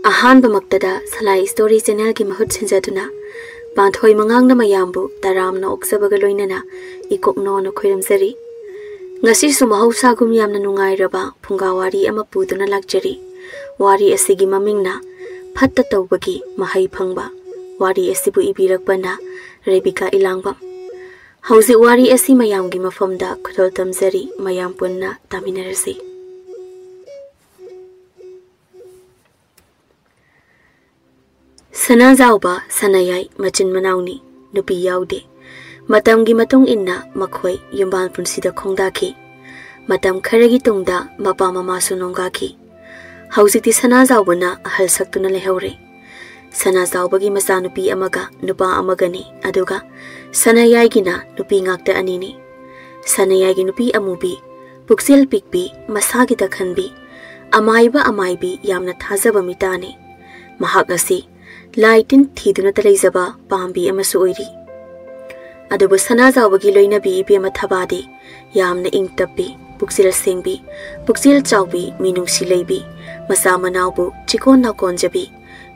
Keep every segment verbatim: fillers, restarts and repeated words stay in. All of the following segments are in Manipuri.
ꯑꯍꯥꯟꯕꯃꯛꯇꯗ ꯁꯂꯥꯏ ꯁ꯭ꯇꯣꯔꯤ ꯆꯦꯅꯦꯜꯒꯤ ꯃꯍꯨꯠ ꯁꯤꯟꯖꯗꯨꯅ ꯄꯥꯟꯊꯣꯏ ꯃꯉꯥꯡꯅ ꯃꯌꯥꯝꯕꯨ ꯇꯔꯥꯝꯅ ꯑꯣꯛꯆꯕꯒ ꯂꯣꯏꯅꯅ ꯏꯀꯣꯛꯅꯣꯅ ꯈꯣꯏꯔꯝꯖꯔꯤ꯫ ꯉꯁꯤꯁꯨ ꯃꯍꯧꯁꯥꯒꯨꯝ ꯌꯥꯝꯅ ꯅꯨꯡꯉꯥꯏꯔꯕ ꯐꯨꯡꯒꯥ ꯋꯥꯔꯤ ꯑꯃ ꯄꯨꯗꯨꯅ ꯂꯥꯛꯆꯔꯤ꯫ ꯋꯥꯔꯤ ꯑꯁꯤꯒꯤ ꯃꯃꯤꯡꯅ ꯐꯠꯇ ꯇꯧꯕꯒꯤ ꯃꯍꯩ ꯐꯪꯕ꯫ ꯋꯥꯔꯤ ꯑꯁꯤꯕꯨ ꯏꯕꯤꯔꯛꯄꯅ ꯔꯦꯕꯤꯀꯥ ꯏꯂꯥꯡꯕꯝ꯫ ꯍꯧꯖꯤꯛ ꯋꯥꯔꯤ ꯑꯁꯤ ꯃꯌꯥꯝꯒꯤ ꯃꯐꯝꯗ ꯈꯨꯗꯣꯜ ꯇꯝꯖꯔꯤ, ꯃꯌꯥꯝ ꯄꯨꯟꯅ ꯇꯥꯃꯤꯟꯅꯔꯁꯤ꯫ ꯁꯅꯥꯖꯥꯎꯕ ꯁꯅꯥꯌꯥꯏ ꯃꯆꯤꯟ ꯃꯅꯥꯎꯅꯤ, ꯅꯨꯄꯤ ꯌꯥꯎꯗꯦ꯫ ꯃꯇꯝꯒꯤ ꯃꯇꯨꯡ ꯏꯟꯅ ꯃꯈꯣꯏ ꯌꯨꯝꯕꯥꯜ ꯄꯨꯟꯁꯤꯗ ꯈꯣꯡꯗꯥꯈꯤ꯫ ꯃꯇꯝ ꯈꯔꯒꯤ ꯇꯨꯡꯗ ꯃꯄꯥ ꯃꯃꯥꯁꯨ ꯅꯣꯡꯒꯥꯈꯤ꯫ ꯍꯧꯖꯤꯛꯇꯤ ꯁꯅꯥꯖꯥꯎꯕꯅ ꯑꯍꯜ ꯁꯛꯇꯨꯅ ꯂꯩꯍꯧꯔꯦ꯫ ꯁꯅꯥꯖꯥꯎꯕꯒꯤ ꯃꯆꯥꯅꯨꯄꯤ ꯑꯃꯒ ꯅꯨꯄꯥ ꯑꯃꯒꯅꯤ, ꯑꯗꯨꯒ ꯁꯅꯥꯌꯥꯏꯒꯤꯅ ꯅꯨꯄꯤ ꯉꯥꯛꯇ ꯑꯅꯤꯅꯤ꯫ ꯁꯅꯥꯌꯥꯏꯒꯤ ꯅꯨꯄꯤ ꯑꯃꯨꯕꯤ, ꯄꯨꯛꯆꯦꯜ ꯄꯤꯛꯄꯤ, ꯃꯁꯥꯒꯤ ꯇꯛꯍꯟꯕꯤ, ꯑꯃꯥꯏꯕ ꯑꯃꯥꯏꯕꯤ ꯌꯥꯝꯅ ꯊꯥꯖꯕ ꯃꯤꯇꯥꯅꯤ꯫ ꯃꯍꯥꯛ ꯑꯁꯤ ꯂꯥꯏ ꯇꯤꯟ ꯊꯤꯗꯨꯅꯇ ꯂꯩꯖꯕ ꯄꯥꯝꯕꯤ ꯑꯃꯁꯨ ꯑꯣꯏꯔꯤ꯫ ꯑꯗꯨꯕꯨ ꯁꯅꯥꯖꯥꯎꯕꯒꯤ ꯂꯣꯏꯅꯕꯤ ꯏꯕꯦꯝꯃ ꯊꯕꯥꯗꯤ ꯌꯥꯝꯅ ꯏꯪ ꯇꯞꯄꯤ, ꯄꯨꯛꯆꯦꯜ ꯁꯦꯡꯕꯤ, ꯄꯨꯛꯆꯦꯜ ꯆꯥꯎꯕꯤ, ꯃꯤꯅꯨꯡꯁꯤ ꯂꯩꯕꯤ, ꯃꯆꯥ ꯃꯅꯥꯎꯕꯨ ꯆꯤꯀꯣꯟ ꯅꯥꯀꯣꯟꯖꯕꯤ,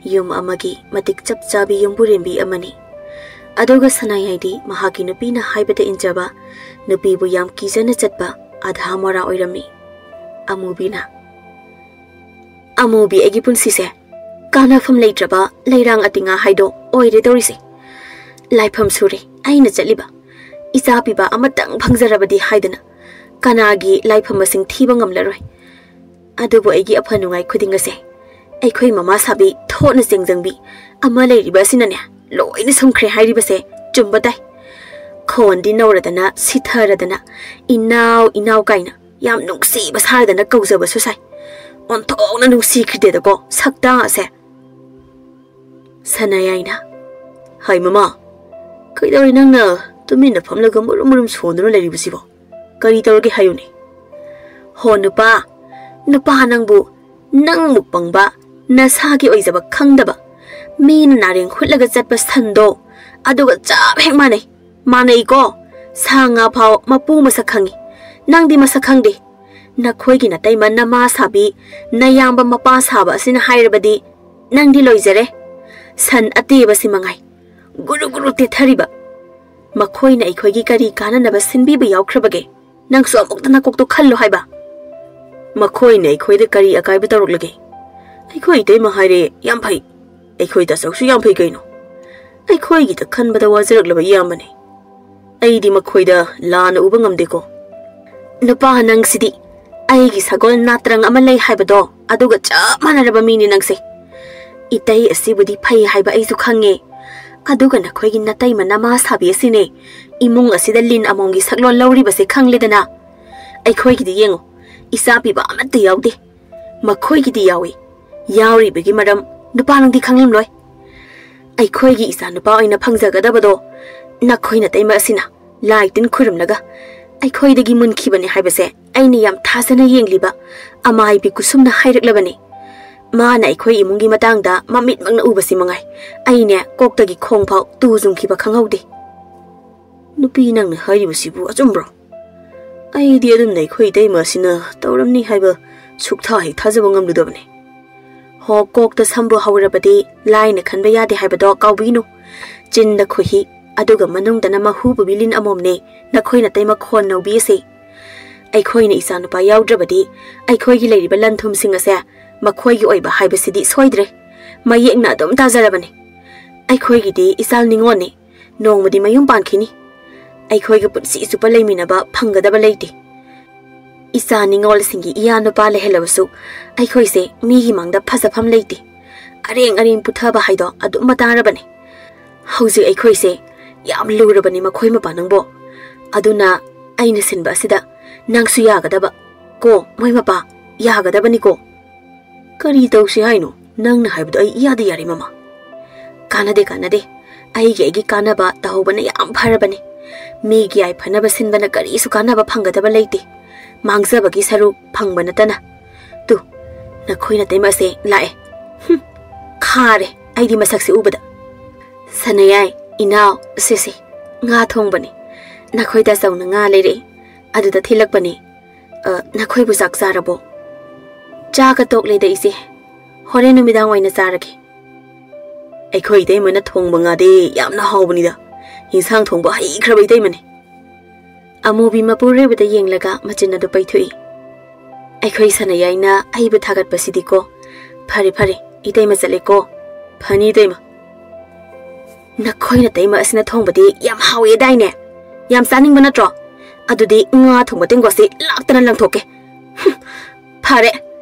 ꯌꯨꯝ ꯑꯃꯒꯤ ꯃꯇꯤꯛ ꯆꯞ ꯆꯥꯕꯤ ꯌꯨꯝꯕꯨꯔꯦꯝꯕꯤ ꯑꯃꯅꯤ꯫ ꯑꯗꯨꯒ ꯁꯅꯥꯌꯥꯏꯗꯤ ꯃꯍꯥꯛꯀꯤ ꯅꯨꯄꯤꯅ ꯍꯥꯏꯕꯗ ꯏꯟꯖꯕ, ꯅꯨꯄꯤꯕꯨ ꯌꯥꯝ ꯀꯤꯖꯅ ꯆꯠꯄ ꯑꯙꯥ ꯃꯣꯔꯥ ꯑꯣꯏꯔꯝꯃꯤ꯫ ꯑꯃꯨꯕꯤꯅ, "ꯑꯃꯨꯕꯤ, ꯑꯩꯒꯤ ꯄꯨꯟꯁꯤꯁꯦ ꯀꯥꯟꯅꯐꯝ ꯂꯩꯇ꯭ꯔꯕ ꯂꯩꯔꯥꯡ ꯑꯇꯤꯉꯥ ꯍꯥꯏꯗꯣ ꯑꯣꯏꯔꯦ ꯇꯧꯔꯤꯁꯦ꯫ ꯂꯥꯏꯐꯝ ꯁꯨꯔꯦ ꯑꯩꯅ ꯆꯠꯂꯤꯕ꯫ ꯏꯆꯥ ꯄꯤꯕ ꯑꯃꯇꯪ ꯐꯪꯖꯔꯕꯗꯤ ꯍꯥꯏꯗꯅ ꯀꯅꯥꯒꯤ ꯂꯥꯏꯐꯝ ꯃꯁꯤꯡ ꯊꯤꯕ ꯉꯝꯂꯔꯣꯏ꯫ ꯑꯗꯨꯕꯨ ꯑꯩꯒꯤ ꯑꯐ ꯅꯨꯡꯉꯥꯏ ꯈꯨꯗꯤꯡ ꯑꯁꯦ ꯑꯩꯈꯣꯏ ꯃꯃꯥ ꯁꯥꯕꯤ ꯊꯣꯠꯅ ꯆꯦꯡꯖꯪꯕꯤ ꯑꯃ ꯂꯩꯔꯤꯕ ꯑꯁꯤꯅꯅꯦ ꯂꯣꯏꯅ ꯁꯨꯝꯈ꯭ꯔꯦ ꯍꯥꯏꯔꯤꯕꯁꯦ ꯆꯨꯝꯕ ꯇꯥꯏ꯫ ꯈꯣꯟꯗꯤ ꯅꯧꯔꯗꯅ ꯁꯤꯊꯔꯗꯅ ꯏꯅꯥꯎ ꯏꯅꯥꯎ ꯀꯥꯏꯅ ꯌꯥꯝ ꯅꯨꯡꯁꯤꯕ ꯁꯥꯔꯗꯅ ꯀꯧꯖꯕꯁꯨ ꯁꯥꯏ꯫ ꯑꯣꯟꯊꯣꯛꯅ ꯅꯨꯡꯁꯤꯈꯤꯗꯦꯗꯀꯣ ꯁꯛꯇꯥ ꯑꯁꯦ꯫" ꯁꯅꯥꯌꯥꯏꯅ, "ꯍꯥꯏ ꯃꯃꯥ, ꯀꯩꯗꯧꯔꯦ ꯅꯪꯅ ꯇꯨꯃꯤꯟꯅ ꯐꯝꯂꯒ ꯃꯨꯔꯨꯝ ꯃꯨꯔꯨꯝ ꯁꯣꯟꯗꯨꯅ ꯂꯩꯔꯤꯕꯁꯤꯕꯣ? ꯀꯔꯤ ꯇꯧꯔꯒꯦ ꯍꯥꯏꯌꯨꯅꯦ?" "ꯍꯣ ꯅꯨꯄꯥ, ꯅꯨꯄꯥ ꯅꯪꯕꯨ, ꯅꯪꯃꯨꯛ ꯄꯪꯕ, ꯅꯁꯥꯒꯤ ꯑꯣꯏꯖꯕ ꯈꯪꯗꯕ, ꯃꯤꯅ ꯅꯥꯔꯦꯡ ꯍꯨꯠꯂꯒ ꯆꯠꯄ ꯁꯟꯗꯣ, ꯑꯗꯨꯒ ꯆꯞ ꯍꯦꯛ ꯃꯥꯟꯅꯩ꯫ ꯃꯥꯟꯅꯩꯀꯣ? ꯁꯥ ꯉꯥ ꯐꯥꯎ ꯃꯄꯨ ꯃꯁꯛ ꯈꯪꯉꯤ꯫ ꯅꯪꯗꯤ ꯃꯁꯛ ꯈꯪꯗꯦ꯫ ꯅꯈꯣꯏꯒꯤ ꯅꯇꯩꯃ ꯅꯃꯥ ꯁꯥꯕꯤ, ꯅꯌꯥꯝꯕ ꯃꯄꯥ ꯁꯥꯕ ꯑꯁꯤꯅ ꯍꯥꯏꯔꯕꯗꯤ ꯅꯪꯗꯤ ꯂꯣꯏꯖꯔꯦ꯫ ꯁꯟ ꯑꯇꯦꯕꯁꯤ ꯃꯉꯥꯏ꯫ ꯒꯨꯔꯨ ꯒꯨꯔꯨ ꯇꯦꯊꯔꯤꯕ꯫ ꯃꯈꯣꯏꯅ ꯑꯩꯈꯣꯏꯒꯤ ꯀꯔꯤ ꯀꯥꯟꯅꯅꯕ ꯁꯤꯟꯕꯤꯕ ꯌꯥꯎꯈ꯭ꯔꯕꯒꯦ? ꯅꯪꯁꯨ ꯑꯃꯨꯛꯇ ꯅꯀꯣꯛꯇꯣ ꯈꯜꯂꯣ ꯍꯥꯏꯕ꯫ ꯃꯈꯣꯏꯅ ꯑꯩꯈꯣꯏꯗ ꯀꯔꯤ ꯑꯀꯥꯏꯕ ꯇꯧꯔꯛꯂꯒꯦ? ꯑꯩꯈꯣꯏ ꯏꯇꯩꯃ ꯍꯥꯏꯔꯦ ꯌꯥꯝ ꯐꯩ꯫ ꯑꯩꯈꯣꯏ ꯇꯥꯆꯧꯁꯨ ꯌꯥꯝ ꯐꯩ ꯀꯩꯅꯣ꯫ ꯑꯩꯈꯣꯏꯒꯤꯗ ꯈꯟꯕꯗ ꯋꯥꯖꯔꯛꯂꯕ ꯏꯌꯥꯝꯕꯅꯤ꯫ ꯑꯩꯗꯤ ꯃꯈꯣꯏꯗ ꯂꯥꯟꯅ ꯎꯕ ꯉꯝꯗꯦꯀꯣ꯫ ꯅꯨꯄꯥ ꯅꯪꯁꯤꯗꯤ ꯑꯩꯒꯤ ꯁꯒꯣꯜ ꯅꯥꯇ꯭ꯔꯪ ꯑꯃ ꯂꯩ ꯍꯥꯏꯕꯗꯣ ꯑꯗꯨꯒ ꯆꯞ ꯃꯥꯟꯅꯔꯕ ꯃꯤꯅꯤ ꯅꯪꯁꯦ꯫ ꯏꯇꯩ ꯑꯁꯤꯕꯨꯗꯤ ꯐꯩ ꯍꯥꯏꯕ ꯑꯩꯁꯨ ꯈꯪꯉꯦ꯫ ꯑꯗꯨꯒ ꯅꯈꯣꯏꯒꯤ ꯅꯇꯩꯃ ꯅꯃꯥ ꯁꯥꯕꯤ ꯑꯁꯤꯅꯦ ꯏꯃꯨꯡ ꯑꯁꯤꯗ ꯂꯤꯟ ꯑꯃꯣꯝꯒꯤ ꯁꯛꯂꯣꯟ ꯂꯧꯔꯤꯕꯁꯦ ꯈꯪꯂꯦꯗꯅ꯫ ꯑꯩꯈꯣꯏꯒꯤꯗꯤ ꯌꯦꯡꯉꯨ, ꯏꯆꯥ ꯄꯤꯕ ꯑꯃꯠꯇ ꯌꯥꯎꯗꯦ꯫ ꯃꯈꯣꯏꯒꯤꯗꯤ ꯌꯥꯎꯏ꯫ ꯌꯥꯎꯔꯤꯕꯒꯤ ꯃꯔꯝ ꯅꯨꯄꯥ ꯅꯪꯗꯤ ꯈꯪꯂꯝꯂꯣꯏ꯫ ꯑꯩꯈꯣꯏꯒꯤ ꯏꯆꯥ ꯅꯨꯄꯥ ꯑꯣꯏꯅ ꯐꯪꯖꯒꯗꯕꯗꯣ ꯅꯈꯣꯏ ꯅꯇꯩꯃ ꯑꯁꯤꯅ ꯂꯥꯏ ꯇꯤꯟ ꯈꯨꯔꯨꯝꯂꯒ ꯑꯩꯈꯣꯏꯗꯒꯤ ꯃꯨꯟꯈꯤꯕꯅꯤ ꯍꯥꯏꯕꯁꯦ ꯑꯩꯅ ꯌꯥꯝ ꯊꯥꯖꯅ ꯌꯦꯡꯂꯤꯕ ꯑꯃꯥꯏꯕꯤ ꯀꯨꯁꯨꯝꯅ ꯍꯥꯏꯔꯛꯂꯕꯅꯤ꯫ ꯃꯥꯅ ꯑꯩꯈꯣꯏ ꯏꯃꯨꯡꯒꯤ ꯃꯇꯥꯡꯗ ꯃꯃꯤꯠꯃꯛꯅ ꯎꯕꯁꯤ ꯃꯉꯥꯏ꯫ ꯑꯩꯅꯦ ꯀꯣꯛꯇꯒꯤ ꯈꯣꯡ ꯐꯥꯎ ꯇꯨ ꯆꯨꯡꯈꯤꯕ ꯈꯪꯍꯧꯗꯦ꯫ ꯅꯨꯄꯤ ꯅꯪꯅ ꯍꯥꯏꯔꯤꯕꯁꯤꯕꯨ ꯑꯆꯨꯝꯕ꯭ꯔꯣ? ꯑꯩꯗꯤ ꯑꯗꯨꯝꯅ ꯑꯩꯈꯣꯏ ꯏꯇꯩꯃ ꯑꯁꯤꯅ ꯇꯧꯔꯝꯅꯤ ꯍꯥꯏꯕ ꯁꯨꯛꯊꯥ ꯍꯦꯛ ꯊꯥꯖꯕ ꯉꯝꯂꯨꯗꯕꯅꯤ꯫ ꯍꯣ, ꯀꯣꯛꯇ ꯁꯝꯕꯨ ꯍꯧꯔꯕꯗꯤ ꯂꯥꯏꯅ ꯈꯟꯕ ꯌꯥꯗꯦ ꯍꯥꯏꯕꯗꯣ ꯀꯥꯎꯕꯤꯅꯨ꯫ ꯆꯤꯟꯗ ꯈꯣꯏꯍꯤ, ꯑꯗꯨꯒ ꯃꯅꯨꯡꯗꯅ ꯃꯍꯨ ꯄꯨꯕꯤ ꯂꯤꯟ ꯑꯃꯣꯝꯅꯦ ꯅꯈꯣꯏ ꯅꯇꯩꯃ ꯈꯣꯟ ꯅꯧꯕꯤ ꯑꯁꯤ꯫ ꯑꯩꯈꯣꯏꯅ ꯏꯆꯥꯅꯨꯄꯥ ꯌꯥꯎꯗ꯭ꯔꯕꯗꯤ ꯑꯩꯈꯣꯏꯒꯤ ꯂꯩꯔꯤꯕ ꯂꯟ ꯊꯨꯝꯁꯤꯡ ꯑꯁꯦ ꯃꯈꯣꯏꯒꯤ ꯑꯣꯏꯕ ꯍꯥꯏꯕꯁꯤꯗꯤ ꯁꯣꯏꯗ꯭ꯔꯦ꯫ ꯃꯌꯦꯛꯅ ꯑꯗꯨꯝ ꯇꯥꯖꯔꯕꯅꯤ꯫ ꯑꯩꯈꯣꯏꯒꯤꯗꯤ ꯏꯆꯥ ꯅꯤꯉꯣꯜꯅꯤ꯫ ꯅꯣꯡꯃꯗꯤ ꯃꯌꯨꯝ ꯄꯥꯟꯈꯤꯅꯤ꯫ ꯑꯩꯈꯣꯏꯒ ꯄꯨꯟꯁꯤ ꯆꯨꯞꯄ ꯂꯩꯃꯤꯟꯅꯕ ꯐꯪꯒꯗꯕ ꯂꯩꯇꯦ꯫ ꯏꯆꯥ ꯅꯤꯉꯣꯜꯁꯤꯡꯒꯤ ꯏꯌꯥ ꯅꯨꯄꯥ ꯂꯩꯍꯜꯂꯕꯁꯨ ꯑꯩꯈꯣꯏꯁꯦ ꯃꯤꯒꯤ ꯃꯥꯡꯗ ꯐꯖꯐꯝ ꯂꯩꯇꯦ꯫ ꯑꯔꯦꯡ ꯑꯔꯦꯡ ꯄꯨꯊꯕ ꯍꯥꯏꯗꯣ ꯑꯗꯨꯝ ꯃꯇꯥꯔꯕꯅꯤ꯫ ꯍꯧꯖꯤꯛ ꯑꯩꯈꯣꯏꯁꯦ ꯌꯥꯝ ꯂꯨꯔꯕꯅꯤ ꯃꯈꯣꯏ ꯃꯄꯥ ꯅꯪꯕꯣ꯫ ꯑꯗꯨꯅ ꯑꯩꯅ ꯁꯤꯟꯕ ꯑꯁꯤꯗ ꯅꯪꯁꯨ ꯌꯥꯒꯗꯕ ꯀꯣ ꯃꯣꯏ ꯃꯄꯥ, ꯌꯥꯒꯗꯕꯅꯤꯀꯣ꯫ ꯀꯔꯤ ꯇꯧꯁꯤ ꯍꯥꯏꯅꯣ? ꯅꯪꯅ ꯍꯥꯏꯕꯗꯣ ꯑꯩ ꯏꯌꯥꯗ ꯌꯥꯔꯦ ꯃꯃꯥ꯫ ꯀꯥꯟꯅꯗꯦ, ꯀꯥꯟꯅꯗꯦ꯫ ꯑꯩꯒꯤ ꯑꯩꯒꯤ ꯀꯥꯟꯅꯕ ꯇꯧꯍꯧꯕꯅ ꯌꯥꯝ ꯐꯔꯕꯅꯤ꯫ ꯃꯤꯒꯤ ꯌꯥꯏꯐꯅꯕ ꯁꯤꯟꯕꯅ ꯀꯔꯤꯁꯨ ꯀꯥꯟꯅꯕ ꯐꯪꯒꯗꯕ ꯂꯩꯇꯦ꯫ ꯃꯥꯡꯖꯕꯒꯤ ꯁꯔꯨꯛ ꯐꯪꯕ ꯅꯠꯇꯅ꯫ ꯇꯨ, ꯅꯈꯣꯏ ꯅꯇꯩꯃꯁꯦ ꯂꯥꯛꯑꯦ꯫ ꯍꯨꯝ, ꯈꯥꯔꯦ ꯑꯩꯗꯤ ꯃꯁꯛꯁꯦ ꯎꯕꯗ꯫ ꯁꯅꯌꯥꯏ, ꯏꯅꯥꯎ, ꯁꯦ ꯁꯦ, ꯉꯥ ꯊꯣꯡꯕꯅꯤ꯫ ꯅꯈꯣꯏ ꯇꯥꯆꯧꯅ ꯉꯥ ꯂꯩꯔꯛꯏ꯫ ꯑꯗꯨꯗ ꯊꯤꯜꯂꯛꯄꯅꯤ꯫ ꯑ, ꯅꯈꯣꯏꯕꯨ ꯆꯥꯛ ꯆꯥꯔꯕꯣ? ꯆꯥꯒ ꯇꯣꯛꯂꯦꯗ ꯏꯆꯦ꯫ ꯍꯣꯔꯦꯟ ꯅꯨꯃꯤꯗꯥꯡ ꯑꯣꯏꯅ ꯆꯥꯔꯒꯦ꯫ ꯑꯩꯈꯣꯏ ꯏꯇꯩꯃꯅ ꯊꯣꯡꯕ ꯉꯥꯗꯤ ꯌꯥꯝꯅ ꯍꯥꯎꯕꯅꯤꯗ꯫ ꯏꯟꯁꯥꯡ ꯊꯣꯡꯕ ꯍꯩꯈ꯭ꯔꯕ ꯏꯇꯩꯃꯅꯤ꯫ ꯑꯃꯨꯕꯤ ꯃꯄꯨꯔꯣꯏꯕꯗ ꯌꯦꯡꯂꯒ ꯃꯆꯤꯟ ꯑꯗꯨ ꯄꯩꯊꯣꯛꯏ꯫ ꯑꯩꯈꯣꯏ ꯁꯥꯟꯅ ꯌꯥꯏꯅ ꯑꯏꯕ ꯊꯥꯒꯠꯄꯁꯤꯗꯤꯀꯣ꯫ ꯐꯔꯦ, ꯐꯔꯦ, ꯏꯇꯩꯃ ꯆꯠꯂꯦꯀꯣ꯫ ꯐꯅꯤ, ꯏꯇꯩꯃ꯫ ꯅꯈꯣꯏ ꯅꯇꯩꯃ ꯑꯁꯤꯅ ꯊꯣꯡꯕꯗꯤ ꯌꯥꯝ ꯍꯥꯎꯋꯦꯗꯥꯏꯅꯦ? ꯌꯥꯝ ꯆꯥꯅꯤꯡꯕ ꯅꯠꯇ꯭ꯔꯣ? ꯑꯗꯨꯗꯤ ꯉꯥ ꯊꯣꯡꯕ ꯇꯦꯡꯀꯣꯠꯁꯤ ꯂꯥꯛꯇꯅ ꯂꯪꯊꯣꯛꯀꯦ꯫ ꯍꯨꯝ, ꯐꯔꯦ,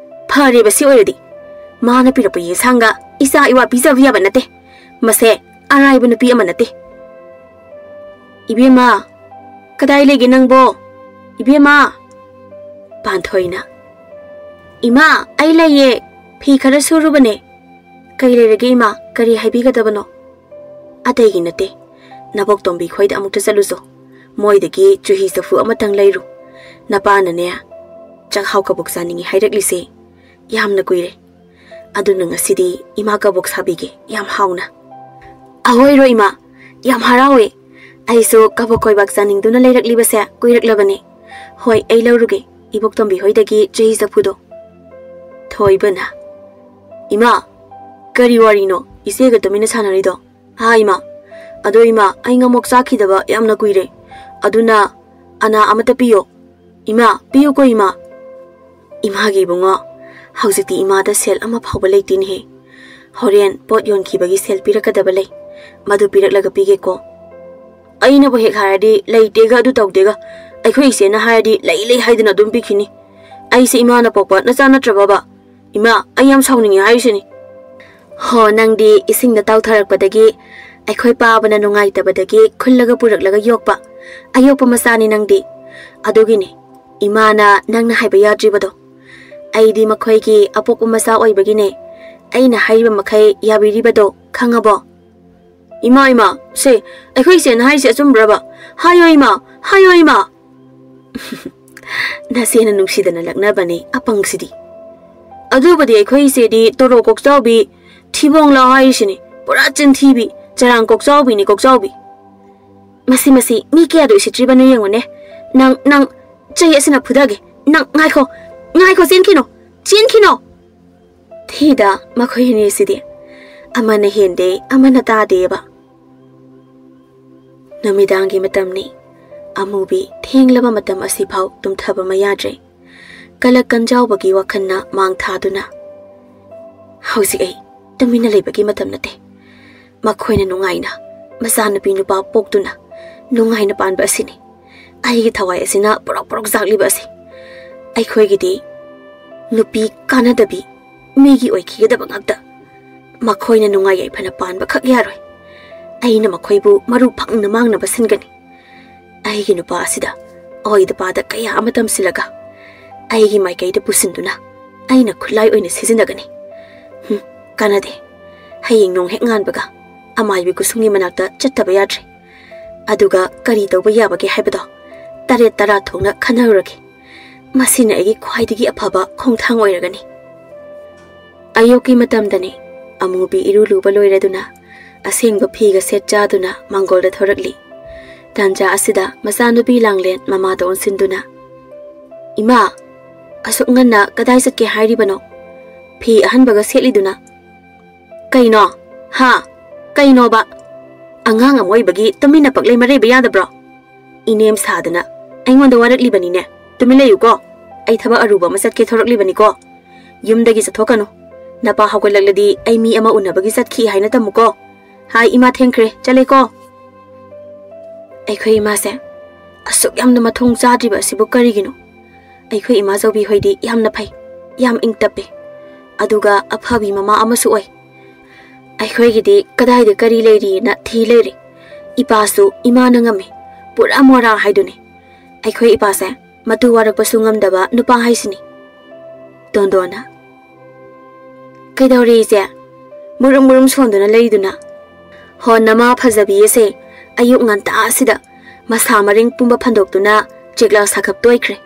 ꯐꯔꯦꯕ ꯁꯤ ꯑꯣꯏꯔꯗꯤ꯫ ꯃꯥꯅ ꯄꯤꯔꯛꯄ ꯌꯦꯟꯁꯥꯡꯒ ꯏꯆꯥ ꯏꯋꯥ ꯄꯤꯖꯕ ꯌꯥꯕ ꯅꯠꯇꯦ꯫ ꯃꯁꯦ ꯑꯔꯥꯏꯕ ꯅꯨꯄꯤ ꯑꯃ ꯅꯠꯇꯦ꯫ "ꯏꯕꯦꯝꯃ, ꯀꯗꯥꯏ ꯂꯩꯒꯦ ꯅꯪꯕꯣ? ꯏꯕꯦꯝꯃ!" ꯄꯥꯟꯊꯣꯏꯅ, "ꯏꯃꯥ, ꯑꯩ ꯂꯩꯌꯦ꯫ ꯐꯤ ꯈꯔ ꯁꯨꯔꯨꯕꯅꯦ꯫" "ꯀꯩ ꯂꯩꯔꯒꯦ ꯏꯃꯥ? ꯀꯔꯤ ꯍꯥꯏꯕꯤꯒꯗꯕꯅꯣ?" "ꯑꯇꯩꯒꯤ ꯅꯠꯇꯦ꯫ ꯅꯕꯣꯛꯇꯣꯝꯕꯤ ꯈꯣꯏꯗ ꯑꯃꯨꯛꯇ ꯆꯠꯂꯨꯆꯣ꯫ ꯃꯣꯏꯗꯒꯤ ꯆꯨꯍꯤ ꯆꯐꯨ ꯑꯃꯇꯪ ꯂꯩꯔꯨ꯫ ꯅꯄꯥꯅꯅꯦ, ꯆꯥꯛꯍꯥꯎ ꯀꯕꯣꯛ ꯆꯥꯅꯤꯡꯉꯤ ꯍꯥꯏꯔꯛꯂꯤꯁꯦ ꯌꯥꯝꯅ ꯀꯨꯏꯔꯦ꯫ ꯑꯗꯨꯅ ꯉꯁꯤꯗꯤ ꯏꯃꯥ ꯀꯕꯣꯛ ꯁꯥꯕꯤꯒꯦ, ꯌꯥꯝ ꯍꯥꯎꯅ꯫" "ꯑꯍꯣꯏꯔꯣ ꯏꯃꯥ, ꯌꯥꯝ ꯍꯔꯥꯎꯋꯦ꯫ ꯑꯩꯁꯨ ꯀꯕꯣꯛ ꯀꯣꯏꯕꯥꯛ ꯆꯥꯅꯤꯡꯗꯨꯅ ꯂꯩꯔꯛꯂꯤꯕꯁꯦ ꯀꯨꯏꯔꯛꯂꯕꯅꯤ꯫ ꯍꯣꯏ, ꯑꯩ ꯂꯧꯔꯨꯒꯦ, ꯏꯕꯣꯛꯇꯣꯝꯕꯤ ꯍꯣꯏꯗꯒꯤ ꯆꯨꯍꯤ ꯆꯐꯨꯗꯣ꯫" ꯊꯣꯏꯕꯅ, "ꯏꯃꯥ, ꯀꯔꯤ ꯋꯥꯔꯤꯅꯣ ꯏꯆꯦꯒ ꯇꯨꯃꯤꯟꯅ ꯁꯥꯟꯅꯔꯤꯗꯣ? ꯍꯥ ꯏꯃꯥ? ꯑꯗꯣ ꯏꯃꯥ, ꯑꯩ ꯉꯥꯃꯣꯛ ꯆꯥꯈꯤꯗꯕ ꯌꯥꯝꯅ ꯀꯨꯏꯔꯦ꯫ ꯑꯗꯨꯅ ꯑꯅꯥ ꯑꯃꯇ ꯄꯤꯌꯣ꯫ ꯏꯃꯥ, ꯄꯤꯌꯨꯀꯣ ꯏꯃꯥ꯫" "ꯏꯃꯥꯒꯤ ꯏꯕꯨꯡꯉꯣ, ꯍꯧꯖꯤꯛꯇꯤ ꯏꯃꯥꯗ ꯁꯦꯜ ꯑꯃ ꯐꯥꯎꯕ ꯂꯩꯇꯦꯅꯦꯍꯦ꯫ ꯍꯣꯔꯦꯟ ꯄꯣꯠ ꯌꯣꯟꯈꯤꯕꯒꯤ ꯁꯦꯜ ꯄꯤꯔꯛꯀꯗꯕ ꯂꯩ꯫ ꯃꯗꯨ ꯄꯤꯔꯛꯂꯒ ꯄꯤꯒꯦꯀꯣ꯫" "ꯑꯩꯅꯕꯨ ꯍꯦꯛ ꯍꯥꯏꯔꯗꯤ ꯂꯩꯇꯦꯒ ꯑꯗꯨ ꯇꯧꯗꯦꯒ꯫ ꯑꯩꯈꯣꯏ ꯏꯆꯦꯅ ꯍꯥꯏꯔꯗꯤ ꯂꯩ ꯂꯩ ꯍꯥꯏꯗꯅ ꯑꯗꯨꯝ ꯄꯤꯈꯤꯅꯤ꯫ ꯑꯩꯁꯦ ꯏꯃꯥꯅ ꯄꯣꯛꯄ ꯅꯆꯥ ꯅꯠꯇ꯭ꯔꯕꯕ? ꯏꯃꯥ, ꯑꯩ ꯌꯥꯝ ꯁꯥꯎꯅꯤꯡꯉꯦ ꯍꯥꯏꯔꯤꯁꯤꯅꯤ꯫" "ꯍꯣ, ꯅꯪꯗꯤ ꯏꯁꯤꯡꯗ ꯇꯥꯎꯊꯔꯛꯄꯗꯒꯤ ꯑꯩꯈꯣꯏ ꯄꯥꯕꯅ ꯅꯨꯡꯉꯥꯏꯇꯕꯗꯒꯤ ꯈꯨꯜꯂꯒ ꯄꯨꯔꯛꯂꯒ ꯌꯣꯛꯄ ꯑꯌꯣꯛꯄ ꯃꯆꯥꯅꯤ ꯅꯪꯗꯤ꯫ ꯑꯗꯨꯒꯤꯅꯤ ꯏꯃꯥꯅ ꯅꯪꯅ ꯍꯥꯏꯕ ꯌꯥꯗ꯭ꯔꯤꯕꯗꯣ꯫ ꯑꯩꯗꯤ ꯃꯈꯣꯏꯒꯤ ꯑꯄꯣꯛꯄ ꯃꯆꯥ ꯑꯣꯏꯕꯒꯤꯅꯦ ꯑꯩꯅ ꯍꯥꯏꯔꯤꯕ ꯃꯈꯩ ꯌꯥꯕꯤꯔꯤꯕꯗꯣ, ꯈꯪꯉꯕꯣ?" "ꯏꯃꯥ, ꯏꯃꯥ, ꯁꯦ, ꯑꯩꯈꯣꯏ ꯏꯆꯦꯅ ꯍꯥꯏꯔꯤꯁꯦ ꯑꯆꯨꯝꯕ꯭ꯔꯕ? ꯍꯥꯏꯌꯣ ꯏꯃꯥ, ꯍꯥꯏꯌꯣ ꯏꯃꯥ!" "ꯅꯆꯦꯅ ꯅꯨꯡꯁꯤꯗꯅ ꯂꯛꯅꯕꯅꯦ, ꯑꯄꯪꯁꯤꯗꯤ꯫" "ꯑꯗꯨꯕꯨꯗꯤ ꯑꯩꯈꯣꯏ ꯏꯆꯦꯗꯤ ꯇꯣꯔꯣ ꯀꯣꯛꯆꯥꯎꯕꯤ, ꯊꯤꯕꯣꯡ ꯂꯥꯎ ꯍꯥꯏꯔꯤꯁꯤꯅꯤ, ꯄꯨꯔꯥ ꯆꯤꯟꯊꯤꯕꯤ, ꯆꯔꯥꯡ ꯀꯣꯛꯆꯥꯎꯕꯤꯅꯤ, ꯀꯣꯛꯆꯥꯎꯕꯤ꯫" "ꯃꯁꯤ, ꯃꯁꯤ, ꯃꯤ ꯀꯌꯥꯗ ꯎꯁꯤꯠꯇ꯭ꯔꯤꯕꯅꯣ ꯌꯦꯡꯉꯨꯅꯦ꯫ ꯅꯪ, ꯅꯪ, ꯆꯩ ꯑꯁꯤꯅ ꯐꯨꯗꯒꯦ꯫ ꯅꯪ ꯉꯥꯏꯈꯣ, ꯉꯥꯏꯈꯣ, ꯆꯦꯟꯈꯤꯅꯣ, ꯆꯦꯟꯈꯤꯅꯣ!" ꯍꯤꯗ ꯃꯈꯣꯏ ꯑꯅꯤꯁꯤꯗꯤ ꯑꯃꯅ ꯍꯦꯟꯗꯦ, ꯑꯃꯅ ꯇꯥꯗꯦꯕ꯫ ꯅꯨꯃꯤꯗꯥꯡꯒꯤ ꯃꯇꯝꯅꯤ꯫ ꯑꯃꯨꯕꯤ ꯊꯦꯡꯂꯕ ꯃꯇꯝ ꯑꯁꯤꯐꯥꯎ ꯇꯨꯝꯊꯕ ꯃꯌꯥꯗ꯭ꯔꯦ꯫ ꯀꯂꯛ ꯀꯟꯖꯥꯎꯕꯒꯤ ꯋꯥꯈꯜꯅ ꯃꯥꯡ ꯊꯥꯗꯨꯅ, "ꯍꯧꯖꯤꯛ ꯑꯩ ꯇꯨꯃꯤꯟꯅ ꯂꯩꯕꯒꯤ ꯃꯇꯝ ꯅꯠꯇꯦ꯫ ꯃꯈꯣꯏꯅ ꯅꯨꯡꯉꯥꯏꯅ ꯃꯆꯥꯅꯨꯄꯤ ꯅꯨꯄꯥ ꯄꯣꯛꯇꯨꯅ ꯅꯨꯡꯉꯥꯏꯅ ꯄꯥꯟꯕ ꯑꯁꯤꯅꯤ꯫ ꯑꯩꯒꯤ ꯊꯋꯥꯏ ꯑꯁꯤꯅ ꯄꯣꯔꯣꯛ ꯄꯣꯔꯣꯛ ꯆꯥꯛꯂꯤꯕ ꯑꯁꯤ꯫ ꯑꯩꯈꯣꯏꯒꯤꯗꯤ ꯅꯨꯄꯤ ꯀꯥꯟꯅꯗꯕꯤ, ꯃꯤꯒꯤ ꯑꯣꯏꯈꯤꯒꯗꯕ ꯉꯥꯛꯇ꯫ ꯃꯈꯣꯏꯅ ꯅꯨꯡꯉꯥꯏ ꯌꯥꯏꯐꯅ ꯄꯥꯟꯕꯈꯛ ꯌꯥꯔꯣꯏ꯫ ꯑꯩꯅ ꯃꯈꯣꯏꯕꯨ ꯃꯔꯨ ꯐꯪꯅ ꯃꯥꯡꯅꯕ ꯁꯤꯟꯒꯅꯤ꯫ ꯑꯩꯒꯤ ꯅꯨꯄꯥ ꯑꯁꯤꯗ ꯑꯣꯏꯗ ꯄꯥꯗ ꯀꯌꯥ ꯑꯃ ꯇꯝꯁꯤꯜꯂꯒ ꯑꯩꯒꯤ ꯃꯥꯏꯀꯩꯗ ꯄꯨꯁꯤꯟꯗꯨꯅ ꯑꯩꯅ ꯈꯨꯠꯂꯥꯏ ꯑꯣꯏꯅ ꯁꯤꯖꯤꯟꯅꯒꯅꯤ꯫ ꯍꯨꯝ, ꯀꯥꯟꯅꯗꯦ꯫ ꯍꯌꯦꯡ ꯅꯣꯡ ꯍꯦꯛ ꯉꯥꯟꯕꯒ ꯑꯃꯥꯏꯕꯤ ꯀꯨꯁꯨꯝꯒꯤ ꯃꯅꯥꯛꯇ ꯆꯠꯇꯕ ꯌꯥꯗ꯭ꯔꯦ꯫ ꯑꯗꯨꯒ ꯀꯔꯤ ꯇꯧꯕ ꯌꯥꯕꯒꯦ ꯍꯥꯏꯕꯗꯣ ꯇꯔꯦꯠ ꯇꯔꯥ ꯊꯣꯛꯅ ꯈꯟꯅꯔꯨꯔꯒꯦ꯫ ꯃꯁꯤꯅ ꯑꯩꯒꯤ ꯈ꯭ꯋꯥꯏꯗꯒꯤ ꯑꯐꯕ ꯈꯣꯡꯊꯥꯡ ꯑꯣꯏꯔꯒꯅꯤ꯫" ꯑꯌꯨꯛꯀꯤ ꯃꯇꯝꯗꯅꯤ꯫ ꯑꯃꯨꯕꯤ ꯏꯔꯨ ꯂꯨꯕ ꯂꯣꯏꯔꯗꯨꯅ ꯑꯁꯦꯡꯕ ꯐꯤꯒ ꯁꯦꯠ ꯆꯥꯗꯨꯅ ꯃꯥꯡꯒꯣꯜꯗ ꯊꯣꯔꯛꯂꯤ꯫ ꯇꯥꯟꯖꯥ ꯑꯁꯤꯗ ꯃꯆꯥꯅꯨꯄꯤ ꯂꯥꯡꯂꯦꯟ ꯃꯃꯥꯗ ꯑꯣꯟꯁꯤꯟꯗꯨꯅ, "ꯏꯃꯥ, ꯑꯁꯨꯛ ꯉꯟꯅ ꯀꯗꯥꯏ ꯆꯠꯀꯦ ꯍꯥꯏꯔꯤꯕꯅꯣ? ꯐꯤ ꯑꯍꯟꯕꯒ ꯁꯦꯠꯂꯤꯗꯨꯅ?" "ꯀꯩꯅꯣ? ꯍꯥ? ꯀꯩꯅꯣꯕ? ꯑꯉꯥꯡ ꯑꯃ ꯑꯣꯏꯕꯒꯤ ꯇꯨꯃꯤꯟꯅ ꯄꯛꯂꯩ ꯃꯔꯩꯕ ꯌꯥꯗꯕ꯭ꯔꯣ?" ꯏꯅꯦꯝ ꯁꯥꯗꯅ ꯑꯩꯉꯣꯟꯗ ꯋꯥꯔꯛꯂꯤꯕꯅꯤꯅꯦ꯫ "ꯇꯨꯃꯤꯟ ꯂꯩꯌꯨꯀꯣ꯫ ꯑꯩ ꯊꯕꯛ ꯑꯔꯨꯕ ꯑꯃ ꯆꯠꯀꯦ ꯊꯣꯔꯛꯂꯤꯕꯅꯤꯀꯣ꯫ ꯌꯨꯝꯗꯒꯤ ꯆꯠꯊꯣꯛꯀꯅꯨ꯫ ꯅꯄꯥ ꯍꯧꯒꯠꯂꯛꯂꯗꯤ ꯑꯩ ꯃꯤ ꯑꯃ ꯎꯅꯕꯒꯤ ꯆꯠꯈꯤ ꯍꯥꯏꯅ ꯇꯝꯃꯨꯀꯣ꯫ ꯍꯥꯏ, ꯏꯃꯥ ꯊꯦꯡꯈ꯭ꯔꯦ, ꯆꯠꯂꯦꯀꯣ꯫" ꯑꯩꯈꯣꯏ ꯏꯃꯥꯁꯦ ꯑꯁꯨꯛ ꯌꯥꯝꯅ ꯃꯊꯣꯡ ꯆꯥꯗ꯭ꯔꯤꯕ ꯑꯁꯤꯕꯨ ꯀꯔꯤꯒꯤꯅꯣ? ꯑꯩꯈꯣꯏ ꯏꯃꯥ ꯆꯧꯕꯤ ꯍꯣꯏꯗꯤ ꯌꯥꯝꯅ ꯐꯩ, ꯌꯥꯝ ꯏꯪ ꯇꯞꯄꯤ, ꯑꯗꯨꯒ ꯑꯐꯕꯤ ꯃꯃꯥ ꯑꯃꯁꯨ ꯑꯣꯏ꯫ ꯑꯩꯈꯣꯏꯒꯤꯗꯤ ꯀꯗꯥꯏꯗ ꯀꯔꯤ ꯂꯩꯔꯤꯅ ꯊꯤ ꯂꯩꯔꯦ꯫ ꯏꯄꯥꯁꯨ ꯏꯃꯥꯅ ꯉꯝꯃꯤ, ꯄꯨꯔꯥ ꯃꯣꯔꯥ ꯍꯥꯏꯗꯨꯅꯤ꯫ ꯑꯩꯈꯣꯏ ꯏꯄꯥꯁꯦ ꯃꯇꯨ ꯋꯥꯔꯛꯄꯁꯨ ꯉꯝꯗꯕ ꯅꯨꯄꯥ ꯍꯥꯏꯁꯤꯅꯤ꯫ ꯇꯣꯟꯗꯣꯟꯅ, "ꯀꯩꯗꯧꯔꯤ ꯏꯆꯦ? ꯃꯨꯔꯨꯝ ꯃꯨꯔꯨꯝ ꯁꯣꯟꯗꯨꯅ ꯂꯩꯗꯨꯅ?" "ꯍꯣ, ꯅꯃꯥ ꯐꯖꯕꯤ ꯑꯁꯦ ꯑꯌꯨꯛ ꯉꯟꯇꯥ ꯑꯁꯤꯗ ꯃꯁꯥ ꯃꯔꯦꯡ ꯄꯨꯝꯕ ꯐꯟꯗꯣꯛꯇꯨꯅ ꯆꯦꯛꯂꯥ ꯁꯥꯈꯞ ꯇꯣꯏꯈ꯭ꯔꯦ꯫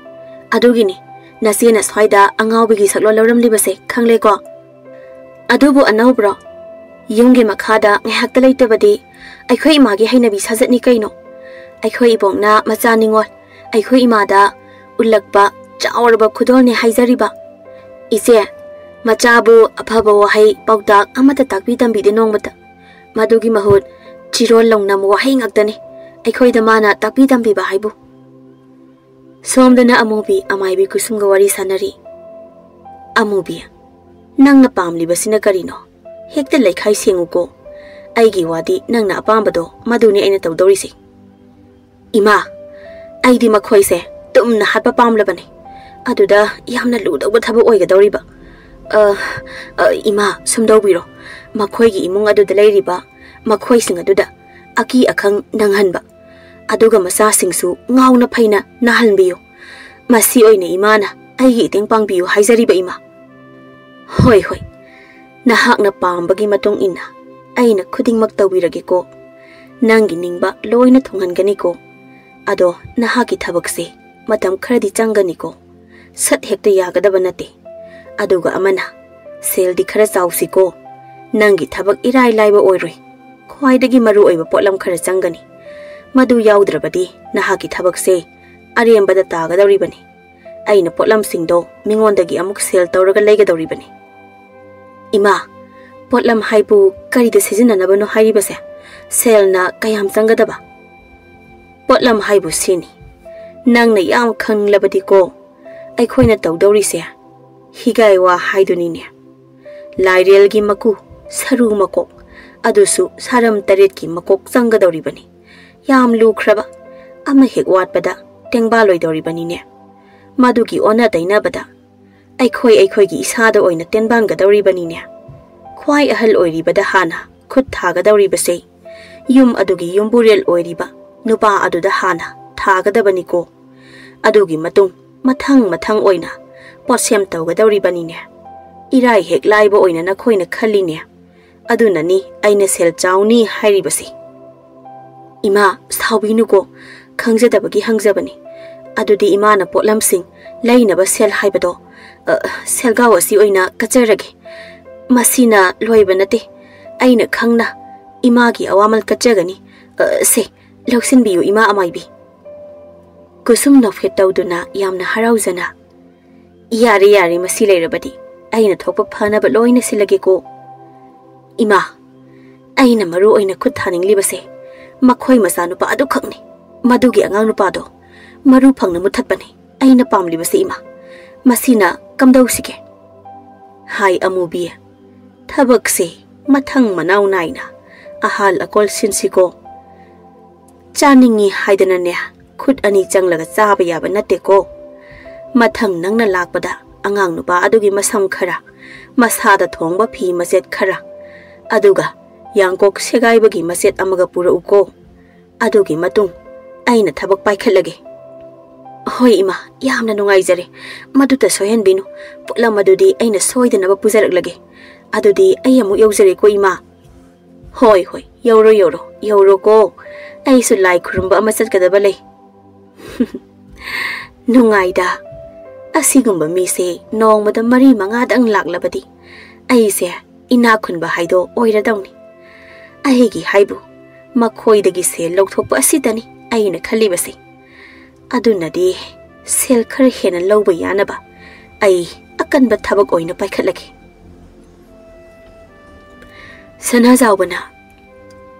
ꯑꯗꯨꯒꯤꯅꯤ ꯅꯆꯦꯅ ꯁ꯭ꯋꯥꯏꯗ ꯑꯉꯥꯎꯕꯤꯒꯤ ꯁꯛꯂꯣꯟ ꯂꯧꯔꯝꯂꯤꯕꯁꯦ, ꯈꯪꯂꯦꯀꯣ?" "ꯑꯗꯨꯕꯨ ꯑꯅꯧꯕ꯭ꯔꯣ? ꯌꯨꯝꯒꯤ ꯃꯈꯥꯗ ꯉꯥꯏꯍꯥꯛꯇ ꯂꯩꯇꯕꯗꯤ ꯑꯩꯈꯣꯏ ꯏꯃꯥꯒꯤ ꯍꯩꯅꯕꯤ ꯁꯥꯖꯠꯅꯤ ꯀꯩꯅꯣ꯫ ꯑꯩꯈꯣꯏ ꯏꯕꯣꯛꯅ ꯃꯆꯥ ꯅꯤꯉꯣꯜ ꯑꯩꯈꯣꯏ ꯏꯃꯥꯗ ꯎꯠꯂꯛꯄ ꯆꯥꯎꯔꯕ ꯈꯨꯗꯣꯜꯅꯦ ꯍꯥꯏꯖꯔꯤꯕ꯫ ꯏꯆꯦ, ꯃꯆꯥꯕꯨ ꯑꯐꯕ ꯋꯥꯍꯩ ꯄꯥꯎꯇꯥꯛ ꯑꯃꯠꯇ ꯇꯥꯛꯄꯤ ꯇꯝꯕꯤꯗꯦ ꯅꯣꯡꯃꯇ꯫ ꯃꯗꯨꯒꯤ ꯃꯍꯨꯠ ꯆꯤꯔꯣꯜ ꯂꯧꯅꯝ ꯋꯥꯍꯩ ꯉꯥꯛꯇꯅꯤ ꯑꯩꯈꯣꯏꯗ ꯃꯥꯅ ꯇꯥꯛꯄꯤ ꯇꯝꯕꯤꯕ ꯍꯥꯏꯕꯨ꯫ ꯁꯣꯝꯗꯅ ꯑꯃꯨꯕꯤ ꯑꯃꯥꯏꯕꯤ ꯀꯨꯁꯨꯝꯒ ꯋꯥꯔꯤ ꯁꯥꯟꯅꯔꯤ꯫ "ꯑꯃꯨꯕꯤ, ꯅꯪꯅ ꯄꯥꯝꯂꯤꯕꯁꯤꯅ ꯀꯔꯤꯅꯣ? ꯍꯦꯛꯇ ꯂꯩꯈꯥꯏ ꯁꯦꯡꯉꯨꯀꯣ꯫ ꯑꯩꯒꯤ ꯋꯥꯗꯤ ꯅꯪꯅ ꯑꯄꯥꯝꯕꯗꯣ ꯃꯗꯨꯅꯤ ꯑꯩꯅ ꯇꯧꯗꯧꯔꯤꯁꯦ꯫" "ꯏꯃꯥ, ꯑꯩꯗꯤ ꯃꯈꯣꯏꯁꯦ ꯇꯨꯝꯅ ꯍꯥꯠꯄ ꯄꯥꯝꯂꯕꯅꯤ꯫ ꯑꯗꯨꯗ ꯌꯥꯝꯅ ꯂꯨꯗꯧꯕ ꯊꯕꯛ ꯑꯣꯏꯒꯗꯧꯔꯤꯕ꯫ ꯑ, ꯑ, ꯏꯃꯥ, ꯁꯨꯝ ꯇꯧꯕꯤꯔꯣ꯫ ꯃꯈꯣꯏꯒꯤ ꯏꯃꯨꯡ ꯑꯗꯨꯗ ꯂꯩꯔꯤꯕ ꯃꯈꯣꯏꯁꯤꯡ ꯑꯗꯨꯗ ꯑꯀꯤ ꯑꯈꯪ ꯅꯪꯍꯟꯕ, ꯑꯗꯨꯒ ꯃꯆꯥꯁꯤꯡꯁꯨ ꯉꯥꯎꯅ ꯐꯩꯅ ꯅꯥꯍꯟꯕꯤꯌꯨ꯫ ꯃꯁꯤ ꯑꯣꯏꯅ ꯏꯃꯥꯅ ꯑꯩꯒꯤ ꯏꯇꯦꯡ ꯄꯥꯡꯕꯤꯌꯨ ꯍꯥꯏꯖꯔꯤꯕ, ꯏꯃꯥ꯫" "ꯍꯣꯏ, ꯍꯣꯏ, ꯅꯍꯥꯛꯅ ꯄꯥꯝꯕꯒꯤ ꯃꯇꯨꯡ ꯏꯟꯅ ꯑꯩꯅ ꯈꯨꯗꯤꯡꯃꯛ ꯇꯧꯕꯤꯔꯒꯦꯀꯣ꯫ ꯅꯪꯒꯤ ꯅꯤꯡꯕ ꯂꯣꯏꯅ ꯊꯨꯡꯍꯟꯒꯅꯤꯀꯣ꯫ ꯑꯗꯣ ꯅꯍꯥꯛꯀꯤ ꯊꯕꯛꯁꯦ ꯃꯇꯝ ꯈꯔꯗꯤ ꯆꯪꯒꯅꯤꯀꯣ꯫ ꯁꯠ ꯍꯦꯛꯇ ꯌꯥꯒꯗꯕ ꯅꯠꯇꯦ꯫ ꯑꯗꯨꯒ ꯑꯃꯅ, ꯁꯦꯜꯗꯤ ꯈꯔ ꯆꯥꯎꯁꯤꯀꯣ꯫ ꯅꯪꯒꯤ ꯊꯕꯛ ꯏꯔꯥꯏ ꯂꯥꯏꯕ ꯑꯣꯏꯔꯣꯏ꯫ ꯈ꯭ꯋꯥꯏꯗꯒꯤ ꯃꯔꯨ ꯑꯣꯏꯕ ꯄꯣꯠꯂꯝ ꯈꯔ ꯆꯪꯒꯅꯤ꯫ ꯃꯗꯨ ꯌꯥꯎꯗ꯭ꯔꯕꯗꯤ ꯅꯍꯥꯛꯀꯤ ꯊꯕꯛꯁꯦ ꯑꯔꯦꯝꯕꯗ ꯇꯥꯒꯗꯧꯔꯤꯕꯅꯤ꯫ ꯑꯩꯅ ꯄꯣꯠꯂꯝꯁꯤꯡꯗꯣ ꯃꯤꯉꯣꯟꯗꯒꯤ ꯑꯃꯨꯛ ꯁꯦꯜ ꯇꯧꯔꯒ ꯂꯩꯒꯗꯧꯔꯤꯕꯅꯤ꯫" "ꯏꯃꯥ, ꯄꯣꯠꯂꯝ ꯍꯥꯏꯕꯨ ꯀꯔꯤꯗ ꯁꯤꯖꯤꯟꯅꯅꯕꯅꯣ ꯍꯥꯏꯔꯤꯕꯁꯦ? ꯁꯦꯜꯅ ꯀꯌꯥꯝ ꯆꯪꯒꯗꯕ?" "ꯄꯣꯠꯂꯝ ꯍꯥꯏꯕꯨ ꯁꯤꯅꯤ꯫ ꯅꯪꯅ ꯌꯥꯝ ꯈꯪꯂꯕꯗꯤꯀꯣ, ꯑꯩꯈꯣꯏꯅ ꯇꯧꯗꯧꯔꯤꯁꯦ ꯍꯤꯒꯥꯏ ꯋꯥ ꯍꯥꯏꯗꯨꯅꯤꯅꯦ꯫ ꯂꯥꯏꯔꯦꯜꯒꯤ ꯃꯀꯨ, ꯁꯔꯨ ꯃꯀꯣꯛ, ꯑꯗꯨꯁꯨ ꯁꯥꯔꯝ ꯇꯔꯦꯠꯀꯤ ꯃꯀꯣꯛ ꯆꯪꯒꯗꯧꯔꯤꯕꯅꯤ꯫ ꯌꯥꯝ ꯂꯨꯈ꯭ꯔꯕ, ꯑꯃ ꯍꯦꯛ ꯋꯥꯠꯄꯗ ꯇꯦꯡꯕꯥꯂꯣꯏꯗꯧꯔꯤꯕꯅꯤꯅꯦ꯫ ꯃꯗꯨꯒꯤ ꯑꯣꯟꯅ ꯇꯩꯅꯕꯗ ꯑꯩꯈꯣꯏ ꯑꯩꯈꯣꯏꯒꯤ ꯏꯁꯥꯗ ꯑꯣꯏꯅ ꯇꯦꯟꯕꯥꯟꯒꯗꯧꯔꯤꯕꯅꯤꯅꯦ꯫ ꯈ꯭ꯋꯥꯏ ꯑꯍꯜ ꯑꯣꯏꯔꯤꯕꯗ ꯍꯥꯟꯅ ꯈꯨꯠ ꯊꯥꯒꯗꯧꯔꯤꯕꯁꯦ ꯌꯨꯝ ꯑꯗꯨꯒꯤ ꯌꯨꯝꯕꯨꯔꯦꯜ ꯑꯣꯏꯔꯤꯕ ꯅꯨꯄꯥ ꯑꯗꯨꯗ ꯍꯥꯟꯅ ꯊꯥꯒꯗꯕꯅꯤꯀꯣ꯫ ꯑꯗꯨꯒꯤ ꯃꯇꯨꯡ ꯃꯊꯪ ꯃꯊꯪ ꯑꯣꯏꯅ ꯄꯣꯠꯁꯦꯝ ꯇꯧꯒꯗꯧꯔꯤꯕꯅꯤꯅꯦ꯫ ꯏꯔꯥꯏ ꯍꯦꯛ ꯂꯥꯏꯕ ꯑꯣꯏꯅ ꯅꯈꯣꯏꯅ ꯈꯜꯂꯤꯅꯦ꯫ ꯑꯗꯨꯅꯅꯤ ꯑꯩꯅ ꯁꯦꯜ ꯆꯥꯎꯅꯤ ꯍꯥꯏꯔꯤꯕꯁꯤ꯫" "ꯏꯃꯥ, ꯁꯥꯎꯕꯤꯅꯨꯀꯣ, ꯈꯪꯖꯗꯕꯒꯤ ꯍꯪꯖꯕꯅꯤ꯫ ꯑꯗꯨꯗꯤ ꯏꯃꯥꯅ ꯄꯣꯠꯂꯝꯁꯤꯡ ꯂꯩꯅꯕ ꯁꯦꯜ ꯍꯥꯏꯕꯗꯣ, ꯑ, ꯁꯦꯜꯒꯥꯎ ꯑꯁꯤ ꯑꯣꯏꯅ ꯀꯠꯆꯔꯒꯦ꯫ ꯃꯁꯤꯅ ꯂꯣꯏꯕ ꯅꯠꯇꯦ꯫ ꯑꯩꯅ ꯈꯪꯅ ꯏꯃꯥꯒꯤ ꯑꯋꯥꯃꯜ ꯀꯠꯆꯒꯅꯤ꯫ ꯑ, ꯁꯦ, ꯂꯧꯁꯤꯟꯕꯤꯌꯨ, ꯏꯃꯥ ꯑꯃꯥꯏꯕꯤ꯫" ꯀꯨꯁꯨꯝ ꯅꯣꯛꯐꯦꯠ ꯇꯧꯗꯨꯅ ꯌꯥꯝꯅ ꯍꯔꯥꯎꯖꯅ, "ꯌꯥꯔꯦ, ꯌꯥꯔꯦ, ꯃꯁꯤ ꯂꯩꯔꯕꯗꯤ ꯑꯩꯅ ꯊꯣꯛꯄ ꯐꯅꯕ ꯂꯣꯏꯅ ꯁꯤꯜꯂꯒꯦꯀꯣ꯫ ꯏꯃꯥ, ꯑꯩꯅ ꯃꯔꯨ ꯑꯣꯏꯅ ꯈꯨꯠ ꯊꯥꯅꯤꯡꯂꯤꯕꯁꯦ ꯃꯈꯣꯏ ꯃꯆꯥꯅꯨꯄꯥ ꯑꯗꯨꯈꯛꯅꯤ꯫ ꯃꯗꯨꯒꯤ ꯑꯉꯥꯡ ꯅꯨꯄꯥꯗꯣ ꯃꯔꯨ ꯐꯪꯅ ꯃꯨꯊꯠꯄꯅꯤ ꯑꯩꯅ ꯄꯥꯝꯂꯤꯕꯁꯦ, ꯏꯃꯥ꯫ ꯃꯁꯤꯅ ꯀꯝꯗꯧꯁꯤꯒꯦ? ꯍꯥꯏ ꯑꯃꯨꯕꯤ, ꯊꯕꯛꯁꯦ ꯃꯊꯪ ꯃꯅꯥꯎ ꯅꯥꯏꯅ ꯑꯍꯥꯜ ꯑꯀꯣꯜ ꯁꯤꯟꯁꯤꯀꯣ꯫ ꯆꯥꯅꯤꯡꯉꯤ ꯍꯥꯏꯗꯅꯅꯦ ꯈꯨꯠ ꯑꯅꯤ ꯆꯪꯂꯒ ꯆꯥꯕ ꯌꯥꯕ ꯅꯠꯇꯦꯀꯣ꯫ ꯃꯊꯪ ꯅꯪꯅ ꯂꯥꯛꯄꯗ ꯑꯉꯥꯡ ꯅꯨꯄꯥ ꯑꯗꯨꯒꯤ ꯃꯁꯝ ꯈꯔ, ꯃꯁꯥꯗ ꯊꯣꯡꯕ ꯐꯤ ꯃꯆꯦꯠ ꯈꯔ, ꯑꯗꯨꯒ ꯌꯥꯡꯀꯣꯛ ꯁꯦꯒꯥꯏꯕꯒꯤ ꯃꯆꯦꯠ ꯑꯃꯒ ꯄꯨꯔꯛꯎꯀꯣ꯫ ꯑꯗꯨꯒꯤ ꯃꯇꯨꯡ ꯑꯩꯅ ꯊꯕꯛ ꯄꯥꯏꯈꯠꯂꯒꯦ꯫ ꯍꯣꯏ ꯏꯃꯥ, ꯌꯥꯝꯅ ꯅꯨꯡꯉꯥꯏꯖꯔꯦ꯫ ꯃꯗꯨꯇ ꯁꯣꯏꯍꯟꯕꯤꯅꯨ꯫ ꯄꯣꯠꯂꯝ ꯑꯗꯨꯗꯤ ꯑꯩꯅ ꯁꯣꯏꯗꯅꯕ ꯄꯨꯖꯔꯛꯂꯒꯦ꯫ ꯑꯗꯨꯗꯤ ꯑꯩ ꯑꯃꯨꯛ ꯌꯧꯖꯔꯦꯀꯣ ꯏꯃꯥ꯫ ꯍꯣꯏ ꯍꯣꯏ, ꯌꯧꯔꯣ ꯌꯧꯔꯣ, ꯌꯧꯔꯣꯀꯣ꯫ ꯑꯩꯁꯨ ꯂꯥꯏ ꯈꯨꯔꯨꯝꯕ ꯑꯃ ꯆꯠꯀꯗꯕ ꯂꯩ꯫ ꯅꯨꯡꯉꯥꯏꯗ꯫ ꯑꯁꯤꯒꯨꯝꯕ ꯃꯤꯁꯦ ꯅꯣꯡꯃꯗ ꯃꯔꯤ ꯃꯉꯥꯗꯪ ꯂꯥꯛꯂꯕꯗꯤ ꯑꯩꯁꯦ ꯏꯅꯥꯛ ꯈꯨꯟꯕ ꯍꯥꯏꯗꯣ ꯑꯣꯏꯔꯗꯧꯅꯤ꯫ ꯑꯩꯒꯤ ꯍꯥꯏꯕꯨ ꯃꯈꯣꯏꯗꯒꯤ ꯁꯦꯜ ꯂꯧꯊꯣꯛꯄ ꯑꯁꯤꯇꯅꯤ ꯑꯩꯅ ꯈꯜꯂꯤꯕꯁꯦ꯫ ꯑꯗꯨꯅꯗꯤ ꯁꯦꯜ ꯈꯔ ꯍꯦꯟꯅ ꯂꯧꯕ ꯌꯥꯅꯕ ꯑꯩ ꯑꯀꯟꯕ ꯊꯕꯛ ꯑꯣꯏꯅ ꯄꯥꯏꯈꯠꯂꯒꯦ꯫ ꯁꯅꯥꯖꯥꯎꯕꯅ,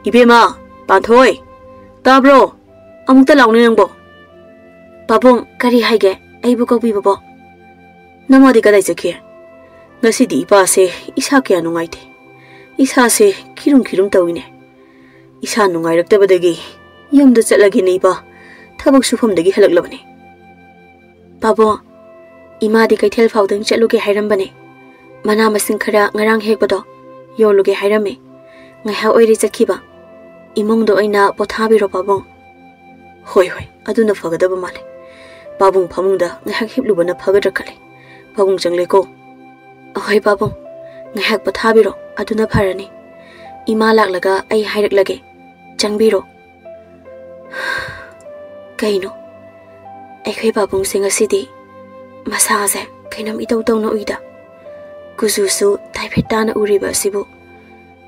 "ꯏꯕꯦꯝꯃ, ꯄꯥꯟꯊꯣꯏ, ꯇꯥꯕ꯭ꯔꯣ? ꯑꯃꯨꯛꯇ ꯂꯥꯎꯅꯦ ꯅꯪꯕꯣ꯫" "ꯄꯥꯕꯨꯡ, ꯀꯔꯤ ꯍꯥꯏꯒꯦ? ꯑꯩꯕꯨ ꯀꯧꯕꯤꯕꯕꯣ?" "ꯅꯃꯥꯗꯤ ꯀꯗꯥꯏ ꯆꯠꯈꯤ? ꯉꯁꯤꯗꯤ ꯏꯄꯥꯁꯦ ꯏꯁꯥ ꯀꯌꯥ ꯅꯨꯡꯉꯥꯏꯇꯦ꯫ ꯏꯁꯥꯁꯦ ꯈꯤꯔꯨꯝ ꯈꯤꯔꯨꯝ ꯇꯧꯏꯅꯦ꯫ ꯏꯁꯥ ꯅꯨꯡꯉꯥꯏꯔꯛꯇꯕꯗꯒꯤ ꯌꯨꯝꯗ ꯆꯠꯂꯒꯦꯅꯦ ꯏꯄꯥ꯫ ꯊꯕꯛ ꯁꯨꯐꯝꯗꯒꯤ ꯍꯜꯂꯛꯂꯕꯅꯦ꯫" "ꯄꯥꯕꯨꯡ, ꯏꯃꯥꯗꯤ ꯀꯩꯊꯦꯜ ꯐꯥꯎꯗꯪ ꯆꯠꯂꯨꯒꯦ ꯍꯥꯏꯔꯝꯕꯅꯦ꯫ ꯃꯅꯥ ꯃꯁꯤꯡ ꯈꯔ ꯉꯔꯥꯡ ꯍꯦꯛꯄꯗꯣ ꯌꯣꯜꯂꯨꯒꯦ ꯍꯥꯏꯔꯝꯃꯦ꯫ ꯉꯥꯏꯍꯥꯛ ꯑꯣꯏꯔꯦ ꯆꯠꯈꯤꯕ꯫ ꯏꯃꯨꯡꯗ ꯑꯣꯏꯅ ꯄꯣꯊꯥꯕꯤꯔꯣ ꯄꯥꯕꯨꯡ꯫" "ꯍꯣꯏ ꯍꯣꯏ, ꯑꯗꯨꯅ ꯐꯒꯗꯕ ꯃꯥꯜꯂꯦ꯫ ꯄꯥꯕꯨꯡ ꯐꯃꯨꯡꯗ ꯉꯥꯏꯍꯥꯛ ꯍꯤꯞꯂꯨꯕꯅ ꯐꯒꯗ꯭ꯔꯥ ꯈꯜꯂꯦ꯫ ꯄꯥꯕꯨꯡ ꯆꯪꯂꯦꯀꯣ꯫" "ꯑꯍꯣꯏ ꯄꯥꯕꯨꯡ, ꯉꯥꯏꯍꯥꯛ ꯄꯣꯊꯥꯕꯤꯔꯣ, ꯑꯗꯨꯅ ꯐꯔꯅꯤ꯫ ꯏꯃꯥ ꯂꯥꯛꯂꯒ ꯑꯩ ꯍꯥꯏꯔꯛꯂꯒꯦ꯫ ꯆꯪꯕꯤꯔꯣ꯫" ꯀꯩꯅꯣ, ꯑꯩꯈꯣꯏ ꯄꯥꯕꯨꯡꯁꯦ ꯉꯁꯤꯗꯤ ꯃꯁꯥꯁꯦ ꯀꯩꯅꯣꯝ ꯏꯇꯧ ꯇꯧꯅ ꯎꯏꯗ꯫ ꯀꯨꯆꯨꯁꯨ ꯇꯥꯏꯐꯦꯠ ꯇꯥꯅ ꯎꯔꯤꯕ ꯑꯁꯤꯕꯨ꯫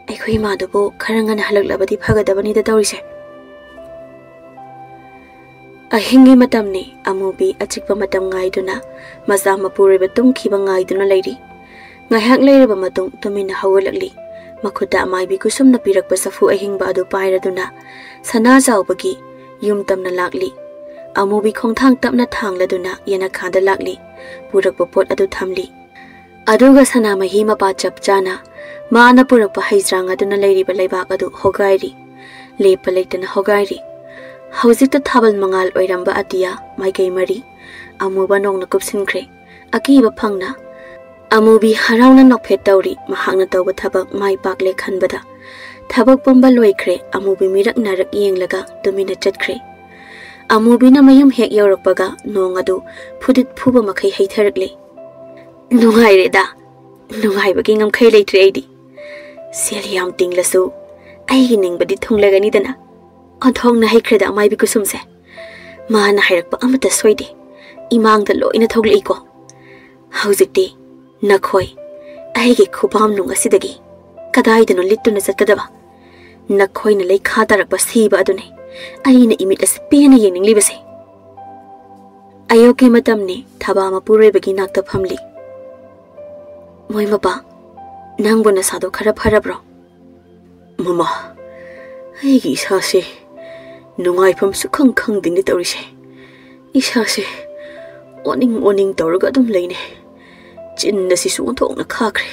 ꯑꯩꯈꯣꯏ ꯏꯃꯥꯗꯨꯕꯨ ꯈꯔ ꯉꯟꯅ ꯍꯜꯂꯛꯂꯕꯗꯤ ꯐꯒꯗꯕꯅꯤꯗ ꯇꯧꯔꯤꯁꯦ꯫ ꯑꯍꯤꯡꯒꯤ ꯃꯇꯝꯅꯤ, ꯑꯃꯨꯕꯤ ꯑꯆꯤꯛꯄ ꯃꯇꯝ ꯉꯥꯏꯗꯨꯅ ꯃꯆꯥ ꯃꯄꯨꯔꯣꯏꯕ ꯇꯨꯝꯈꯤꯕ ꯉꯥꯏꯗꯨꯅ ꯂꯩꯔꯤ꯫ ꯉꯥꯏꯍꯥꯛ ꯂꯩꯔꯕ ꯃꯇꯨꯡ ꯇꯨꯃꯤꯟꯅ ꯍꯧꯒꯠꯂꯛꯂꯤ꯫ ꯃꯈꯨꯠꯇ ꯑꯃꯥꯏꯕꯤ ꯀꯨꯁꯨꯝꯅ ꯄꯤꯔꯛꯄ ꯆꯐꯨ ꯑꯍꯤꯡꯕ ꯑꯗꯨ ꯄꯥꯏꯔꯗꯨꯅ ꯁꯅꯥ ꯆꯥꯎꯕꯒꯤ ꯌꯨꯝ ꯇꯝꯅ ꯂꯥꯛꯂꯤ꯫ ꯑꯃꯨꯕꯤ ꯈꯣꯡꯊꯥꯡ ꯇꯞꯅ ꯊꯥꯡꯂꯗꯨꯅ ꯌꯦꯅꯈꯥꯗ ꯂꯥꯛꯂꯤ꯫ ꯄꯨꯔꯛꯄ ꯄꯣꯠ ꯑꯗꯨ ꯊꯝꯂꯤ꯫ ꯑꯗꯨꯒ ꯁꯅꯥꯃꯍꯤ ꯃꯄꯥ ꯆꯞ ꯆꯥꯅ ꯃꯥꯅ ꯄꯨꯔꯛꯄ ꯍꯩꯖ꯭ꯔꯥꯡ ꯑꯗꯨꯅ ꯂꯩꯔꯤꯕ ꯂꯩꯕꯥꯛ ꯑꯗꯨ ꯍꯣꯒꯥꯏꯔꯤ꯫ ꯂꯦꯞꯄ ꯂꯩꯇꯅ ꯍꯣꯒꯥꯏꯔꯤ꯫ ꯍꯧꯖꯤꯛꯇ ꯊꯥꯕꯜ ꯃꯉꯥꯜ ꯑꯣꯏꯔꯝꯕ ꯑꯇꯤꯌꯥ ꯃꯥꯏꯀꯩ ꯃꯔꯤ ꯑꯃꯨꯕ ꯅꯣꯡꯅ ꯀꯨꯞꯁꯤꯟꯈ꯭ꯔꯦ꯫ ꯑꯀꯤꯕ ꯐꯪꯅ ꯑꯃꯨꯕꯤ ꯍꯔꯥꯎꯅ ꯅꯣꯛꯐꯦꯠ ꯇꯧꯔꯤ꯫ ꯃꯍꯥꯛꯅ ꯇꯧꯕ ꯊꯕꯛ ꯃꯥꯏ ꯄꯥꯛꯂꯦ ꯈꯟꯕꯗ ꯊꯕꯛ ꯄꯨꯝꯕ ꯂꯣꯏꯈ꯭ꯔꯦ꯫ ꯑꯃꯨꯕꯤ ꯃꯤꯔꯛ ꯅꯥꯔꯛ ꯌꯦꯡꯂꯒ ꯇꯨꯃꯤꯟꯅ ꯆꯠꯈ꯭ꯔꯦ꯫ ꯑꯃꯨꯕꯤꯅ ꯃꯌꯨꯝ ꯍꯦꯛ ꯌꯧꯔꯛꯄꯒ ꯅꯣꯡ ꯑꯗꯨ ꯐꯨꯗꯤꯠ ꯐꯨꯕ ꯃꯈꯩ ꯍꯩꯊꯔꯛꯂꯦ꯫ "ꯅꯨꯡꯉꯥꯏꯔꯦꯗ, ꯅꯨꯡꯉꯥꯏꯕꯒꯤ ꯉꯝꯈꯩ ꯂꯩꯇ꯭ꯔꯦ ꯑꯩꯗꯤ꯫ ꯁꯦꯜ ꯌꯥꯝ ꯇꯤꯡꯂꯁꯨ ꯑꯩꯒꯤ ꯅꯤꯡꯕꯗꯤ ꯊꯨꯡꯂꯒꯅꯤꯗꯅ꯫ ꯑꯣꯟꯊꯣꯛꯅ ꯍꯩꯈ꯭ꯔꯦꯗ ꯑꯃꯥꯏꯕꯤ ꯀꯨꯁꯨꯝꯁꯦ꯫ ꯃꯥꯅ ꯍꯥꯏꯔꯛꯄ ꯑꯃꯠꯇ ꯁꯣꯏꯗꯦ꯫ ꯏꯃꯥꯡꯗ ꯂꯣꯏꯅ ꯊꯣꯛꯂꯛꯏꯀꯣ꯫ ꯍꯧꯖꯤꯛꯇꯤ ꯅꯈꯣꯏ ꯑꯩꯒꯤ ꯈꯨꯕꯥꯝꯅꯨꯡ ꯑꯁꯤꯗꯒꯤ ꯀꯗꯥꯏꯗꯅꯣ ꯂꯤꯠꯇꯨꯅ ꯆꯠꯀꯗꯕ? ꯅꯈꯣꯏꯅ ꯂꯩꯈꯥ ꯇꯥꯔꯛꯄ ꯁꯤꯕ ꯑꯗꯨꯅꯤ ꯑꯩꯅ ꯏꯃꯤꯠ ꯑꯁꯤ ꯄꯦꯟꯅ ꯌꯦꯡꯅꯤꯡꯂꯤꯕꯁꯦ꯫" ꯑꯌꯨꯛꯀꯤ ꯃꯇꯝꯅꯤ꯫ ꯊꯕꯥ ꯃꯄꯨꯔꯣꯏꯕꯒꯤ ꯅꯥꯛꯇ ꯐꯝꯂꯤ꯫ "ꯃꯣꯏ ꯃꯄꯥ, ꯅꯪꯕꯨ ꯅꯁꯥꯗꯣ ꯈꯔ ꯐꯔꯕ꯭ꯔꯣ?" "ꯃꯃꯥ, ꯑꯩꯒꯤ ꯏꯁꯥꯁꯦ ꯅꯨꯡꯉꯥꯏꯐꯝ ꯁꯨꯈꯪ ꯈꯪꯗꯦꯅꯦ ꯇꯧꯔꯤꯁꯦ꯫ ꯏꯁꯥꯁꯦ ꯑꯣꯅꯤꯡ ꯑꯣꯅꯤꯡ ꯇꯧꯔꯒ ꯑꯗꯨꯝ ꯂꯩꯅꯦ꯫ ꯆꯤꯟ ꯑꯁꯤꯁꯨ ꯑꯣꯟꯊꯣꯛꯅ ꯈꯥꯈ꯭ꯔꯦ꯫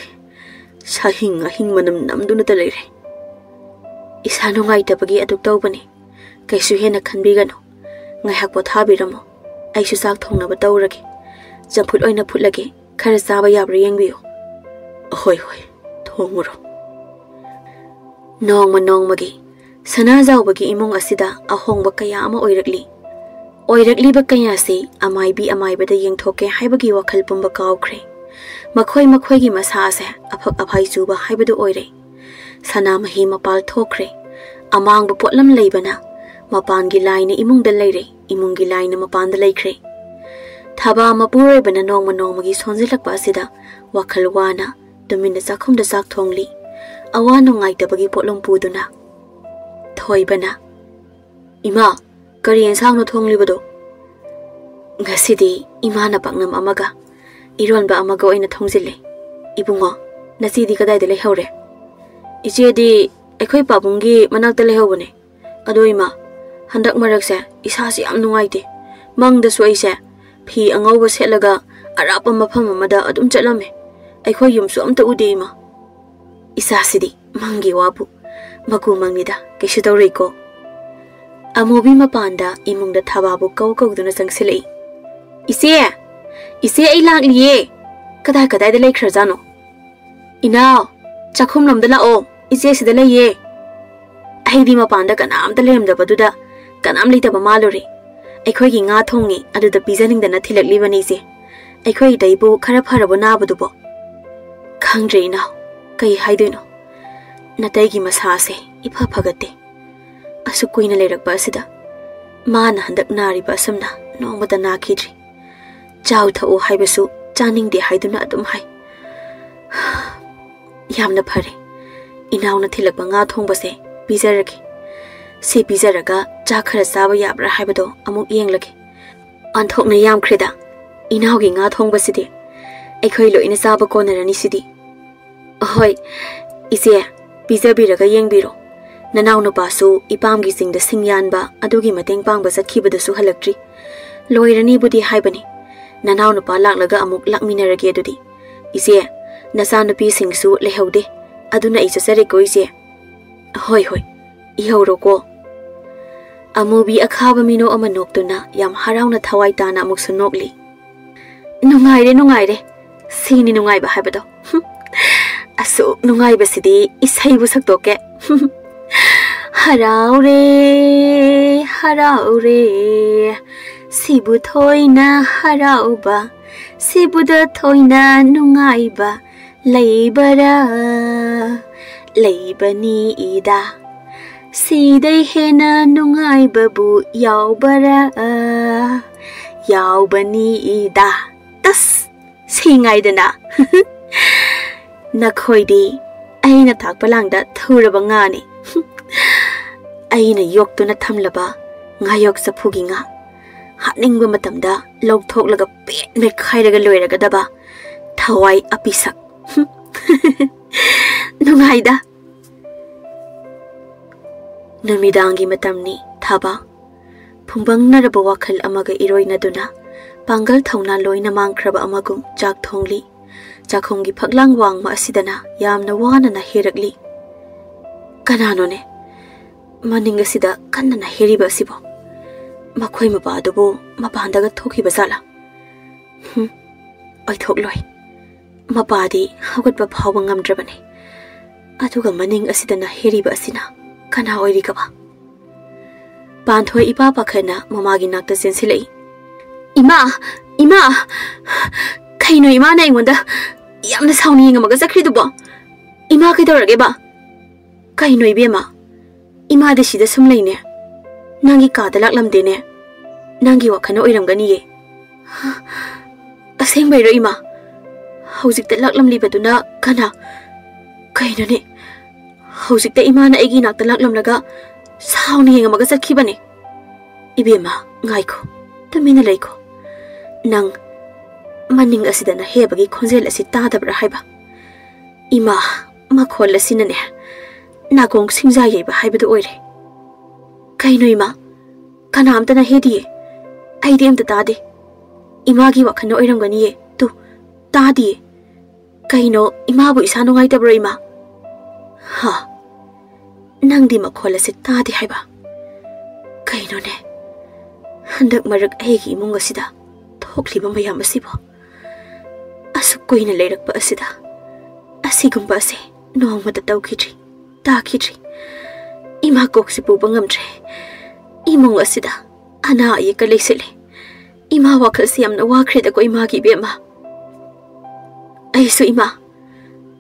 ꯁꯥꯍꯤꯡ ꯑꯍꯤꯡ ꯃꯅꯝ ꯅꯝꯗꯨꯅꯇ ꯂꯩꯔꯦ꯫" "ꯏꯁꯥ ꯅꯨꯡꯉꯥꯏꯇꯕꯒꯤ ꯑꯗꯨ ꯇꯧꯕꯅꯤ꯫ ꯀꯩꯁꯨ ꯍꯦꯟꯅ ꯈꯟꯕꯤꯒꯅꯨ꯫ ꯉꯥꯏꯍꯥꯛ ꯄꯣꯊꯥꯕꯤꯔꯝꯃꯣ꯫ ꯑꯩꯁꯨ ꯆꯥꯛ ꯊꯣꯡꯅꯕ ꯇꯧꯔꯒꯦ꯫ ꯆꯝꯐꯨꯠ ꯑꯣꯏꯅ ꯐꯨꯠꯂꯒꯦ꯫ ꯈꯔ ꯆꯥꯕ ꯌꯥꯕ꯭ꯔꯥ ꯌꯦꯡꯕꯤꯌꯨ꯫" "ꯍꯣꯏ, ꯍꯣꯏ, ꯊꯣꯡꯉꯨꯔꯣ꯫" ꯅꯣꯡꯃ ꯅꯣꯡꯃꯒꯤ ꯁꯅꯥꯖꯥꯎꯕꯒꯤ ꯏꯃꯨꯡ ꯑꯁꯤꯗ ꯑꯍꯣꯡꯕ ꯀꯌꯥ ꯑꯃ ꯑꯣꯏꯔꯛꯂꯤ꯫ ꯑꯣꯏꯔꯛꯂꯤꯕ ꯀꯌꯥꯁꯤ ꯑꯃꯥꯏꯕꯤ ꯑꯃꯥꯏꯕꯗ ꯌꯦꯡꯊꯣꯛꯀꯦ ꯍꯥꯏꯕꯒꯤ ꯋꯥꯈꯜ ꯄꯨꯝꯕ ꯀꯥꯎꯈ꯭ꯔꯦ꯫ ꯃꯈꯣꯏ ꯃꯈꯣꯏꯒꯤ ꯃꯁꯥ ꯑꯁꯦ ꯑꯐꯛ ꯑꯐꯥꯏ ꯆꯨꯕ ꯍꯥꯏꯕꯗꯨ ꯑꯣꯏꯔꯦ꯫ ꯁꯅꯥꯃꯍꯤ ꯃꯄꯥꯜ ꯊꯣꯛꯈ꯭ꯔꯦ꯫ ꯑꯃꯥꯡꯕ ꯄꯣꯠꯂꯝ ꯂꯩꯕꯅ ꯃꯄꯥꯟꯒꯤ ꯂꯥꯏꯅ ꯏꯃꯨꯡꯗ ꯂꯩꯔꯦ, ꯏꯃꯨꯡꯒꯤ ꯂꯥꯏꯅ ꯃꯄꯥꯟꯗ ꯂꯩꯈ꯭ꯔꯦ꯫ ꯊꯕꯥ ꯃꯄꯨꯔꯣꯏꯕꯅ ꯅꯣꯡꯃ ꯅꯣꯡꯃꯒꯤ ꯁꯣꯟꯖꯤꯜꯂꯛꯄ ꯑꯁꯤꯗ ꯋꯥꯈꯜ ꯋꯥꯅ ꯇꯨꯃꯤꯟꯅ ꯆꯥꯛꯈꯨꯝꯗ ꯆꯥꯛ ꯊꯣꯡꯂꯤ꯫ ꯑꯋꯥ ꯅꯨꯡꯉꯥꯏꯇꯕꯒꯤ ꯄꯣꯠꯂꯨꯝ ꯄꯨꯗꯨꯅ꯫ ꯊꯣꯏꯕꯅ, "ꯏꯃꯥ, ꯀꯔꯤ ꯑꯦꯟꯁꯥꯡꯅꯣ ꯊꯣꯡꯂꯤꯕꯗꯣ?" "ꯉꯁꯤꯗꯤ ꯏꯃꯥꯅ ꯄꯥꯛꯅꯝ ꯑꯃꯒ ꯏꯔꯣꯟꯕ ꯑꯃꯒ ꯑꯣꯏꯅ ꯊꯣꯡꯖꯤꯜꯂꯦ꯫" "ꯏꯕꯨꯡꯉꯣ, ꯅꯆꯦꯗꯤ ꯀꯗꯥꯏꯗ ꯂꯩꯍꯧꯔꯦ?" "ꯏꯆꯦꯗꯤ ꯑꯩꯈꯣꯏ ꯄꯥꯕꯨꯡꯒꯤ ꯃꯅꯥꯛꯇ ꯂꯩꯍꯧꯕꯅꯦ꯫ ꯑꯗꯣ ꯏꯃꯥ, ꯍꯟꯗꯛ ꯃꯔꯛꯁꯦ ꯏꯁꯥꯁꯤ ꯌꯥꯝ ꯅꯨꯡꯉꯥꯏꯇꯦ꯫ ꯃꯪꯗꯁꯨ ꯑꯩꯁꯦ ꯐꯤ ꯑꯉꯧꯕ ꯁꯦꯠꯂꯒ ꯑꯔꯥꯞꯄ ꯃꯐꯝ ꯑꯃꯗ ꯑꯗꯨꯝ ꯆꯠꯂꯝꯃꯦ꯫ ꯑꯩꯈꯣꯏ ꯌꯨꯝꯁꯨ ꯑꯝꯇ ꯎꯗꯦ ꯏꯃꯥ꯫" "ꯏꯆꯥꯁꯤꯗꯤ ꯃꯪꯒꯤ ꯋꯥꯕꯨ, ꯃꯀꯨ ꯃꯪꯅꯤꯗ, ꯀꯩꯁꯨ ꯇꯧꯔꯣꯏꯀꯣ꯫" ꯑꯃꯨꯕꯤ ꯃꯄꯥꯟꯗ ꯏꯃꯨꯡꯗ ꯊꯥꯕꯥꯕꯨ ꯀꯧ ꯀꯧꯗꯨꯅ ꯆꯪꯁꯤꯜꯂꯛꯏ꯫ "ꯏꯆꯦ! ꯏꯆꯦ, ꯑꯩ ꯂꯥꯛꯂꯤꯌꯦ꯫ ꯀꯗꯥꯏ ꯀꯗꯥꯏꯗ ꯂꯩꯈ꯭ꯔꯖꯥꯠꯅꯣ?" "ꯏꯅꯥꯎ, ꯆꯥꯛꯈꯨꯝꯂꯣꯝꯗ ꯂꯥꯛꯑꯣ, ꯏꯆꯦ ꯁꯤꯗ ꯂꯩꯌꯦ꯫" ꯑꯩꯗꯤ ꯃꯄꯥꯟꯗ ꯀꯅꯥꯝꯇ ꯂꯩꯔꯝꯗꯕꯗꯨꯗ ꯀꯅꯥꯝ ꯂꯩꯇꯕ ꯃꯥꯜꯂꯨꯔꯦ꯫ "ꯑꯩꯈꯣꯏꯒꯤ ꯉꯥ ꯊꯣꯡꯉꯤ, ꯑꯗꯨꯗ ꯄꯤꯖꯅꯤꯡꯗꯅ ꯊꯤꯜꯂꯛꯂꯤꯕꯅꯤ ꯏꯆꯦ꯫ ꯑꯩꯈꯣꯏ ꯏꯇꯩꯕꯨ ꯈꯔ ꯐꯔꯕꯣ ꯅꯥꯕꯗꯨꯕꯣ?" "ꯈꯪꯗ꯭ꯔꯦ ꯏꯅꯥꯎ, ꯀꯩ ꯍꯥꯏꯗꯣꯏꯅꯣ? ꯅꯇꯩꯒꯤ ꯃꯁꯥꯁꯦ ꯏꯐ ꯐꯒꯠꯇꯦ꯫ ꯑꯁꯨꯛ ꯀꯨꯏꯅ ꯂꯩꯔꯛꯄ ꯑꯁꯤꯗ ꯃꯥꯅ ꯍꯟꯗꯛ ꯅꯥꯔꯤꯕ ꯑꯁꯨꯝꯅ ꯅꯣꯡꯃꯇ ꯅꯥꯈꯤꯗ꯭ꯔꯤ꯫ ꯆꯥꯎ ꯊꯛꯎ ꯍꯥꯏꯕꯁꯨ ꯆꯥꯅꯤꯡꯗꯦ ꯍꯥꯏꯗꯨꯅ ꯑꯗꯨꯝ ꯍꯥꯏ꯫" "ꯌꯥꯝꯅ ꯐꯔꯦ꯫ ꯏꯅꯥꯎꯅ ꯊꯤꯜꯂꯛꯄ ꯉꯥ ꯊꯣꯡꯕꯁꯦ ꯄꯤꯖꯔꯒꯦ꯫ ꯁꯤ ꯄꯤꯖꯔꯒ ꯆꯥꯛ ꯈꯔ ꯆꯥꯕ ꯌꯥꯕ꯭ꯔꯥ ꯍꯥꯏꯕꯗꯣ ꯑꯃꯨꯛ ꯌꯦꯡꯂꯒꯦ꯫ ꯑꯣꯟꯊꯣꯛꯅ ꯌꯥꯝꯈ꯭ꯔꯦꯗ꯫ ꯏꯅꯥꯎꯒꯤ ꯉꯥ ꯊꯣꯡꯕꯁꯤꯗꯤ ꯑꯩꯈꯣꯏ ꯂꯣꯏꯅ ꯆꯥꯕ ꯀꯣꯟꯅꯔꯅꯤ ꯁꯤꯗꯤ꯫" "ꯍꯣꯏ, ꯏꯆꯦ, ꯄꯤꯖꯕꯤꯔꯒ ꯌꯦꯡꯕꯤꯔꯣ꯫ ꯅꯅꯥꯎꯅꯨꯄꯥꯁꯨ ꯏꯄꯥꯝꯒꯤ ꯆꯤꯡꯗ ꯁꯤꯡ ꯌꯥꯟꯕ ꯑꯗꯨꯒꯤ ꯃꯇꯦꯡ ꯄꯥꯡꯕ ꯆꯠꯈꯤꯕꯗꯨꯁꯨ ꯍꯜꯂꯛꯇ꯭ꯔꯤ꯫ ꯂꯣꯏꯔꯅꯤꯕꯨꯗꯤ ꯍꯥꯏꯕꯅꯤ꯫ ꯅꯅꯥꯎꯅꯨꯄꯥ ꯂꯥꯛꯂꯒ ꯑꯃꯨꯛ ꯂꯥꯛꯃꯤꯟꯅꯔꯒꯦ ꯑꯗꯨꯗꯤ꯫ ꯏꯆꯦ, ꯅꯆꯥꯅꯨꯄꯤꯁꯤꯡꯁꯨ ꯂꯩꯍꯧꯗꯦ꯫ ꯑꯗꯨꯅ ꯑꯩ ꯆꯠꯆꯔꯦꯀꯣ ꯏꯆꯦ꯫" "ꯍꯣꯏ, ꯍꯣꯏ, ꯏꯍꯧꯔꯣꯀꯣ꯫" ꯑꯃꯨꯕꯤ ꯑꯈꯥꯕ ꯃꯤꯅꯣꯛ ꯑꯃ ꯅꯣꯛꯇꯨꯅ ꯌꯥꯝ ꯍꯔꯥꯎꯅ ꯊꯋꯥꯏ ꯇꯥꯅ ꯑꯃꯨꯛꯁꯨ ꯅꯣꯛꯂꯤ꯫ "ꯅꯨꯡꯉꯥꯏꯔꯦ, ꯅꯨꯡꯉꯥꯏꯔꯦ꯫ ꯁꯤꯅꯤ ꯅꯨꯡꯉꯥꯏꯕ ꯍꯥꯏꯕꯗꯣ꯫ ꯍꯨꯝ꯫ ꯑꯁꯨꯛ ꯅꯨꯡꯉꯥꯏꯕꯁꯤꯗꯤ ꯏꯁꯩꯕꯨ ꯁꯛꯇꯣꯛꯀꯦ꯫" "ꯍꯔꯥꯎꯔꯦ, ꯍꯔꯥꯎꯔꯦ, ꯁꯤꯕꯨ ꯊꯣꯏꯅ ꯍꯔꯥꯎꯕ, ꯁꯤꯕꯨꯗ ꯊꯣꯏꯅ ꯅꯨꯡꯉꯥꯏꯕ ꯂꯩꯕꯔꯥ? ꯂꯩꯕꯅꯤ ꯏꯗꯥ꯫ ꯁꯤꯗꯩ ꯍꯦꯟꯅ ꯅꯨꯡꯉꯥꯏꯕꯕꯨ ꯌꯥꯎꯕꯔꯥ? ꯌꯥꯎꯕꯅꯤ ꯏꯗꯥ꯫" ꯇꯁ! ꯁꯤ ꯉꯥꯏꯗꯅ꯫ "ꯅꯈꯣꯏꯗꯤ ꯑꯩꯅ ꯊꯥꯛꯄ ꯂꯥꯡꯗ ꯊꯨꯔꯕ ꯉꯥꯅꯤ꯫" ꯑꯩꯅ ꯌꯣꯛꯇꯨꯅ ꯊꯝꯂꯕ ꯉꯥꯌꯣꯛ ꯆꯐꯨꯒꯤ ꯉꯥ, ꯍꯥꯞꯅꯤꯡꯕ ꯃꯇꯝꯗ ꯂꯧꯊꯣꯛꯂꯒ ꯄꯦꯠ ꯃꯦꯠꯈꯥꯏꯔꯒ ꯂꯣꯏꯔꯒꯗꯕ ꯊꯋꯥꯏ ꯑꯄꯤꯁꯛ꯫ ꯅꯨꯡꯉꯥꯏꯗ꯫ ꯅꯨꯃꯤꯗꯥꯡꯒꯤ ꯃꯇꯝꯅꯤ, ꯊꯥꯕ꯫ ꯐꯨꯡꯕꯪꯅꯔꯕ ꯋꯥꯈꯜ ꯑꯃꯒ ꯏꯔꯣꯏꯅꯗꯨꯅ, ꯄꯥꯡꯒꯜ ꯊꯧꯅꯥ ꯂꯣꯏꯅ ꯃꯥꯡꯈ꯭ꯔꯕ ꯑꯃꯒꯨꯝ ꯆꯥꯛ ꯊꯣꯡꯂꯤ꯫ ꯆꯥꯛꯈꯨꯝꯒꯤ ꯐꯛꯂꯥꯡ ꯋꯥꯡꯃ ꯑꯁꯤꯗꯅ ꯌꯥꯝꯅ ꯋꯥꯅ ꯅꯥꯍꯦꯔꯛꯂꯤ꯫ ꯀꯅꯥꯅꯣꯅꯦ? ꯃꯅꯤꯡ ꯑꯁꯤꯗ ꯀꯟꯅ ꯅꯥꯍꯦꯔꯤꯕ ꯑꯁꯤꯕꯣ? ꯃꯈꯣꯏ ꯃꯄꯥꯗꯨꯕꯨ ꯃꯄꯥꯟꯗꯒ ꯊꯣꯛꯈꯤꯕ ꯖꯥꯠꯂꯥ? ꯍꯨꯝ, ꯑꯣꯏꯊꯣꯛꯂꯣꯏ꯫ ꯃꯄꯥꯗꯤ ꯍꯧꯒꯠꯄ ꯐꯥꯎꯕ ꯉꯝꯗ꯭ꯔꯕꯅꯤ꯫ ꯑꯗꯨꯒ ꯃꯅꯤꯡ ꯑꯁꯤꯗ ꯅꯥꯍꯦꯔꯤꯕ ꯑꯁꯤꯅ ꯀꯅꯥ ꯑꯣꯏꯔꯤꯒꯕ? ꯄꯥꯟꯊꯣꯏ ꯏꯄꯥ ꯄꯥꯈꯠꯅ ꯃꯃꯥꯒꯤ ꯅꯥꯛꯇ ꯆꯦꯟꯁꯤꯜꯂꯛꯏ꯫ "ꯏꯃꯥ! ꯏꯃꯥ!" "ꯀꯩꯅꯣ ꯏꯃꯥꯅ ꯑꯩꯉꯣꯟꯗ ꯌꯥꯝꯅ ꯁꯥꯎꯅ ꯌꯦꯡꯉꯝꯃꯒ ꯆꯠꯈ꯭ꯔꯤꯗꯨꯕꯣ? ꯏꯃꯥ ꯀꯩꯗꯧꯔꯒꯦꯕ?" "ꯀꯩꯅꯣ ꯏꯕꯦꯝꯃ? ꯏꯃꯥꯗꯤ ꯁꯤꯗ ꯁꯨꯝ ꯂꯩꯅꯦ꯫ ꯅꯪꯒꯤ ꯀꯥꯗ ꯂꯥꯛꯂꯝꯗꯦꯅꯦ꯫ ꯅꯪꯒꯤ ꯋꯥꯈꯜꯅ ꯑꯣꯏꯔꯝꯒꯅꯤꯌꯦ꯫" "ꯑꯁꯦꯡꯕꯩꯔꯣ ꯏꯃꯥ? ꯍꯧꯖꯤꯛꯇ ꯂꯥꯛꯂꯝꯂꯤꯕꯗꯨꯅ ꯀꯅꯥ? ꯀꯩꯅꯣꯅꯦ? ꯍꯧꯖꯤꯛꯇ ꯏꯃꯥꯅ ꯑꯩꯒꯤ ꯏꯅꯥꯛꯇ ꯂꯥꯛꯂꯝꯂꯒ ꯁꯥꯎꯅ ꯌꯦꯡꯉꯝꯃꯒ ꯆꯠꯈꯤꯕꯅꯦ꯫" "ꯏꯕꯦꯝꯃ, ꯉꯥꯏꯈꯣ꯫ ꯇꯨꯃꯤꯟꯅ ꯂꯩꯈꯣ꯫ ꯅꯪ ꯃꯅꯤꯡ ꯑꯁꯤꯗ ꯅꯥꯍꯦꯕꯒꯤ ꯈꯣꯟꯖꯦꯜ ꯑꯁꯤ ꯇꯥꯗꯕ꯭ꯔꯥ ꯍꯥꯏꯕ? ꯏꯃꯥ, ꯃꯈꯣꯜ ꯑꯁꯤꯅꯅꯦ, ꯅꯥꯀꯣꯡ ꯁꯤꯡꯖꯥ ꯌꯩꯕ ꯍꯥꯏꯕꯗꯨ ꯑꯣꯏꯔꯦ꯫" "ꯀꯩꯅꯣ ꯏꯃꯥ? ꯀꯅꯥꯝꯇ ꯅꯥꯍꯦꯗꯤꯌꯦ꯫ ꯑꯩꯗꯤ ꯑꯝꯇ ꯇꯥꯗꯦ꯫ ꯏꯃꯥꯒꯤ ꯋꯥꯈꯜꯅ ꯑꯣꯏꯔꯝꯒꯅꯤꯌꯦ꯫ ꯇꯨ, ꯇꯥꯗꯤꯌꯦ꯫ ꯀꯩꯅꯣ, ꯏꯃꯥꯕꯨ ꯏꯁꯥ ꯅꯨꯡꯉꯥꯏꯇꯕ꯭ꯔꯣ ꯏꯃꯥ?" "ꯍꯥ? ꯅꯪꯗꯤ ꯃꯈꯣꯜ ꯑꯁꯤ ꯇꯥꯗꯦ ꯍꯥꯏꯕ? ꯀꯩꯅꯣꯅꯦ? ꯍꯟꯗꯛ ꯃꯔꯛ ꯑꯩꯒꯤ ꯏꯃꯨꯡ ꯑꯁꯤꯗ ꯊꯣꯛꯂꯤꯕ ꯃꯌꯥꯝ ꯑꯁꯤꯕꯨ? ꯑꯁꯨꯛ ꯀꯨꯏꯅ ꯂꯩꯔꯛꯄ ꯑꯁꯤꯗ ꯑꯁꯤꯒꯨꯝꯕ ꯑꯁꯤ ꯅꯣꯡꯃꯇ ꯇꯧꯈꯤꯗ꯭ꯔꯤ, ꯇꯥꯈꯤꯗ꯭ꯔꯤ꯫ ꯏꯃꯥ ꯀꯣꯛꯁꯤ ꯄꯨꯕ ꯉꯝꯗ꯭ꯔꯦ꯫ ꯏꯃꯨꯡ ꯑꯁꯤꯗ ꯑꯅꯥ ꯑꯌꯦꯛꯀ ꯂꯩꯁꯤꯜꯂꯦ꯫ ꯏꯃꯥ ꯋꯥꯈꯜꯁꯤ ꯌꯥꯝꯅ ꯋꯥꯈ꯭ꯔꯦꯗꯀꯣ ꯏꯃꯥꯒꯤ ꯏꯕꯦꯝꯃ꯫ ꯑꯩꯁꯨ ꯏꯃꯥ,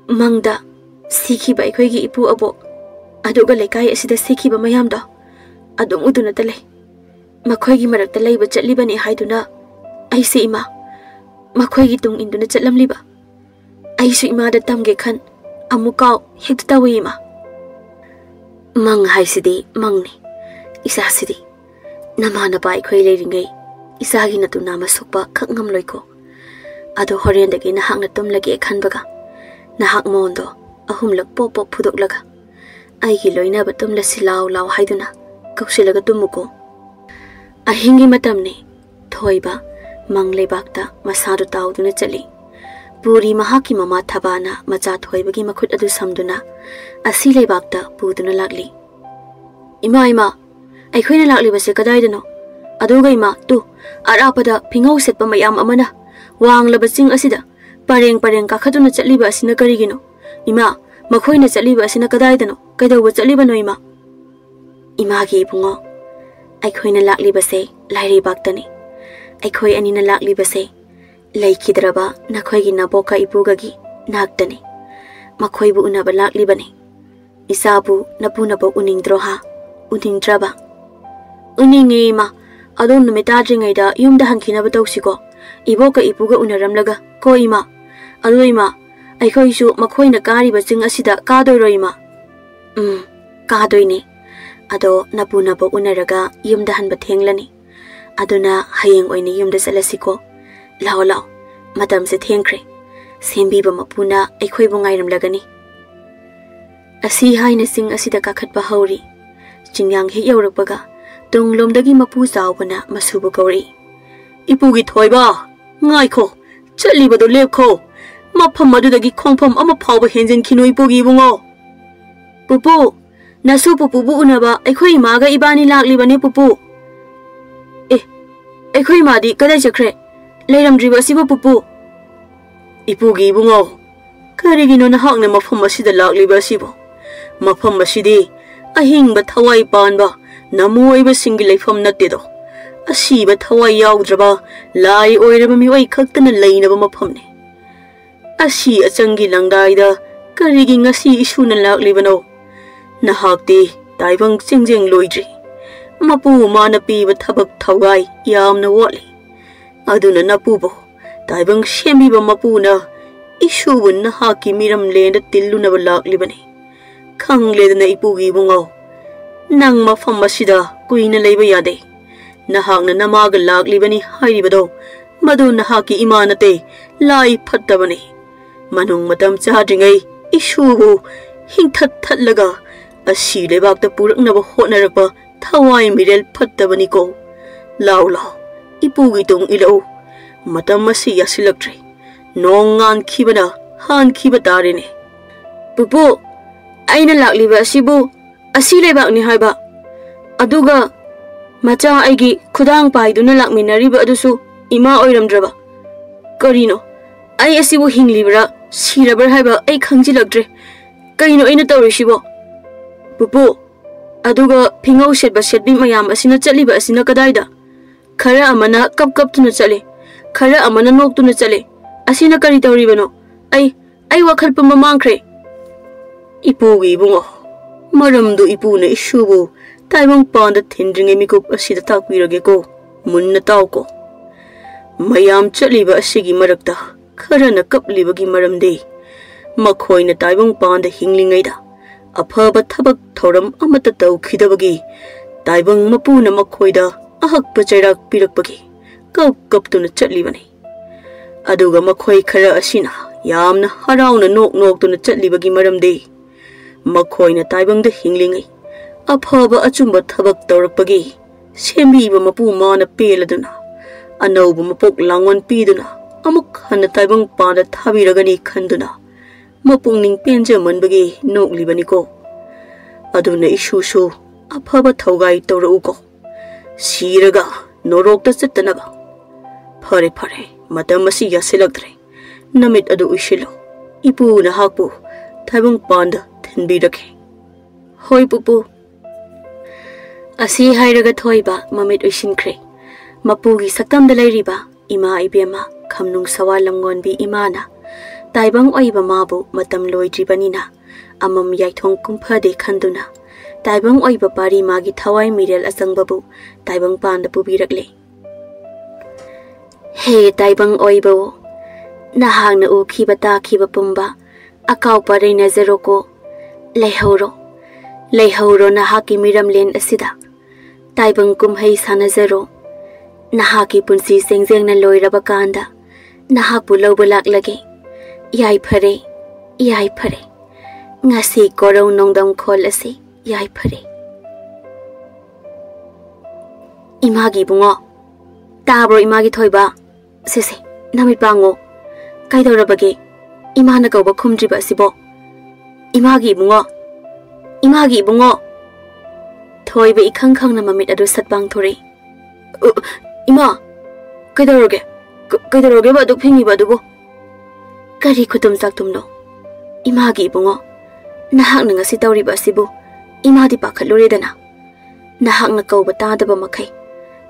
ꯃꯪꯗ ꯁꯤꯈꯤꯕ ꯑꯩꯈꯣꯏꯒꯤ ꯏꯄꯨ ꯑꯕꯣꯛ, ꯑꯗꯨꯒ ꯂꯩꯀꯥꯏ ꯑꯁꯤꯗ ꯁꯤꯈꯤꯕ ꯃꯌꯥꯝꯗꯣ ꯑꯗꯨꯝ ꯎꯗꯨꯅꯇ ꯂꯩ꯫ ꯃꯈꯣꯏꯒꯤ ꯃꯔꯛꯇ ꯂꯩꯕ ꯆꯠꯂꯤꯕꯅꯤ ꯍꯥꯏꯗꯨꯅ ꯑꯩꯁꯦ ꯏꯃꯥ, ꯃꯈꯣꯏꯒꯤ ꯇꯨꯡ ꯏꯟꯗꯨꯅ ꯆꯠꯂꯝꯂꯤꯕ꯫ ꯑꯩꯁꯨ ꯏꯃꯥꯗ ꯇꯝꯒꯦ ꯈꯟ ꯑꯃꯨꯛ ꯀꯥꯎ ꯍꯦꯛꯇ ꯇꯧꯏ ꯏꯃꯥ꯫" "ꯃꯪ ꯍꯥꯏꯁꯤꯗꯤ ꯃꯪꯅꯤ꯫ ꯏꯆꯥꯁꯤꯗꯤ ꯅꯃꯥ ꯅꯄꯥ ꯑꯩꯈꯣꯏ ꯂꯩꯔꯤꯉꯩ ꯏꯆꯥꯒꯤ ꯅꯇꯨ ꯅꯥꯝꯃ ꯁꯣꯛꯄ ꯈꯛ ꯉꯝꯂꯣꯏꯀꯣ꯫ ꯑꯗꯣ ꯍꯣꯔꯦꯟꯗꯒꯤ ꯅꯍꯥꯛꯅ ꯇꯨꯝꯂꯒꯦ ꯈꯟꯕꯒ ꯅꯍꯥꯛ ꯃꯣꯟꯗꯣ ꯑꯍꯨꯝꯂꯛ ꯄꯣꯞ ꯄꯣꯞ ꯐꯨꯗꯣꯛꯂꯒ, "ꯑꯩꯒꯤ ꯂꯣꯏꯅꯕ ꯇꯨꯝꯂꯁꯤ ꯂꯥꯎ ꯂꯥꯎ" ꯍꯥꯏꯗꯨꯅ ꯀꯧꯁꯤꯜꯂꯒ ꯇꯨꯝꯃꯨꯀꯣ꯫ ꯑꯍꯤꯡꯒꯤ ꯃꯇꯝꯅꯤ꯫ ꯊꯣꯏꯕ ꯃꯪ ꯂꯩꯕꯥꯛꯇ ꯃꯁꯥꯗꯨ ꯇꯥꯎꯗꯨꯅ ꯆꯠꯂꯤ꯫ ꯄꯨꯔꯤ ꯃꯍꯥꯛꯀꯤ ꯃꯃꯥ ꯊꯕꯥꯅ ꯃꯆꯥ ꯊꯣꯏꯕꯒꯤ ꯃꯈꯨꯠ ꯑꯗꯨ ꯁꯝꯗꯨꯅ ꯑꯁꯤ ꯂꯩꯕꯥꯛꯇ ꯄꯨꯗꯨꯅ ꯂꯥꯛꯂꯤ꯫ "ꯏꯃꯥ, ꯏꯃꯥ, ꯑꯩꯈꯣꯏꯅ ꯂꯥꯛꯂꯤꯕꯁꯦ ꯀꯗꯥꯏꯗꯅꯣ? ꯑꯗꯨꯒ ꯏꯃꯥ, ꯇꯨ, ꯑꯔꯥꯞꯄꯗ ꯐꯤꯉꯧ ꯁꯦꯠꯄ ꯃꯌꯥꯝ ꯑꯃꯅ ꯋꯥꯡꯂꯕ ꯆꯤꯡ ꯑꯁꯤꯗ ꯄꯔꯦꯡ ꯄꯔꯦꯡ ꯀꯥꯈꯠꯇꯨꯅ ꯆꯠꯂꯤꯕ ꯑꯁꯤꯅ ꯀꯔꯤꯒꯤꯅꯣ? ꯏꯃꯥ, ꯃꯈꯣꯏꯅ ꯆꯠꯂꯤꯕ ꯑꯁꯤꯅ ꯀꯗꯥꯏꯗꯅꯣ? ꯀꯩꯗꯧꯕ ꯆꯠꯂꯤꯕꯅꯣ, ꯏꯃꯥ?" "ꯏꯃꯥꯒꯤ ꯏꯕꯨꯡꯉꯣ, ꯑꯩꯈꯣꯏꯅ ꯂꯥꯛꯂꯤꯕꯁꯦ ꯂꯥꯏꯔꯩꯕꯥꯛꯇꯅꯤ꯫ ꯑꯩꯈꯣꯏ ꯑꯅꯤꯅ ꯂꯥꯛꯂꯤꯕꯁꯦ ꯂꯩꯈꯤꯗ꯭ꯔꯕ ꯅꯈꯣꯏꯒꯤ ꯅꯕꯣꯛꯀ ꯏꯄꯨꯒꯒꯤ ꯅꯥꯛꯇꯅꯤ꯫ ꯃꯈꯣꯏꯕꯨ ꯎꯅꯕ ꯂꯥꯛꯂꯤꯕꯅꯤ꯫ ꯏꯆꯥꯕꯨ ꯅꯄꯨ ꯅꯕꯣꯛ ꯎꯅꯤꯡꯗ꯭ꯔꯣ ꯍꯥ? ꯎꯅꯤꯡꯗ꯭ꯔꯕ?" "ꯎꯅꯤꯡꯉꯦ, ꯏꯃꯥ꯫ ꯑꯗꯣ ꯅꯨꯃꯤꯠ ꯇꯥꯗ꯭ꯔꯤꯉꯩꯗ ꯌꯨꯝꯗ ꯍꯟꯈꯤꯅꯕ ꯇꯧꯁꯤꯀꯣ꯫ ꯏꯕꯣꯛꯀ ꯏꯄꯨꯒ ꯎꯅꯔꯝꯂꯒ ꯀꯣ, ꯏꯃꯥ꯫ ꯑꯗꯣ, ꯏꯃꯥ, ꯑꯩꯈꯣꯏꯁꯨ ꯃꯈꯣꯏꯅ ꯀꯥꯔꯤꯕ ꯆꯤꯡ ꯑꯁꯤꯗ ꯀꯥꯗꯣꯏꯔꯣ, ꯏꯃꯥ?" "ꯎꯝ, ꯀꯥꯗꯣꯏꯅꯦ꯫ ꯑꯗꯣ ꯅꯄꯨ ꯅꯕꯣꯛ ꯎꯅꯔꯒ ꯌꯨꯝꯗ ꯍꯟꯕ ꯊꯦꯡꯂꯅꯤ꯫ ꯑꯗꯨꯅ ꯍꯌꯦꯡ ꯑꯣꯏꯅ ꯌꯨꯝꯗ ꯆꯠꯂꯁꯤꯀꯣ꯫ ꯂꯥꯛꯑꯣ, ꯂꯥꯛꯑꯣ, ꯃꯇꯝꯁꯦ ꯊꯦꯡꯈ꯭ꯔꯦ꯫ ꯁꯦꯝꯕꯤꯕ ꯃꯄꯨꯅ ꯑꯩꯈꯣꯏꯕꯨ ꯉꯥꯏꯔꯝꯂꯒꯅꯤ"꯫ ꯑꯁꯤ ꯍꯥꯏꯅ ꯆꯤꯡ ꯑꯁꯤꯗ ꯀꯥꯈꯠꯄ ꯍꯧꯔꯤ꯫ ꯆꯤꯡꯌꯥꯡ ꯍꯦꯛ ꯌꯧꯔꯛꯄꯒ ꯇꯨꯡꯂꯣꯝꯗꯒꯤ ꯃꯄꯨ ꯆꯥꯎꯕꯅ ꯃꯁꯨꯕꯨ ꯀꯧꯔꯛꯏ꯫ "ꯏꯄꯨꯒꯤ ꯊꯣꯏꯕ, ꯉꯥꯏꯈꯣ, ꯆꯠꯂꯤꯕꯗꯨ ꯂꯦꯞꯈꯣ꯫ ꯃꯐꯝ ꯑꯗꯨꯗꯒꯤ ꯈꯣꯡꯐꯝ ꯑꯃ ꯐꯥꯎꯕ ꯍꯦꯟꯖꯤꯟꯈꯤꯅꯨ, ꯏꯄꯨꯒꯤ ꯏꯕꯨꯡꯉꯣ"꯫ "ꯄꯨꯄꯨ, ꯅꯁꯨ ꯄꯨꯄꯨꯕꯨ ꯎꯅꯕ ꯑꯩꯈꯣꯏ ꯏꯃꯥꯒ ꯏꯕꯥꯅꯤ ꯂꯥꯛꯂꯤꯕꯅꯦ, ꯄꯨꯄꯨ"꯫ "ꯑꯦ, ꯑꯩꯈꯣꯏ ꯏꯃꯥꯗꯤ ꯀꯗꯥꯏ ꯆꯠꯈ꯭ꯔꯦ? ꯂꯩꯔꯝꯗ꯭ꯔꯤꯕ ꯑꯁꯤꯕꯨ, ꯄꯨꯄꯨ?" "ꯏꯄꯨꯒꯤ ꯏꯕꯨꯡꯉꯣ, ꯀꯔꯤꯒꯤꯅꯣ ꯅꯍꯥꯛꯅ ꯃꯐꯝ ꯑꯁꯤꯗ ꯂꯥꯛꯂꯤꯕ ꯑꯁꯤꯕꯨ? ꯃꯐꯝ ꯑꯁꯤꯗꯤ ꯑꯍꯤꯡꯕ ꯊꯋꯥꯏ ꯄꯥꯟꯕ ꯅꯃꯨ ꯑꯣꯏꯕꯁꯤꯡꯒꯤ ꯂꯩꯐꯝ ꯅꯠꯇꯦꯗꯣ꯫ ꯑꯁꯤꯕ ꯊꯋꯥꯏ ꯌꯥꯎꯗ꯭ꯔꯕ ꯂꯥꯏ ꯑꯣꯏꯔꯕ ꯃꯤꯑꯣꯏ ꯈꯛꯇꯅ ꯂꯩꯅꯕ ꯃꯐꯝꯅꯤ꯫ ꯑꯁꯤ ꯑꯆꯪꯒꯤ ꯂꯪꯗꯥꯏꯗ ꯀꯔꯤꯒꯤ ꯉꯁꯤ ꯏꯁꯨꯅ ꯂꯥꯛꯂꯤꯕꯅꯣ? ꯅꯍꯥꯛꯇꯤ ꯇꯥꯏꯕꯪ ꯆꯤꯡꯖꯦꯡ ꯂꯣꯏꯗ꯭ꯔꯤ꯫ ꯃꯄꯨ ꯃꯥꯅ ꯄꯤꯕ ꯊꯕꯛ ꯊꯧꯒꯥꯏ ꯌꯥꯝꯅ ꯋꯥꯠꯂꯤ꯫ ꯑꯗꯨꯅ ꯅꯄꯨꯕꯨ, ꯇꯥꯏꯕꯪ ꯁꯦꯝꯕꯤꯕ ꯃꯄꯨꯅ ꯏꯁꯨꯕꯨ ꯅꯍꯥꯛꯀꯤ ꯃꯤꯔꯝꯂꯦꯟꯗ ꯇꯤꯜꯂꯨꯅꯕ ꯂꯥꯛꯂꯤꯕꯅꯤ꯫ ꯈꯪꯂꯦꯗꯅ, ꯏꯄꯨꯒꯤ ꯏꯕꯨꯡꯉꯣ, ꯅꯪ ꯃꯐꯝ ꯑꯁꯤꯗ ꯀꯨꯏꯅ ꯂꯩꯕ ꯌꯥꯗꯦ꯫ ꯅꯍꯥꯛꯅ ꯅꯃꯥꯒ ꯂꯥꯛꯂꯤꯕꯅꯤ ꯍꯥꯏꯔꯤꯕꯗꯣ, ꯃꯗꯨ ꯅꯍꯥꯛꯀꯤ ꯏꯃꯥ ꯅꯠꯇꯦ, ꯂꯥꯏ ꯐꯠꯇꯕꯅꯤ꯫ ꯃꯅꯨꯡ ꯃꯇꯝ ꯆꯥꯗ꯭ꯔꯤꯉꯩ ꯏꯁꯨꯕꯨ ꯍꯤꯡꯊꯠ ꯊꯠꯂꯒ ꯑꯁꯤ ꯂꯩꯕꯥꯛꯇ ꯄꯨꯔꯛꯅꯕ ꯍꯣꯠꯅꯔꯛꯄ ꯊꯋꯥꯏ ꯃꯤꯔꯦꯜ ꯐꯠꯇꯕꯅꯤꯀꯣ꯫ ꯂꯥꯎ ꯂꯥꯎ, ꯏꯄꯨꯒꯤ ꯇꯨꯡ ꯏꯜꯂꯛꯎ꯫ ꯃꯇꯝ ꯑꯁꯤ ꯌꯥꯁꯤꯜꯂꯛꯇ꯭ꯔꯦ꯫ ꯅꯣꯡ ꯉꯥꯟꯈꯤꯕꯅ ꯍꯥꯟꯈꯤꯕ ꯇꯥꯔꯦꯅꯦ꯫ ꯄꯨꯄꯨ, ꯑꯩꯅ ꯂꯥꯛꯂꯤꯕ ꯑꯁꯤꯕꯨ ꯑꯁꯤ ꯂꯩꯕꯥꯛꯅꯤ ꯍꯥꯏꯕ, ꯑꯗꯨꯒ ꯃꯆꯥ ꯑꯩꯒꯤ ꯈꯨꯗꯥꯡ ꯄꯥꯏꯗꯨꯅ ꯂꯥꯛꯃꯤꯟꯅꯔꯤꯕ ꯑꯗꯨꯁꯨ ꯏꯃꯥ ꯑꯣꯏꯔꯝꯗ꯭ꯔꯕ꯫ ꯀꯔꯤꯅꯣ? ꯑꯩ ꯑꯁꯤꯕꯨ ꯍꯤꯡꯂꯤꯕ꯭ꯔꯥ ꯁꯤꯔꯕ꯭ꯔꯥ ꯍꯥꯏꯕ ꯑꯩ ꯈꯪꯖꯤꯜꯂꯛꯇ꯭ꯔꯦ꯫ ꯀꯩꯅꯣ ꯑꯩꯅ ꯇꯧꯔꯤꯁꯤꯕꯣ? ꯄꯨꯄꯨ, ꯑꯗꯨꯒ ꯐꯤꯉꯧ ꯁꯦꯠꯄ ꯁꯦꯠꯄꯤ ꯃꯌꯥꯝ ꯑꯁꯤꯅ ꯆꯠꯂꯤꯕ ꯑꯁꯤꯅ ꯀꯗꯥꯏꯗ? ꯈꯔ ꯑꯃꯅ ꯀꯞ ꯀꯞꯇꯨꯅ ꯆꯠꯂꯤ, ꯈꯔ ꯑꯃꯅ ꯅꯣꯛꯇꯨꯅ ꯆꯠꯂꯤ꯫ ꯑꯁꯤꯅ ꯀꯔꯤ ꯇꯧꯔꯤꯕꯅꯣ? ꯑꯩ, ꯑꯩ ꯋꯥꯈꯜ ꯄꯨꯝꯕ ꯃꯥꯡꯈ꯭ꯔꯦ꯫ ꯏꯄꯨꯒꯤ ꯏꯕꯨꯡꯉꯣ, ꯃꯔꯝꯗꯨ ꯏꯄꯨꯅ ꯏꯁꯨꯕꯨ ꯇꯥꯏꯕꯪꯄꯥꯟꯗ ꯊꯤꯟꯗ꯭ꯔꯤꯉꯩ ꯃꯤꯀꯨꯞ ꯑꯁꯤꯗ ꯇꯥꯛꯄꯤꯔꯒꯦꯀꯣ꯫ ꯃꯨꯟꯅ ꯇꯥꯎꯀꯣ꯫ ꯃꯌꯥꯝ ꯆꯠꯂꯤꯕ ꯑꯁꯤꯒꯤ ꯃꯔꯛꯇ ꯈꯔꯅ ꯀꯞꯂꯤꯕꯒꯤ ꯃꯔꯝꯗꯤ ꯃꯈꯣꯏꯅ ꯇꯥꯏꯕꯪꯄꯥꯟꯗ ꯍꯤꯡꯂꯤꯉꯩꯗ ꯑꯐꯕ ꯊꯕꯛ ꯊꯧꯔꯝ ꯑꯃꯠꯇ ꯇꯧꯈꯤꯗꯕꯒꯤ ꯇꯥꯏꯕꯪ ꯃꯄꯨꯅ ꯃꯈꯣꯏꯗ ꯑꯍꯛꯄ ꯆꯩꯔꯥꯛ ꯄꯤꯔꯛꯄꯒꯤ ꯀꯞ ꯀꯞꯇꯨꯅ ꯆꯠꯂꯤꯕꯅꯤ꯫ ꯑꯗꯨꯒ ꯃꯈꯣꯏ ꯈꯔ ꯑꯁꯤꯅ ꯌꯥꯝꯅ ꯍꯔꯥꯎꯅ ꯅꯣꯛ ꯅꯣꯛꯇꯨꯅ ꯆꯠꯂꯤꯕꯒꯤ ꯃꯔꯝꯗꯤ ꯃꯈꯣꯏꯅ ꯇꯥꯏꯕꯪꯗ ꯍꯤꯡꯂꯤꯉꯩ ꯑꯐꯕ ꯑꯆꯨꯝꯕ ꯊꯕꯛ ꯇꯧꯔꯛꯄꯒꯤ ꯁꯦꯝꯕꯤꯕ ꯃꯄꯨ ꯃꯥꯅ ꯄꯦꯜꯂꯗꯨꯅ ꯑꯅꯧꯕ ꯃꯄꯣꯛ ꯂꯥꯡꯑꯣꯟ ꯄꯤꯗꯨꯅ ꯑꯃꯨꯛ ꯍꯟꯅ ꯇꯥꯏꯕꯪ ꯄꯥꯟꯗ ꯊꯥꯕꯤꯔꯒꯅꯤ ꯈꯟꯗꯨꯅ ꯃꯄꯨꯛꯅꯤꯡ ꯄꯦꯟꯖꯃꯟꯕꯒꯤ ꯅꯣꯛꯂꯤꯕꯅꯤꯀꯣ꯫ ꯑꯗꯨꯅ ꯏꯁꯨꯁꯨ ꯑꯐꯕ ꯊꯧꯒꯥꯏ ꯇꯧꯔꯛꯎꯀꯣ꯫ ꯁꯤꯔꯒ ꯅꯣꯔꯣꯛꯇ ꯆꯠꯇꯅꯕ꯫ ꯐꯔꯦ, ꯐꯔꯦ, ꯃꯇꯝ ꯑꯁꯤ ꯌꯥꯁꯤꯜꯂꯛꯇ꯭ꯔꯦ꯫ ꯅꯃꯤꯠ ꯑꯗꯨ ꯎꯏꯁꯤꯜꯂꯨ꯫ ꯏꯄꯨ ꯅꯍꯥꯛꯄꯨ ꯇꯥꯏꯕꯪ ꯄꯥꯟꯗ ꯊꯤꯟꯕꯤꯔꯒꯦ꯫ ꯍꯣꯏ, ꯄꯨꯄꯨ꯫ ꯑꯁꯤ ꯍꯥꯏꯔꯒ ꯊꯣꯏꯕ ꯃꯃꯤꯠ ꯎꯏꯁꯤꯟꯈ꯭ꯔꯦ꯫ ꯃꯄꯨꯒꯤ ꯁꯛꯇꯝꯗ ꯂꯩꯔꯤꯕ ꯏꯃꯥ ꯏꯕꯦꯝꯃ ꯈꯝꯅꯨꯡ ꯁꯋꯥ ꯂꯝꯉꯣꯟꯕꯤ ꯏꯃꯥꯅ ꯇꯥꯏꯕꯪ ꯑꯣꯏꯕ ꯃꯥꯕꯨ ꯃꯇꯝ ꯂꯣꯏꯗ꯭ꯔꯤꯕꯅꯤꯅ ꯑꯃꯝ ꯌꯥꯏꯊꯣꯡ ꯀꯨꯝꯐꯗꯦ ꯈꯟꯗꯨꯅ ꯇꯥꯏꯕꯪ ꯑꯣꯏꯕ ꯄꯥꯔꯤ ꯃꯥꯒꯤ ꯊꯋꯥꯏ ꯃꯤꯔꯦꯜ ꯑꯆꯪꯕꯕꯨ ꯇꯥꯏꯕꯪ ꯄꯥꯟꯗ ꯄꯨꯕꯤꯔꯛꯂꯦ꯫ ꯍꯦ ꯇꯥꯏꯕꯪ ꯑꯣꯏꯕꯧ, ꯅꯍꯥꯛꯅ ꯎꯈꯤꯕ ꯇꯥꯈꯤꯕ ꯄꯨꯝꯕ ꯑꯀꯥꯎ ꯄꯔꯩꯅꯖꯔꯣꯀꯣ꯫ ꯂꯩꯍꯧꯔꯣ, ꯂꯩꯍꯧꯔꯣ ꯅꯍꯥꯛꯀꯤ ꯃꯤꯔꯝꯂꯦꯟ ꯑꯁꯤꯗ꯫ ꯇꯥꯏꯕꯪ ꯀꯨꯝꯍꯩ ꯁꯥꯟꯅꯖꯔꯣ꯫ ꯅꯍꯥꯛꯀꯤ ꯄꯨꯟꯁꯤ ꯆꯦꯡꯖꯦꯡꯅ ꯂꯣꯏꯔꯕ ꯀꯥꯟꯗ ꯅꯍꯥꯛꯄꯨ ꯂꯧꯕ ꯂꯥꯛꯂꯒꯦ꯫ ꯌꯥꯏꯐꯔꯦ, ꯌꯥꯏꯐꯔꯦ꯫ ꯉꯁꯤ ꯀꯣꯔꯧ ꯅꯣꯡꯗꯝꯈꯣꯜ ꯑꯁꯤ ꯌꯥꯏꯐꯔꯦ꯫ ꯏꯃꯥꯒꯤ ꯏꯕꯨꯡꯉꯣ, ꯇꯥꯕ꯭ꯔꯣ ꯏꯃꯥꯒꯤ ꯊꯣꯏꯕ? ꯁꯦ, ꯁꯦ, ꯅꯃꯤꯠ ꯄꯥꯡꯉꯣ꯫ ꯀꯩꯗꯧꯔꯕꯒꯦ? ꯏꯃꯥꯅ ꯀꯧꯕ ꯈꯨꯝꯗ꯭ꯔꯤꯕ ꯑꯁꯤꯕꯣ? ꯏꯃꯥꯒꯤ ꯏꯕꯨꯡꯉꯣ, ꯏꯃꯥꯒꯤ ꯏꯕꯨꯡꯉꯣ꯫ ꯊꯣꯏꯕ ꯏꯈꯪ ꯈꯪꯅ ꯃꯃꯤꯠ ꯑꯗꯨ ꯁꯠ ꯄꯥꯡꯊꯣꯔꯛꯏ꯫ "ꯑ, ꯏꯃꯥ, ꯀꯩꯗꯧꯔꯒꯦ? ꯀ-, ꯀꯩꯗꯧꯔꯒꯦꯕ ꯑꯗꯨꯛ ꯐꯤꯡꯉꯤꯕ ꯑꯗꯨꯕꯨ?" "ꯀꯔꯤ ꯈꯨꯇꯨꯝ ꯆꯥꯛꯇꯨꯝꯅꯣ? ꯏꯃꯥꯒꯤ ꯏꯕꯨꯡꯉꯣ, ꯅꯍꯥꯛꯅ ꯉꯁꯤ ꯇꯧꯔꯤꯕ ꯑꯁꯤꯕꯨ ꯏꯃꯥꯗꯤ ꯄꯥꯈꯠꯂꯨꯔꯦꯗꯅ꯫ ꯅꯍꯥꯛꯅ ꯀꯧꯕ ꯇꯥꯗꯕ ꯃꯈꯩ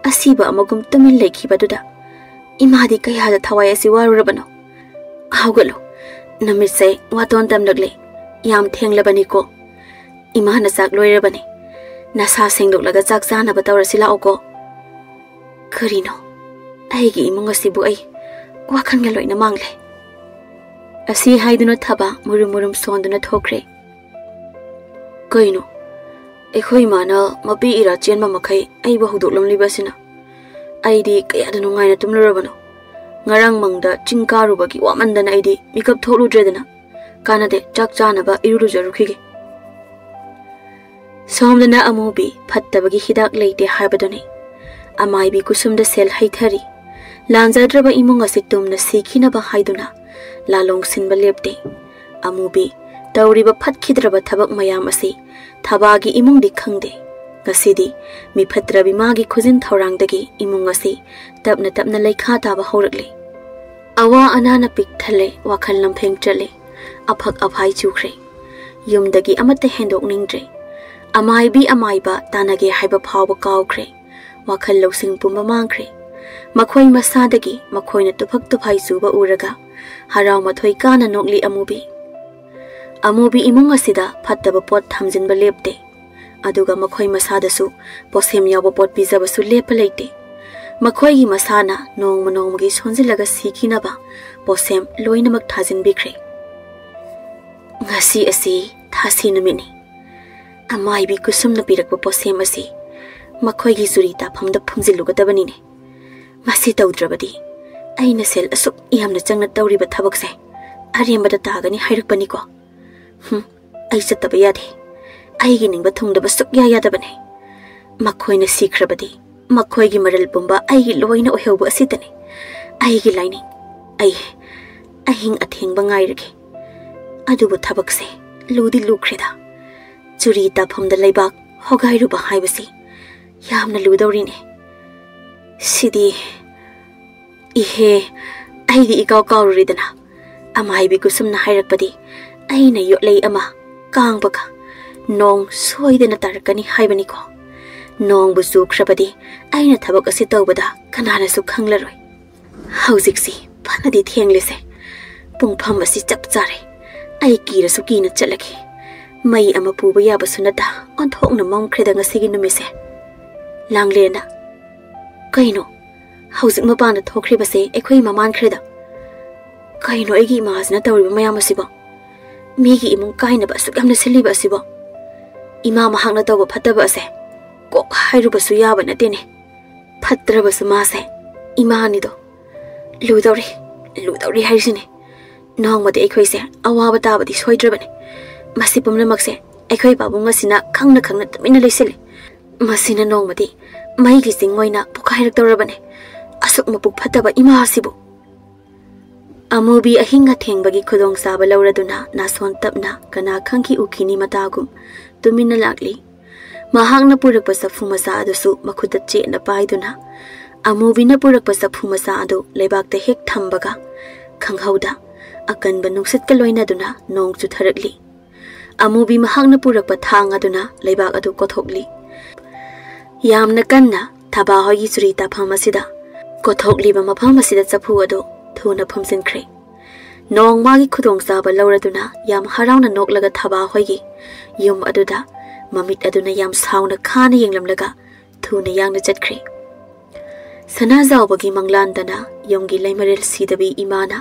ꯑꯁꯤꯕ ꯑꯃꯒꯨꯝ ꯇꯨꯃꯤꯟ ꯂꯩꯈꯤꯕꯗꯨꯗ ꯏꯃꯥꯗꯤ ꯀꯌꯥꯗ ꯊꯋꯥꯏ ꯑꯁꯤ ꯋꯥꯔꯨꯔꯕꯅꯣ? ꯍꯧꯒꯠꯂꯨ, ꯅꯨꯃꯤꯠꯁꯦ ꯋꯥꯇꯣꯟ ꯇꯝꯂꯛꯂꯦ, ꯌꯥꯝ ꯊꯦꯡꯂꯕꯅꯤꯀꯣ꯫ ꯏꯃꯥꯅ ꯆꯥꯛ ꯂꯣꯏꯔꯕꯅꯤ꯫ ꯅꯁꯥ ꯁꯦꯡꯗꯣꯛꯂꯒ ꯆꯥꯛ ꯆꯥꯅꯕ ꯇꯧꯔꯁꯤ ꯂꯥꯛꯑꯣꯀꯣ꯫" "ꯀꯔꯤꯅꯣ? ꯑꯩꯒꯤ ꯏꯃꯨꯡ ꯑꯁꯤꯕꯨ ꯑꯩ ꯋꯥꯈꯜꯒ ꯂꯣꯏꯅ ꯃꯥꯡꯂꯦ꯫" ꯑꯁꯤ ꯍꯥꯏꯗꯨꯅ ꯊꯕꯥ ꯃꯨꯔꯨꯝ ꯃꯨꯔꯨꯝ ꯁꯣꯟꯗꯨꯅ ꯊꯣꯛꯈ꯭ꯔꯦ꯫ "ꯀꯩꯅꯣ? ꯑꯩꯈꯣꯏ ꯏꯃꯥꯅ ꯃꯄꯤ ꯏꯔꯥ ꯆꯦꯟꯕ ꯃꯈꯩ ꯑꯩꯕꯨ ꯍꯧꯗꯣꯛꯂꯝꯂꯤꯕ ꯑꯁꯤꯅ? ꯑꯩꯗꯤ ꯀꯌꯥꯗ ꯅꯨꯡꯉꯥꯏꯅ ꯇꯨꯝꯂꯨꯔꯕꯅꯣ꯫ ꯉꯔꯥꯡ ꯃꯪꯗ ꯆꯤꯡ ꯀꯥꯔꯨꯕꯒꯤ ꯋꯥꯃꯟꯗꯅ ꯑꯩꯗꯤ ꯃꯤꯀꯞ ꯊꯣꯛꯂꯨꯗ꯭ꯔꯦꯗꯅ꯫ ꯀꯥꯟꯅꯗꯦ, ꯆꯥꯛ ꯆꯥꯅꯕ ꯏꯔꯨ ꯂꯨꯖꯔꯨꯈꯤꯒꯦ꯫" ꯁꯣꯝꯗꯅ ꯑꯃꯨꯕꯤ ꯐꯠꯇꯕꯒꯤ ꯍꯤꯗꯥꯛ ꯂꯩꯇꯦ ꯍꯥꯏꯕꯗꯨꯅꯤ꯫ ꯑꯃꯥꯏꯕꯤ ꯀꯨꯁꯨꯝꯗ ꯁꯦꯜ ꯍꯩꯊꯔꯤ꯫ ꯂꯥꯟꯖꯗ꯭ꯔꯕ ꯏꯃꯨꯡ ꯑꯁꯤ ꯇꯨꯝꯅ ꯁꯤꯈꯤꯅꯕ ꯍꯥꯏꯗꯨꯅ ꯂꯥꯂꯣꯡ ꯁꯤꯟꯕ ꯂꯦꯞꯇꯦ꯫ ꯑꯃꯨꯕꯤ ꯇꯧꯔꯤꯕ ꯐꯠꯈꯤꯗ꯭ꯔꯕ ꯊꯕꯛ ꯃꯌꯥꯝ ꯑꯁꯤ ꯊꯕꯥꯒꯤ ꯏꯃꯨꯡꯗꯤ ꯈꯪꯗꯦ꯫ ꯉꯁꯤꯗꯤ ꯃꯤꯐꯠꯇ꯭ꯔꯕꯤ ꯃꯥꯒꯤ ꯈꯨꯖꯤꯟ ꯊꯧꯔꯥꯡꯗꯒꯤ ꯏꯃꯨꯡ ꯑꯁꯤ ꯇꯞꯅ ꯇꯞꯅ ꯂꯩꯈꯥ ꯇꯥꯕ ꯍꯧꯔꯛꯂꯦ꯫ ꯑꯋꯥ ꯑꯅꯥꯅ ꯄꯤꯛ ꯊꯜꯂꯦ, ꯋꯥꯈꯜ ꯂꯝꯐꯦꯡ ꯆꯠꯂꯦ, ꯑꯐꯛ ꯑꯐꯥꯏ ꯆꯨꯈ꯭ꯔꯦ꯫ ꯌꯨꯝꯗꯒꯤ ꯑꯃꯠꯇ ꯍꯦꯟꯗꯣꯛꯅꯤꯡꯗ꯭ꯔꯦ꯫ ꯑꯃꯥꯏꯕꯤ ꯑꯃꯥꯏꯕ ꯇꯥꯟꯅꯒꯦ ꯍꯥꯏꯕ ꯐꯥꯎꯕ ꯀꯥꯎꯈ꯭ꯔꯦ꯫ ꯋꯥꯈꯜ ꯂꯧꯁꯤꯡ ꯄꯨꯝꯕ ꯃꯥꯡꯈ꯭ꯔꯦ꯫ ꯃꯈꯣꯏ ꯃꯁꯥꯗꯒꯤ ꯃꯈꯣꯏꯅ ꯇꯨꯐꯛ ꯇꯨꯐꯥꯏ ꯆꯨꯕ ꯎꯔꯒ ꯍꯔꯥꯎ ꯃꯊꯣꯏ ꯀꯥꯅ ꯅꯣꯛꯂꯤ ꯑꯃꯨꯕꯤ꯫ ꯑꯃꯨꯕꯤ ꯏꯃꯨꯡ ꯑꯁꯤꯗ ꯐꯠꯇꯕ ꯄꯣꯠ ꯊꯝꯖꯤꯟꯕ ꯂꯦꯞꯇꯦ꯫ ꯑꯗꯨꯒ ꯃꯈꯣꯏ ꯃꯁꯥꯗꯁꯨ ꯄꯣꯠꯁꯦꯝ ꯌꯥꯎꯕ ꯄꯣꯠ ꯄꯤꯖꯕꯁꯨ ꯂꯦꯞꯄ ꯂꯩꯇꯦ꯫ ꯃꯈꯣꯏꯒꯤ ꯃꯁꯥꯅ ꯅꯣꯡꯃ ꯅꯣꯡꯃꯒꯤ ꯁꯣꯟꯖꯤꯜꯂꯒ ꯁꯤꯈꯤꯅꯕ ꯄꯣꯠꯁꯦꯝ ꯂꯣꯏꯅꯃꯛ ꯊꯥꯖꯤꯟꯕꯤꯈ꯭ꯔꯦ꯫ ꯉꯁꯤ ꯑꯁꯤ ꯊꯥꯁꯤ ꯅꯨꯃꯤꯠꯅꯤ꯫ ꯑꯃꯥꯏꯕꯤ ꯀꯨꯁꯨꯝꯅ ꯄꯤꯔꯛꯄ ꯄꯣꯠꯁꯦꯝ ꯑꯁꯤ ꯃꯈꯣꯏꯒꯤ ꯆꯨꯔꯤ ꯇꯥꯐꯝꯗ ꯐꯨꯝꯖꯤꯜꯂꯨꯒꯗꯕꯅꯤꯅꯦ꯫ ꯃꯁꯤ ꯇꯧꯗ꯭ꯔꯕꯗꯤ ꯑꯩꯅ ꯁꯦꯜ ꯑꯁꯨꯛ ꯌꯥꯝꯅ ꯆꯪꯅ ꯇꯧꯔꯤꯕ ꯊꯕꯛꯁꯦ ꯑꯔꯦꯝꯕꯗ ꯇꯥꯒꯅꯤ ꯍꯥꯏꯔꯛꯄꯅꯤꯀꯣ꯫ ꯍꯨꯝ, ꯑꯩ ꯆꯠꯇꯕ ꯌꯥꯗꯦ꯫ ꯑꯩꯒꯤ ꯅꯤꯡꯕ ꯊꯨꯡꯗꯕ ꯁꯨꯛꯌꯥ ꯌꯥꯗꯕꯅꯦ꯫ ꯃꯈꯣꯏꯅ ꯁꯤꯈ꯭ꯔꯕꯗꯤ ꯃꯈꯣꯏꯒꯤ ꯃꯔꯜ ꯄꯨꯝꯕ ꯑꯩꯒꯤ ꯂꯣꯏꯅ ꯑꯣꯏꯍꯧꯕ ꯑꯁꯤꯗꯅꯤ꯫ ꯑꯩꯒꯤ ꯂꯥꯏꯅꯤꯡ, ꯑꯩ ꯑꯍꯤꯡ ꯑꯊꯦꯡꯕ ꯉꯥꯏꯔꯒꯦ꯫ ꯑꯗꯨꯕꯨ ꯊꯕꯛꯁꯦ ꯂꯨꯗꯤ ꯂꯨꯈ꯭ꯔꯦꯗ꯫ ꯆꯨꯔꯤ ꯇꯥꯐꯝꯗ ꯂꯩꯕꯥꯛ ꯍꯣꯒꯥꯏꯔꯨꯕ ꯍꯥꯏꯕꯁꯤ ꯌꯥꯝꯅ ꯂꯨꯗꯧꯔꯤꯅꯦ꯫ ꯁꯤꯗꯤ, ꯏꯍꯦ, ꯑꯩꯗꯤ ꯏꯀꯥꯎ ꯀꯥꯎꯔꯨꯔꯦꯗꯅ꯫ ꯑꯃꯥꯏꯕꯤ ꯀꯨꯁꯨꯝꯅ ꯍꯥꯏꯔꯛꯄꯗꯤ ꯑꯩꯅ ꯌꯣꯠꯂꯩ ꯑꯃ ꯀꯥꯡꯕꯒ ꯅꯣꯡ ꯁꯣꯏꯗꯅ ꯇꯥꯔꯛꯀꯅꯤ ꯍꯥꯏꯕꯅꯤꯀꯣ꯫ ꯅꯣꯡꯕꯨ ꯆꯨꯈ꯭ꯔꯕꯗꯤ ꯑꯩꯅ ꯊꯕꯛ ꯑꯁꯤ ꯇꯧꯕꯗ ꯀꯅꯥꯅꯁꯨ ꯈꯪꯂꯔꯣꯏ꯫ ꯍꯧꯖꯤꯛꯁꯤ ꯐꯅꯗꯤ ꯊꯦꯡꯂꯦꯁꯦ꯫ ꯄꯨꯡꯐꯝ ꯑꯁꯤ ꯆꯞ ꯆꯥꯔꯦ꯫ ꯑꯩ ꯀꯤꯔꯁꯨ ꯀꯤꯅ ꯆꯠꯂꯒꯦ꯫ ꯃꯩ ꯑꯃ ꯄꯨꯕ ꯌꯥꯕꯁꯨ ꯅꯠꯇ ꯑꯣꯟꯊꯣꯛꯅ ꯃꯝꯈ꯭ꯔꯦꯗ ꯉꯁꯤꯒꯤ ꯅꯨꯃꯤꯠꯁꯦ꯫ ꯂꯥꯡꯂꯦꯟꯅ, "ꯀꯩꯅꯣ? ꯍꯧꯖꯤꯛ ꯃꯄꯥꯟꯗ ꯊꯣꯛꯈ꯭ꯔꯤꯕꯁꯦ ꯑꯩꯈꯣꯏ ꯏꯃꯥ ꯃꯥꯟꯈ꯭ꯔꯦꯗ꯫ ꯀꯩꯅꯣ ꯑꯩꯒꯤ ꯏꯃꯥꯁꯤꯅ ꯇꯧꯔꯤꯕ ꯃꯌꯥꯝ ꯑꯁꯤꯕꯣ? ꯃꯤꯒꯤ ꯏꯃꯨꯡ ꯀꯥꯏꯅꯕ ꯑꯁꯨꯛ ꯌꯥꯝꯅ ꯁꯤꯜꯂꯤꯕ ꯑꯁꯤꯕꯣ? ꯏꯃꯥ ꯃꯍꯥꯛꯅ ꯇꯧꯕ ꯐꯠꯇꯕ ꯑꯁꯦ ꯀꯣꯛ ꯍꯥꯏꯔꯨꯕꯁꯨ ꯌꯥꯕ ꯅꯠꯇꯦꯅꯦ꯫ ꯐꯠꯇ꯭ꯔꯕꯁꯨ ꯃꯥꯁꯦ ꯏꯃꯥꯅꯤꯗꯣ꯫ ꯂꯨꯗꯧꯔꯤ, ꯂꯨꯗꯧꯔꯤ ꯍꯥꯏꯁꯤꯅꯦ꯫ ꯅꯣꯡꯃꯗꯤ ꯑꯩꯈꯣꯏꯁꯦ ꯑꯋꯥꯕ ꯇꯥꯕꯗꯤ ꯁꯣꯏꯗ꯭ꯔꯕꯅꯤ꯫ ꯃꯁꯤ ꯄꯨꯝꯅꯃꯛꯁꯦ ꯑꯩꯈꯣꯏ ꯄꯥꯕꯨꯡ ꯑꯁꯤꯅ ꯈꯪꯅ ꯈꯪꯅ ꯇꯨꯃꯤꯟꯅ ꯂꯩꯁꯤꯜꯂꯤ꯫ ꯃꯁꯤꯅ ꯅꯣꯡꯃꯗꯤ ꯃꯩꯒꯤ ꯆꯤꯡ ꯑꯣꯏꯅ ꯄꯣꯛꯈꯥꯏꯔꯛꯇꯧꯔꯕꯅꯤ꯫ ꯑꯁꯨꯛ ꯃꯄꯨꯛ ꯐꯠꯇꯕ ꯏꯃꯥ ꯑꯁꯤꯕꯨ!" ꯑꯃꯨꯕꯤ ꯑꯍꯤꯡ ꯑꯊꯦꯡꯕꯒꯤ ꯈꯨꯗꯣꯡꯆꯥꯕ ꯂꯧꯔꯗꯨꯅ ꯅꯥꯁꯣꯟ ꯇꯞꯅ ꯀꯅꯥ ꯈꯪꯈꯤ ꯎꯈꯤꯅꯤ ꯃꯇꯥꯒꯨꯝ ꯇꯨꯃꯤꯟꯅ ꯂꯥꯛꯂꯤ꯫ ꯃꯍꯥꯛꯅ ꯄꯨꯔꯛꯄ ꯆꯐꯨ ꯃꯆꯥ ꯑꯗꯨꯁꯨ ꯃꯈꯨꯠꯇ ꯆꯦꯠꯅ ꯄꯥꯏꯗꯨꯅ ꯑꯃꯨꯕꯤꯅ ꯄꯨꯔꯛꯄ ꯆꯐꯨ ꯃꯆꯥ ꯑꯗꯨ ꯂꯩꯕꯥꯛꯇ ꯍꯦꯛ ꯊꯝꯕꯒ ꯈꯪꯍꯧꯗ ꯑꯀꯟꯕ ꯅꯨꯡꯁꯤꯠꯀ ꯂꯣꯏꯅꯗꯨꯅ ꯅꯣꯡ ꯆꯨꯊꯔꯛꯂꯤ꯫ ꯑꯃꯨꯕꯤ ꯃꯍꯥꯛꯅ ꯄꯨꯔꯛꯄ ꯊꯥꯡ ꯑꯗꯨꯅ ꯂꯩꯕꯥꯛ ꯑꯗꯨ ꯀꯣꯊꯣꯛꯂꯤ꯫ ꯌꯥꯝꯅ ꯀꯟꯅ ꯊꯕꯥ ꯍꯣꯏꯒꯤ ꯆꯨꯔꯤ ꯇꯥꯐꯝ ꯑꯁꯤꯗ ꯀꯣꯊꯣꯛꯂꯤꯕ ꯃꯐꯝ ꯑꯁꯤꯗ ꯆꯐꯨ ꯑꯗꯨ ꯊꯨꯅ ꯐꯨꯝꯖꯤꯟꯈ꯭ꯔꯦ꯫ ꯅꯣꯡ ꯃꯥꯒꯤ ꯈꯨꯗꯣꯡꯆꯥꯕ ꯂꯧꯔꯗꯨꯅ ꯌꯥꯝ ꯍꯔꯥꯎꯅ ꯅꯣꯛꯂꯒ ꯊꯕꯥ ꯍꯣꯏꯒꯤ ꯌꯨꯝ ꯑꯗꯨꯗ ꯃꯃꯤꯠ ꯑꯗꯨꯅ ꯌꯥꯝ ꯁꯥꯎꯅ ꯈꯥꯅ ꯌꯦꯡꯂꯝꯂꯒ ꯊꯨꯅ ꯌꯥꯡꯅ ꯆꯠꯈ꯭ꯔꯦ꯫ ꯁꯅꯥꯖꯥꯎꯕꯒꯤ ꯃꯪꯂꯥꯟꯗꯅ ꯌꯨꯝꯒꯤ ꯂꯩꯃꯔꯦꯜ ꯁꯤꯗꯕꯤ ꯏꯃꯥꯅ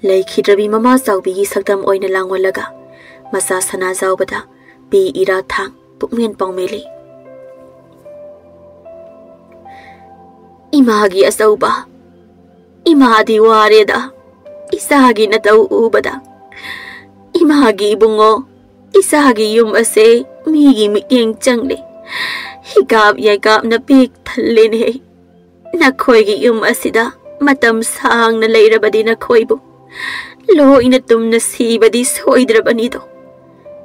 ꯂꯩꯈꯤꯗ꯭ꯔꯕꯤ ꯃꯃꯥ ꯆꯥꯎꯕꯤꯒꯤ ꯁꯛꯇꯝ ꯑꯣꯏꯅ ꯂꯥꯡꯑꯣꯜꯂꯒ ꯃꯆꯥ ꯁꯅꯥꯖꯥꯎꯕꯗ ꯄꯤ ꯏꯔꯥ ꯊꯥꯡ ꯄꯨꯛꯃꯦꯟ ꯄꯥꯎꯃꯦꯜꯂꯤ꯫ "ꯏꯃꯥꯒꯤ ꯑꯆꯧꯕ, ꯏꯃꯥꯗꯤ ꯋꯥꯔꯦꯗ꯫ ꯏꯆꯥꯒꯤ ꯅꯇꯧ ꯎꯕꯗ, ꯏꯃꯥꯒꯤ ꯏꯕꯨꯡꯉꯣ, ꯏꯆꯥꯒꯤ ꯌꯨꯝ ꯑꯁꯦ ꯃꯤꯒꯤ ꯃꯤꯠꯌꯦꯡ ꯆꯪꯂꯦ꯫ ꯍꯤꯒꯥꯞ ꯌꯥꯏꯒꯥꯞꯅ ꯄꯤꯛ ꯊꯜꯂꯦꯅꯦ꯫ ꯅꯈꯣꯏꯒꯤ ꯌꯨꯝ ꯑꯁꯤꯗ ꯃꯇꯝ ꯁꯥꯡꯅ ꯂꯩꯔꯕꯗꯤ ꯅꯈꯣꯏꯕꯨ ꯂꯣꯏꯅ ꯇꯨꯝꯅ ꯁꯤꯕꯗꯤ ꯁꯣꯏꯗ꯭ꯔꯕꯅꯤꯗꯣ꯫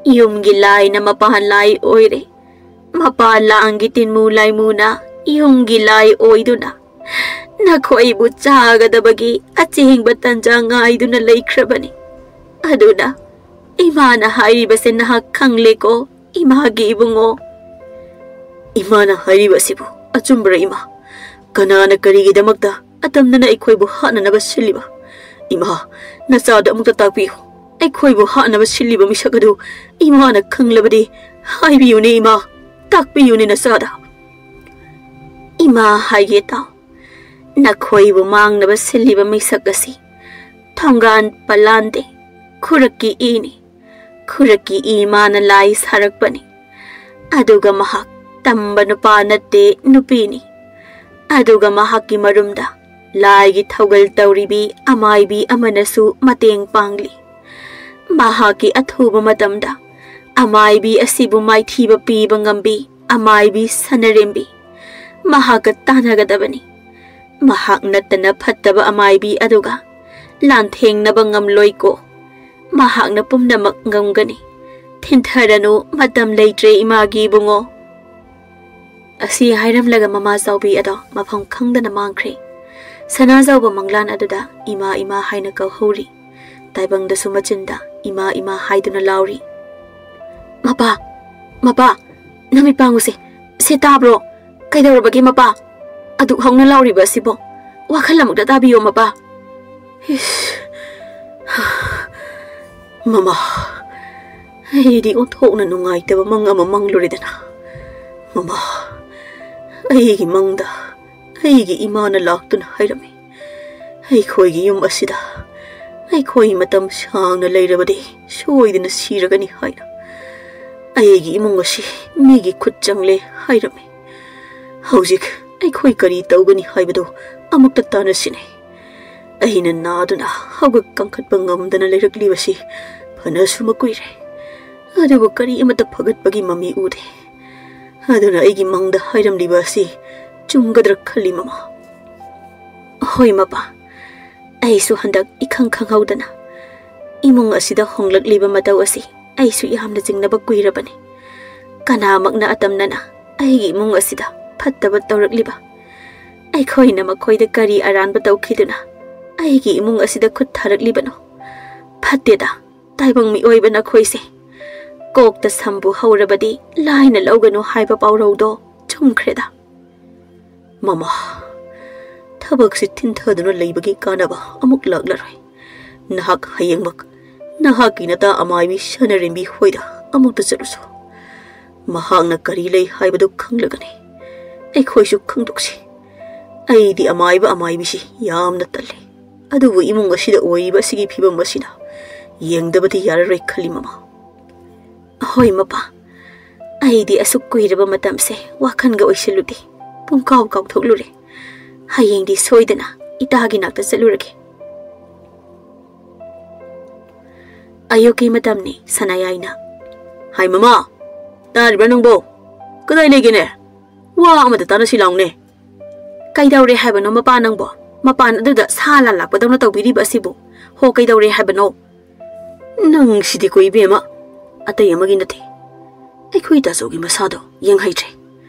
ꯌꯨꯝꯒꯤ ꯂꯥꯏꯅ ꯃꯄꯥꯟ ꯂꯥꯏ ꯑꯣꯏꯔꯦ꯫ ꯃꯄꯥꯟ ꯂꯥꯡꯒꯤ ꯇꯤꯟꯃꯨ ꯂꯥꯏꯃꯨꯅ ꯌꯨꯝꯒꯤ ꯂꯥꯏ ꯑꯣꯏꯗꯨꯅ ꯅꯈꯣꯏꯕꯨ ꯆꯥꯒꯗꯕꯒꯤ ꯑꯆꯦꯡꯕ ꯇꯟꯖꯥ ꯉꯥꯏꯗꯨꯅ ꯂꯩꯈ꯭ꯔꯕꯅꯤ꯫ ꯑꯗꯨꯅ ꯏꯃꯥꯅ ꯍꯥꯏꯔꯤꯕꯁꯦ ꯅꯍꯥꯛ ꯈꯪꯂꯦꯀꯣ, ꯏꯃꯥꯒꯤ ꯏꯕꯨꯡꯉꯣ꯫ ꯏꯃꯥꯅ ꯍꯥꯏꯔꯤꯕ ꯑꯁꯤꯕꯨ ꯑꯆꯨꯝꯕꯔ, ꯏꯃꯥ? ꯀꯅꯥꯅ ꯀꯔꯤꯒꯤꯗꯃꯛꯇ ꯑꯇꯝꯅꯅ ꯑꯩꯈꯣꯏꯕꯨ ꯍꯥꯠꯅꯅꯕ ꯁꯤꯜꯂꯤꯕ? ꯏꯃꯥ, ꯅꯆꯥꯗ ꯑꯃꯨꯛꯇ ꯇꯥꯛꯄꯤꯌꯨ꯫ ꯑꯩꯈꯣꯏꯕꯨ ꯍꯥꯠꯅꯕ ꯁꯤꯜꯂꯤꯕ ꯃꯤꯁꯛ ꯑꯗꯨ ꯏꯃꯥꯅ ꯈꯪꯂꯕꯗꯤ ꯍꯥꯏꯕꯤꯌꯨꯅꯦ, ꯏꯃꯥ꯫ ꯇꯥꯛꯄꯤꯌꯨꯅꯦ ꯅꯆꯥꯗ꯫ ꯏꯃꯥ, ꯍꯥꯏꯒꯦ ꯇꯥꯎ꯫ ꯅꯈꯣꯏꯕꯨ ꯃꯥꯡꯅꯕ ꯁꯤꯜꯂꯤꯕ ꯃꯤꯁꯛ ꯑꯁꯤ ꯊꯣꯡꯒꯥꯟ ꯄꯂꯥꯟꯗꯦ, ꯈꯨꯔꯛꯀꯤ ꯏꯅꯤ꯫ ꯈꯨꯔꯛꯀꯤ ꯏꯃꯥꯅ ꯂꯥꯏ ꯁꯥꯔꯛꯄꯅꯤ꯫ ꯑꯗꯨꯒ ꯃꯍꯥꯛ ꯇꯝꯕ ꯅꯨꯄꯥ ꯅꯠꯇꯦ, ꯅꯨꯄꯤꯅꯤ꯫ ꯑꯗꯨꯒ ꯃꯍꯥꯛꯀꯤ ꯃꯔꯨꯝꯗ ꯂꯥꯏꯒꯤ ꯊꯧꯒꯜ ꯇꯧꯔꯤꯕꯤ ꯑꯃꯥꯏꯕꯤ ꯑꯃꯅꯁꯨ ꯃꯇꯦꯡ ꯄꯥꯡꯂꯤ꯫ ꯃꯍꯥꯛꯀꯤ ꯑꯊꯨꯕ ꯃꯇꯝꯗ ꯑꯃꯥꯏꯕꯤ ꯑꯁꯤꯕꯨ ꯃꯥꯏꯊꯤꯕ ꯄꯤꯕ ꯉꯝꯕꯤ ꯑꯃꯥꯏꯕꯤ ꯁꯅꯔꯦꯝꯕꯤ ꯃꯍꯥꯛꯀ ꯇꯥꯟꯅꯒꯗꯕꯅꯤ꯫ ꯃꯍꯥꯛ ꯅꯠꯇꯅ ꯐꯠꯇꯕ ꯑꯃꯥꯏꯕꯤ ꯑꯗꯨꯒ ꯂꯥꯟꯊꯦꯡꯅꯕ ꯉꯝꯂꯣꯏꯀꯣ꯫ ꯃꯍꯥꯛꯅ ꯄꯨꯝꯅꯃꯛ ꯉꯝꯒꯅꯤ꯫ ꯊꯤꯟꯊꯔꯅꯨ, ꯃꯇꯝ ꯂꯩꯇ꯭ꯔꯦ, ꯏꯃꯥꯒꯤ ꯏꯕꯨꯡꯉꯣ꯫ ꯑꯁꯤ ꯍꯥꯏꯔꯝꯂꯒ ꯃꯃꯥ ꯆꯥꯎꯕꯤ ꯑꯗꯣ ꯃꯐꯝ ꯈꯪꯗꯅ ꯃꯥꯡꯈ꯭ꯔꯦ꯫ ꯁꯅꯥꯖꯥꯎꯕ ꯃꯪꯂꯥꯟ ꯑꯗꯨꯗ ꯏꯃꯥ, ꯏꯃꯥ ꯍꯥꯏꯅ ꯀꯧꯍꯧꯔꯤ꯫ ꯇꯥꯏꯕꯪꯗꯁꯨ ꯃꯆꯤꯟꯗ ꯏꯃꯥ, ꯏꯃꯥ ꯍꯥꯏꯗꯨꯅ ꯂꯥꯎꯔꯤ꯫ "ꯃꯄꯥ, ꯃꯄꯥ, ꯅꯃꯤꯠ ꯄꯥꯡꯉꯨꯁꯦ꯫ ꯁꯦ ꯇꯥꯕ꯭ꯔꯣ? ꯀꯩꯗꯧꯔꯕꯒꯦ ꯃꯄꯥ? ꯑꯗꯨꯛ ꯍꯧꯅ ꯂꯥꯎꯔꯤꯕ ꯑꯁꯤꯕꯣ? ꯋꯥꯈꯜ ꯑꯃꯨꯛꯇ ꯇꯥꯕꯤꯌꯣ ꯃꯄꯥ꯫" ꯏꯁ꯫ "ꯃꯃꯥ, ꯑꯩꯗꯤ ꯑꯣꯟꯊꯣꯛꯅ ꯅꯨꯡꯉꯥꯏꯇꯕ ꯃꯪ ꯑꯃ ꯃꯪꯂꯨꯔꯦꯗꯅ꯫ ꯃꯃꯥ, ꯑꯩꯒꯤ ꯃꯪꯗ ꯑꯩꯒꯤ ꯏꯃꯥꯅ ꯂꯥꯛꯇꯨꯅ ꯍꯥꯏꯔꯝꯃꯤ, ꯑꯩꯈꯣꯏꯒꯤ ꯌꯨꯝ ꯑꯁꯤꯗ ꯑꯩꯈꯣꯏ ꯃꯇꯝ ꯁꯥꯡꯅ ꯂꯩꯔꯕꯗꯤ ꯁꯣꯏꯗꯅ ꯁꯤꯔꯒꯅꯤ ꯍꯥꯏꯅ꯫ ꯑꯩꯒꯤ ꯏꯃꯨꯡ ꯑꯁꯤ ꯃꯤꯒꯤ ꯈꯨꯠ ꯆꯪꯂꯦ ꯍꯥꯏꯔꯝꯃꯤ꯫ ꯍꯧꯖꯤꯛ ꯑꯩꯈꯣꯏ ꯀꯔꯤ ꯇꯧꯒꯅꯤ ꯍꯥꯏꯕꯗꯨ ꯑꯃꯨꯛꯇ ꯇꯥꯟꯅꯁꯤꯅꯦ꯫" ꯑꯩꯅ ꯅꯥꯗꯨꯅ ꯍꯧꯒꯠ ꯀꯥꯡꯈꯠꯄ ꯉꯝꯗꯅ ꯂꯩꯔꯛꯂꯤꯕꯁꯤ ꯐꯅꯁꯨ ꯃꯀꯨꯏꯔꯦ꯫ ꯑꯗꯨꯕꯨ ꯀꯔꯤ ꯑꯃꯠꯇ ꯐꯒꯠꯄꯒꯤ ꯃꯃꯤ ꯎꯗꯦ꯫ ꯑꯗꯨꯅ ꯑꯩꯒꯤ ꯃꯪꯗ ꯍꯥꯏꯔꯝꯂꯤꯕ ꯑꯁꯤ ꯆꯨꯝꯒꯗ꯭ꯔꯥ ꯈꯜꯂꯤ, ꯃꯃꯥ꯫ ꯍꯣꯏ, ꯃꯄꯥ꯫ ꯑꯩꯁꯨ ꯍꯟꯗꯛ ꯏꯈꯪ ꯈꯪꯍꯧꯗꯅ ꯏꯃꯨꯡ ꯑꯁꯤꯗ ꯍꯣꯡꯂꯛꯂꯤꯕ ꯃꯇꯧ ꯑꯁꯤ ꯑꯩꯁꯨ ꯌꯥꯝꯅ ꯆꯤꯡꯅꯕ ꯀꯨꯏꯔꯕꯅꯤ꯫ ꯀꯅꯥꯃꯛꯅ ꯑꯇꯝꯅꯅ ꯑꯩꯒꯤ ꯏꯃꯨꯡ ꯑꯁꯤꯗ ꯐꯠꯇꯕ ꯇꯧꯔꯛꯂꯤꯕ? ꯑꯩꯈꯣꯏꯅ ꯃꯈꯣꯏꯗ ꯀꯔꯤ ꯑꯔꯥꯟꯕ ꯇꯧꯈꯤꯗꯨꯅ ꯑꯩꯒꯤ ꯏꯃꯨꯡ ꯑꯁꯤꯗ ꯈꯨꯠ ꯊꯥꯔꯛꯂꯤꯕꯅꯣ? ꯐꯠꯇꯦꯗ, ꯇꯥꯏꯕꯪ ꯃꯤꯑꯣꯏꯕ ꯅꯈꯣꯏꯁꯦ꯫ ꯀꯣꯛꯇ ꯁꯝꯕꯨ ꯍꯧꯔꯕꯗꯤ ꯂꯥꯏꯅ ꯂꯧꯒꯅꯨ ꯍꯥꯏꯕ ꯄꯥꯎꯔꯧꯗꯣ ꯆꯨꯝꯈ꯭ꯔꯦꯗ꯫ ꯃꯃꯥ, ꯊꯕꯛꯁꯤ ꯊꯤꯟꯊꯗꯨꯅ ꯂꯩꯕꯒꯤ ꯀꯥꯟꯅꯕ ꯑꯃꯨꯛ ꯂꯥꯛꯂꯔꯣꯏ꯫ ꯅꯍꯥꯛ ꯍꯌꯦꯡꯃꯛ ꯅꯍꯥꯛꯀꯤ ꯅꯇꯥ ꯑꯃꯥꯏꯕꯤ ꯁꯅꯔꯦꯝꯕꯤ ꯍꯣꯏꯗ ꯑꯃꯨꯛꯇ ꯆꯠꯂꯨꯁꯨ꯫ ꯃꯍꯥꯛꯅ ꯀꯔꯤ ꯂꯩ ꯍꯥꯏꯕꯗꯨ ꯈꯪꯂꯒꯅꯤ꯫ ꯑꯩꯈꯣꯏꯁꯨ ꯈꯪꯗꯣꯛꯁꯤ꯫ ꯑꯩꯗꯤ ꯑꯃꯥꯏꯕ ꯑꯃꯥꯏꯕꯤꯁꯤ ꯌꯥꯝꯅ ꯇꯜꯂꯤ꯫ ꯑꯗꯨꯕꯨ ꯏꯃꯨꯡ ꯑꯁꯤꯗ ꯑꯣꯏꯔꯤꯕ ꯑꯁꯤꯒꯤ ꯐꯤꯕꯝ ꯑꯁꯤꯅ ꯌꯦꯡꯗꯕꯗꯤ ꯌꯥꯔꯔꯣꯏ ꯈꯜꯂꯤ, ꯃꯃꯥ꯫ ꯍꯣꯏ, ꯃꯄꯥ꯫ ꯑꯩꯗꯤ ꯑꯁꯨꯛ ꯀꯨꯏꯔꯕ ꯃꯇꯝꯁꯦ ꯋꯥꯈꯜꯒ ꯑꯣꯏꯁꯤꯜꯂꯨꯗꯦ꯫ ꯄꯨꯡꯀꯥꯎ ꯀꯥꯎꯊꯣꯛꯂꯨꯔꯦ꯫ ꯍꯌꯦꯡꯗꯤ ꯁꯣꯏꯗꯅ ꯏꯇꯥꯒꯤ ꯅꯥꯛꯇ ꯆꯠꯂꯨꯔꯒꯦ꯫ ꯑꯌꯨꯛꯀꯤ ꯃꯇꯝꯅꯤ, ꯁꯅꯥꯌꯥꯏꯅ꯫ ꯍꯥꯏ ꯃꯃꯥ, ꯇꯥꯔꯤꯕ꯭ꯔꯥ ꯅꯪꯕꯣ? ꯀꯗꯥꯏ ꯂꯩꯒꯦꯅꯦ? ꯋꯥ ꯑꯃꯇ ꯇꯥꯅꯁꯤ ꯂꯥꯎꯅꯦ꯫ ꯀꯩꯗꯧꯔꯦ ꯍꯥꯏꯕꯅꯣ ꯃꯄꯥ ꯅꯪꯕꯣ? ꯃꯄꯥꯟ ꯑꯗꯨꯗ ꯁꯥ ꯂꯥꯟ ꯂꯥꯛꯄꯗꯧꯅ ꯇꯧꯕꯤꯔꯤꯕ ꯑꯁꯤꯕꯨ? ꯍꯣ, ꯀꯩꯗꯧꯔꯦ ꯍꯥꯏꯕꯅꯣ? ꯅꯪꯁꯤꯗꯤꯀꯣ ꯏꯕꯦꯝꯃ, ꯑꯇꯩ ꯑꯃꯒꯤ ꯅꯠꯇꯦ꯫ ꯑꯩꯈꯣꯏ ꯇꯥꯆꯧꯒꯤ ꯃꯁꯥꯗꯣ ꯌꯦꯡꯍꯩꯗ꯭ꯔꯦ꯫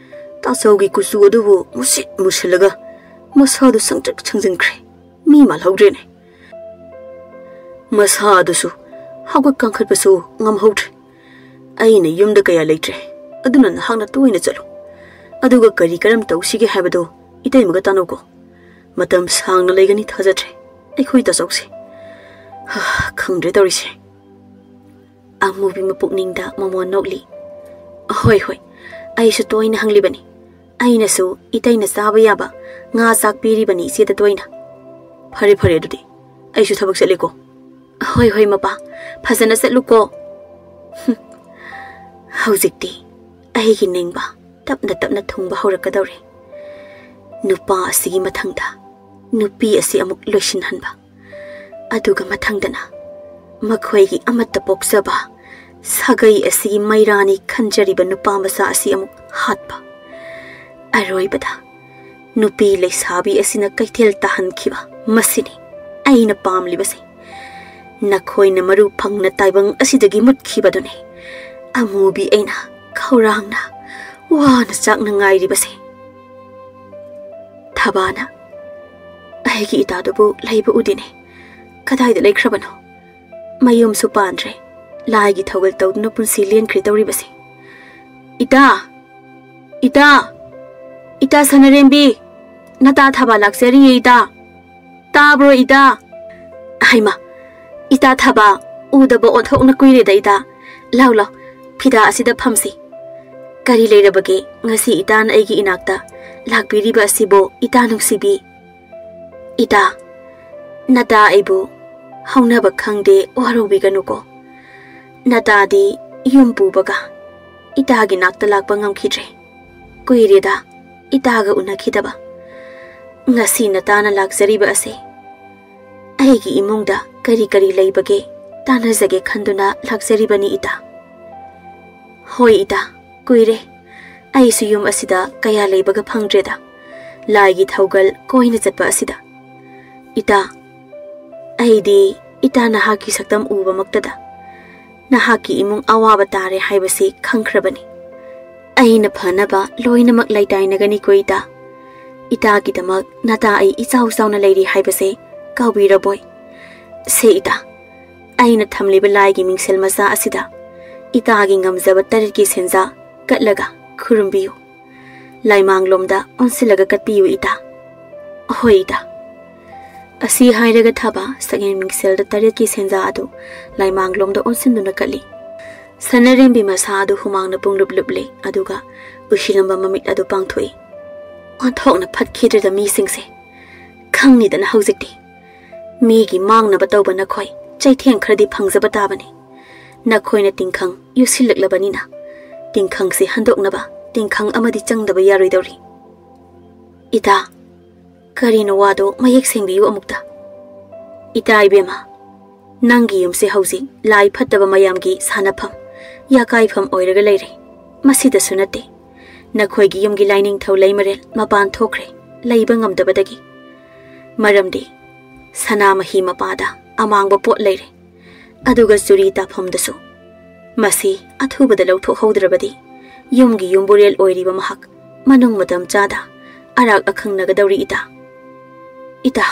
ꯇꯥꯆꯧꯒꯤ ꯀꯨꯆꯨ ꯑꯗꯨꯕꯨ ꯃꯨꯁꯤꯠ ꯃꯨꯁꯤꯜꯂꯒ ꯃꯁꯥꯗꯨ ꯁꯪꯇ꯭ꯔꯤꯛ ꯁꯪꯖꯤꯟꯈ꯭ꯔꯦ꯫ ꯃꯤ ꯃꯥꯜꯍꯧꯗ꯭ꯔꯦꯅꯦ꯫ ꯃꯁꯥ ꯑꯗꯨꯁꯨ ꯍꯧꯒꯠ ꯀꯥꯡꯈꯠꯄꯁꯨ ꯉꯝꯍꯧꯗ꯭ꯔꯦ꯫ ꯑꯩꯅ ꯌꯨꯝꯗ ꯀꯌꯥ ꯂꯩꯇ꯭ꯔꯦ, ꯑꯗꯨꯅ ꯅꯍꯥꯛꯅ ꯇꯣꯏꯅ ꯆꯠꯂꯨ꯫ ꯑꯗꯨꯒ ꯀꯔꯤ ꯀꯔꯝ ꯇꯧꯁꯤꯒꯦ ꯍꯥꯏꯕꯗꯨ ꯏꯇꯩꯃꯒ ꯇꯥꯟꯅꯧꯀꯣ꯫ ꯃꯇꯝ ꯁꯥꯡꯅ ꯂꯩꯒꯅꯤ ꯊꯥꯖꯗ꯭ꯔꯦ ꯑꯩꯈꯣꯏ ꯇꯥꯆꯧꯁꯦ꯫ ꯍꯥ, ꯈꯪꯗ꯭ꯔꯦ ꯇꯧꯔꯤꯁꯦ꯫ ꯑꯃꯨꯕꯤ ꯃꯄꯨꯛꯅꯤꯡꯗ ꯃꯃꯣꯟ ꯅꯣꯛꯂꯤ꯫ ꯍꯣꯏ, ꯍꯣꯏ, ꯑꯩꯁꯨ ꯇꯣꯏꯅ ꯍꯪꯂꯤꯕꯅꯤ꯫ ꯑꯩꯅꯁꯨ ꯏꯇꯩꯅ ꯆꯥꯕ ꯌꯥꯕ ꯉꯥ ꯆꯥꯛ ꯄꯤꯔꯤꯕꯅꯤ ꯏꯆꯦꯗ ꯇꯣꯏꯅ꯫ ꯐꯔꯦ, ꯐꯔꯦ, ꯑꯗꯨꯗꯤ ꯑꯩꯁꯨ ꯊꯕꯛ ꯆꯠꯂꯦꯀꯣ꯫ ꯍꯣꯏ, ꯍꯣꯏ, ꯃꯄꯥ, ꯐꯖꯅ ꯆꯠꯂꯨꯀꯣ꯫ ꯍꯨꯝ, ꯍꯧꯖꯤꯛꯇꯤ ꯑꯩꯒꯤ ꯅꯤꯡꯕ ꯇꯞꯅ ꯇꯞꯅ ꯊꯨꯡꯕ ꯍꯧꯔꯛꯀꯗꯧꯔꯦ꯫ ꯅꯨꯄꯥ ꯑꯁꯤꯒꯤ ꯃꯊꯪꯗ ꯅꯨꯄꯤ ꯑꯁꯤ ꯑꯃꯨꯛ ꯂꯣꯏꯁꯤꯟꯍꯟꯕ꯫ ꯑꯗꯨꯒ ꯃꯊꯪꯗꯅ ꯃꯈꯣꯏꯒꯤ ꯑꯃꯠꯇ ꯄꯣꯛꯆꯕ ꯁꯥꯒꯩ ꯑꯁꯤꯒꯤ ꯃꯩꯔꯥꯅꯤ ꯈꯟꯖꯔꯤꯕ ꯅꯨꯄꯥ ꯃꯆꯥ ꯑꯁꯤ ꯑꯃꯨꯛ ꯍꯥꯠꯄ꯫ ꯑꯔꯣꯏꯕꯗ ꯅꯨꯄꯤ ꯂꯩꯁꯥꯕꯤ ꯑꯁꯤꯅ ꯀꯩꯊꯦꯜ ꯇꯥꯍꯟꯈꯤꯕ꯫ ꯃꯁꯤꯅꯤ ꯑꯩꯅ ꯄꯥꯝꯂꯤꯕꯁꯦ꯫ ꯅꯈꯣꯏꯅ ꯃꯔꯨ ꯐꯪꯅ ꯇꯥꯏꯕꯪ ꯑꯁꯤꯗꯒꯤ ꯃꯨꯠꯈꯤꯕꯗꯨꯅꯤ ꯑꯃꯨꯕꯤ ꯑꯩꯅ ꯈꯧꯔꯥꯡꯅ ꯋꯥꯅ ꯆꯥꯛꯅ ꯉꯥꯏꯔꯤꯕꯁꯦ꯫ ꯊꯕꯥꯅ, "ꯑꯩꯒꯤ ꯏꯇꯥꯗꯨꯕꯨ ꯂꯩꯕ ꯎꯗꯦꯅꯦ꯫ ꯀꯗꯥꯏꯗ ꯂꯩꯈ꯭ꯔꯕꯅꯣ? ꯃꯌꯨꯝꯁꯨ ꯄꯥꯟꯗ꯭ꯔꯦ꯫ ꯂꯥꯏꯒꯤ ꯊꯧꯒꯜ ꯇꯧꯗꯨꯅ ꯄꯨꯟꯁꯤ ꯂꯦꯟꯈ꯭ꯔꯦ ꯇꯧꯔꯤꯕꯁꯦ꯫ ꯏꯇꯥ! ꯏꯇꯥ! ꯏꯇꯥ ꯁꯅꯔꯦꯝꯕꯤ! ꯅꯇꯥ ꯊꯕꯥ ꯂꯥꯛꯆꯔꯤꯌꯦ ꯏꯇꯥ꯫ ꯇꯥꯕ꯭ꯔꯣ ꯏꯇꯥ?" "ꯍꯩꯃꯥ! ꯏꯇꯥ ꯊꯕꯥ ꯎꯗꯕ ꯑꯣꯟꯊꯣꯛꯅ ꯀꯨꯏꯔꯦꯗ ꯏꯇꯥ꯫ ꯂꯥꯎ ꯂꯥꯎ, ꯐꯤꯗꯥ ꯑꯁꯤꯗ ꯐꯝꯁꯤ꯫ ꯀꯔꯤ ꯂꯩꯔꯕꯒꯦ ꯉꯁꯤ ꯏꯇꯥꯅ ꯑꯩꯒꯤ ꯏꯅꯥꯛꯇ ꯂꯥꯛꯄꯤꯔꯤꯕ ꯑꯁꯤꯕꯨ ꯏꯇꯥ ꯅꯨꯡꯁꯤꯕꯤ?" "ꯏꯇꯥ, ꯅꯇꯥ ꯑꯩꯕꯨ ꯍꯧꯅꯕ ꯈꯪꯗꯦ ꯋꯥꯔꯧꯕꯤꯒꯅꯨꯀꯣ꯫ ꯅꯇꯥꯗꯤ ꯌꯨꯝ ꯄꯨꯕꯒ ꯏꯇꯥꯒꯤ ꯅꯥꯛꯇ ꯂꯥꯛꯄ ꯉꯝꯈꯤꯗ꯭ꯔꯦ꯫ ꯀꯨꯏꯔꯦꯗ ꯏꯇꯥꯒ ꯎꯅꯈꯤꯗꯕ꯫ ꯉꯁꯤ ꯅꯇꯥꯅ ꯂꯥꯛꯆꯔꯤꯕ ꯑꯁꯦ ꯑꯩꯒꯤ ꯏꯃꯨꯡꯗ ꯀꯔꯤ ꯀꯔꯤ ꯂꯩꯕꯒꯦ ꯇꯥꯟꯅꯖꯒꯦ ꯈꯟꯗꯨꯅ ꯂꯥꯛꯆꯔꯤꯕꯅꯤ ꯏꯇꯥ꯫" "ꯍꯣꯏ ꯏꯇꯥ, ꯀꯨꯏꯔꯦ꯫ ꯑꯩꯁꯨ ꯌꯨꯝ ꯑꯁꯤꯗ ꯀꯌꯥ ꯂꯩꯕꯒ ꯐꯪꯗ꯭ꯔꯦꯗ꯫ ꯂꯥꯏꯒꯤ ꯊꯧꯒꯜ ꯀꯣꯏꯅ ꯆꯠꯄ ꯑꯁꯤꯗ꯫ ꯏꯇꯥ, ꯑꯩꯗꯤ ꯏꯇꯥ ꯅꯍꯥꯛꯀꯤ ꯁꯛꯇꯝ ꯎꯕꯃꯛꯇꯗ ꯅꯍꯥꯛꯀꯤ ꯏꯃꯨꯡ ꯑꯋꯥꯕ ꯇꯥꯔꯦ ꯍꯥꯏꯕꯁꯤ ꯈꯪꯈ꯭ꯔꯕꯅꯤ꯫ ꯑꯩꯅ ꯐꯅꯕ ꯂꯣꯏꯅꯃꯛ ꯂꯩꯇꯥꯏꯅꯒꯅꯤꯀꯣ ꯏꯇꯥ꯫ ꯏꯇꯥꯒꯤꯗꯃꯛ ꯅꯇꯥ ꯑꯩ ꯏꯆꯥꯎ ꯆꯥꯎꯅ ꯂꯩꯔꯤ ꯍꯥꯏꯕꯁꯦ ꯀꯥꯎꯕꯤꯔꯕꯣꯏ? ꯁꯦ ꯏꯇꯥ, ꯑꯩꯅ ꯊꯝꯂꯤꯕ ꯂꯥꯏꯒꯤ ꯃꯤꯡꯁꯦꯜ ꯃꯆꯥ ꯑꯁꯤꯗ ꯏꯇꯥꯒꯤ ꯉꯝꯖꯕ ꯇꯔꯦꯠꯀꯤ ꯁꯦꯟꯖꯥ ꯀꯠꯂꯒ ꯈꯨꯔꯨꯝꯕꯤꯌꯨ꯫ ꯂꯥꯏꯃꯥꯡꯂꯣꯝꯗ ꯑꯣꯟꯁꯤꯜꯂꯒ ꯀꯠꯄꯤꯌꯨ ꯏꯇꯥ꯫" "ꯍꯣꯏ ꯏꯇꯥ꯫" ꯑꯁꯤ ꯍꯥꯏꯔꯒ ꯊꯕꯥ ꯁꯛꯍꯦꯟ ꯃꯤꯡꯁꯦꯜꯗ ꯇꯔꯦꯠꯀꯤ ꯁꯦꯟꯖꯥ ꯑꯗꯨ ꯂꯥꯏꯃꯥꯡꯂꯣꯝꯗ ꯑꯣꯟꯁꯤꯟꯗꯨꯅ ꯀꯠꯂꯤ꯫ ꯁꯅꯔꯦꯝꯕꯤ ꯃꯁꯥ ꯑꯗꯨ ꯍꯨꯃꯥꯡꯅ ꯄꯨꯡꯂꯨꯞ ꯂꯨꯞꯂꯤ, ꯑꯗꯨꯒ ꯎꯏꯁꯤꯜꯂꯝꯕ ꯃꯃꯤꯠ ꯑꯗꯨ ꯄꯥꯡꯊꯣꯛꯏ꯫ "ꯑꯣꯟꯊꯣꯛꯅ ꯐꯠꯈꯤꯗ꯭ꯔꯦꯗ ꯃꯤꯁꯤꯡꯁꯦ꯫ ꯈꯪꯅꯤꯗꯅ ꯍꯧꯖꯤꯛꯇꯤ꯫ ꯃꯤꯒꯤ ꯃꯥꯡꯅꯕ ꯇꯧꯕ ꯅꯈꯣꯏ ꯆꯩꯊꯦꯡ ꯈꯔꯗꯤ ꯐꯪꯖꯕ ꯇꯥꯕꯅꯤ꯫ ꯅꯈꯣꯏꯅ ꯇꯤꯡꯈꯪ ꯌꯨꯁꯤꯜꯂꯛꯂꯕꯅꯤꯅ ꯇꯤꯡꯈꯪꯁꯤ ꯍꯟꯗꯣꯛꯅꯕ ꯇꯤꯡꯈꯪ ꯑꯃꯗꯤ ꯆꯪꯗꯕ ꯌꯥꯔꯣꯏꯗꯧꯔꯤ꯫" "ꯏꯇꯥ, ꯀꯔꯤꯅꯣ ꯋꯥꯗꯣ ꯃꯌꯦꯛ ꯁꯦꯡꯕꯤꯌꯨ ꯑꯃꯨꯛꯇ꯫ ꯏꯇꯥ ꯏꯕꯦꯝꯃ, ꯅꯪꯒꯤ ꯌꯨꯝꯁꯦ ꯍꯧꯖꯤꯛ ꯂꯥꯏ ꯐꯠꯇꯕ ꯃꯌꯥꯝꯒꯤ ꯁꯥꯟꯅꯐꯝ, ꯌꯥꯀꯥꯏꯐꯝ ꯑꯣꯏꯔꯒ ꯂꯩꯔꯦ꯫ ꯃꯁꯤꯗꯁꯨ ꯅꯠꯇꯦ, ꯅꯈꯣꯏꯒꯤ ꯌꯨꯝꯒꯤ ꯂꯥꯏꯅꯤꯡꯊꯧ ꯂꯩꯃꯔꯦꯜ ꯃꯄꯥꯟ ꯊꯣꯛꯈ꯭ꯔꯦ, ꯂꯩꯕ ꯉꯝꯗꯕꯗꯒꯤ꯫ ꯃꯔꯝꯗꯤ ꯁꯅꯥꯃꯍꯤ ꯃꯄꯥꯗ ꯑꯃꯥꯡꯕ ꯄꯣꯠ ꯂꯩꯔꯦ꯫ ꯑꯗꯨꯒ ꯆꯨꯔꯤ ꯇꯥꯐꯝꯗꯁꯨ꯫ ꯃꯁꯤ ꯑꯊꯨꯕꯗ ꯂꯧꯊꯣꯛꯍꯧꯗ꯭ꯔꯕꯗꯤ ꯌꯨꯝꯒꯤ ꯌꯨꯝꯕꯨꯔꯦꯜ ꯑꯣꯏꯔꯤꯕ ꯃꯍꯥꯛ ꯃꯅꯨꯡ ꯃꯇꯝ ꯆꯥꯗ ꯑꯔꯥꯛ ꯑꯈꯪꯅꯒꯗꯧꯔꯤ ꯏꯇꯥ꯫ ꯏꯇꯥ,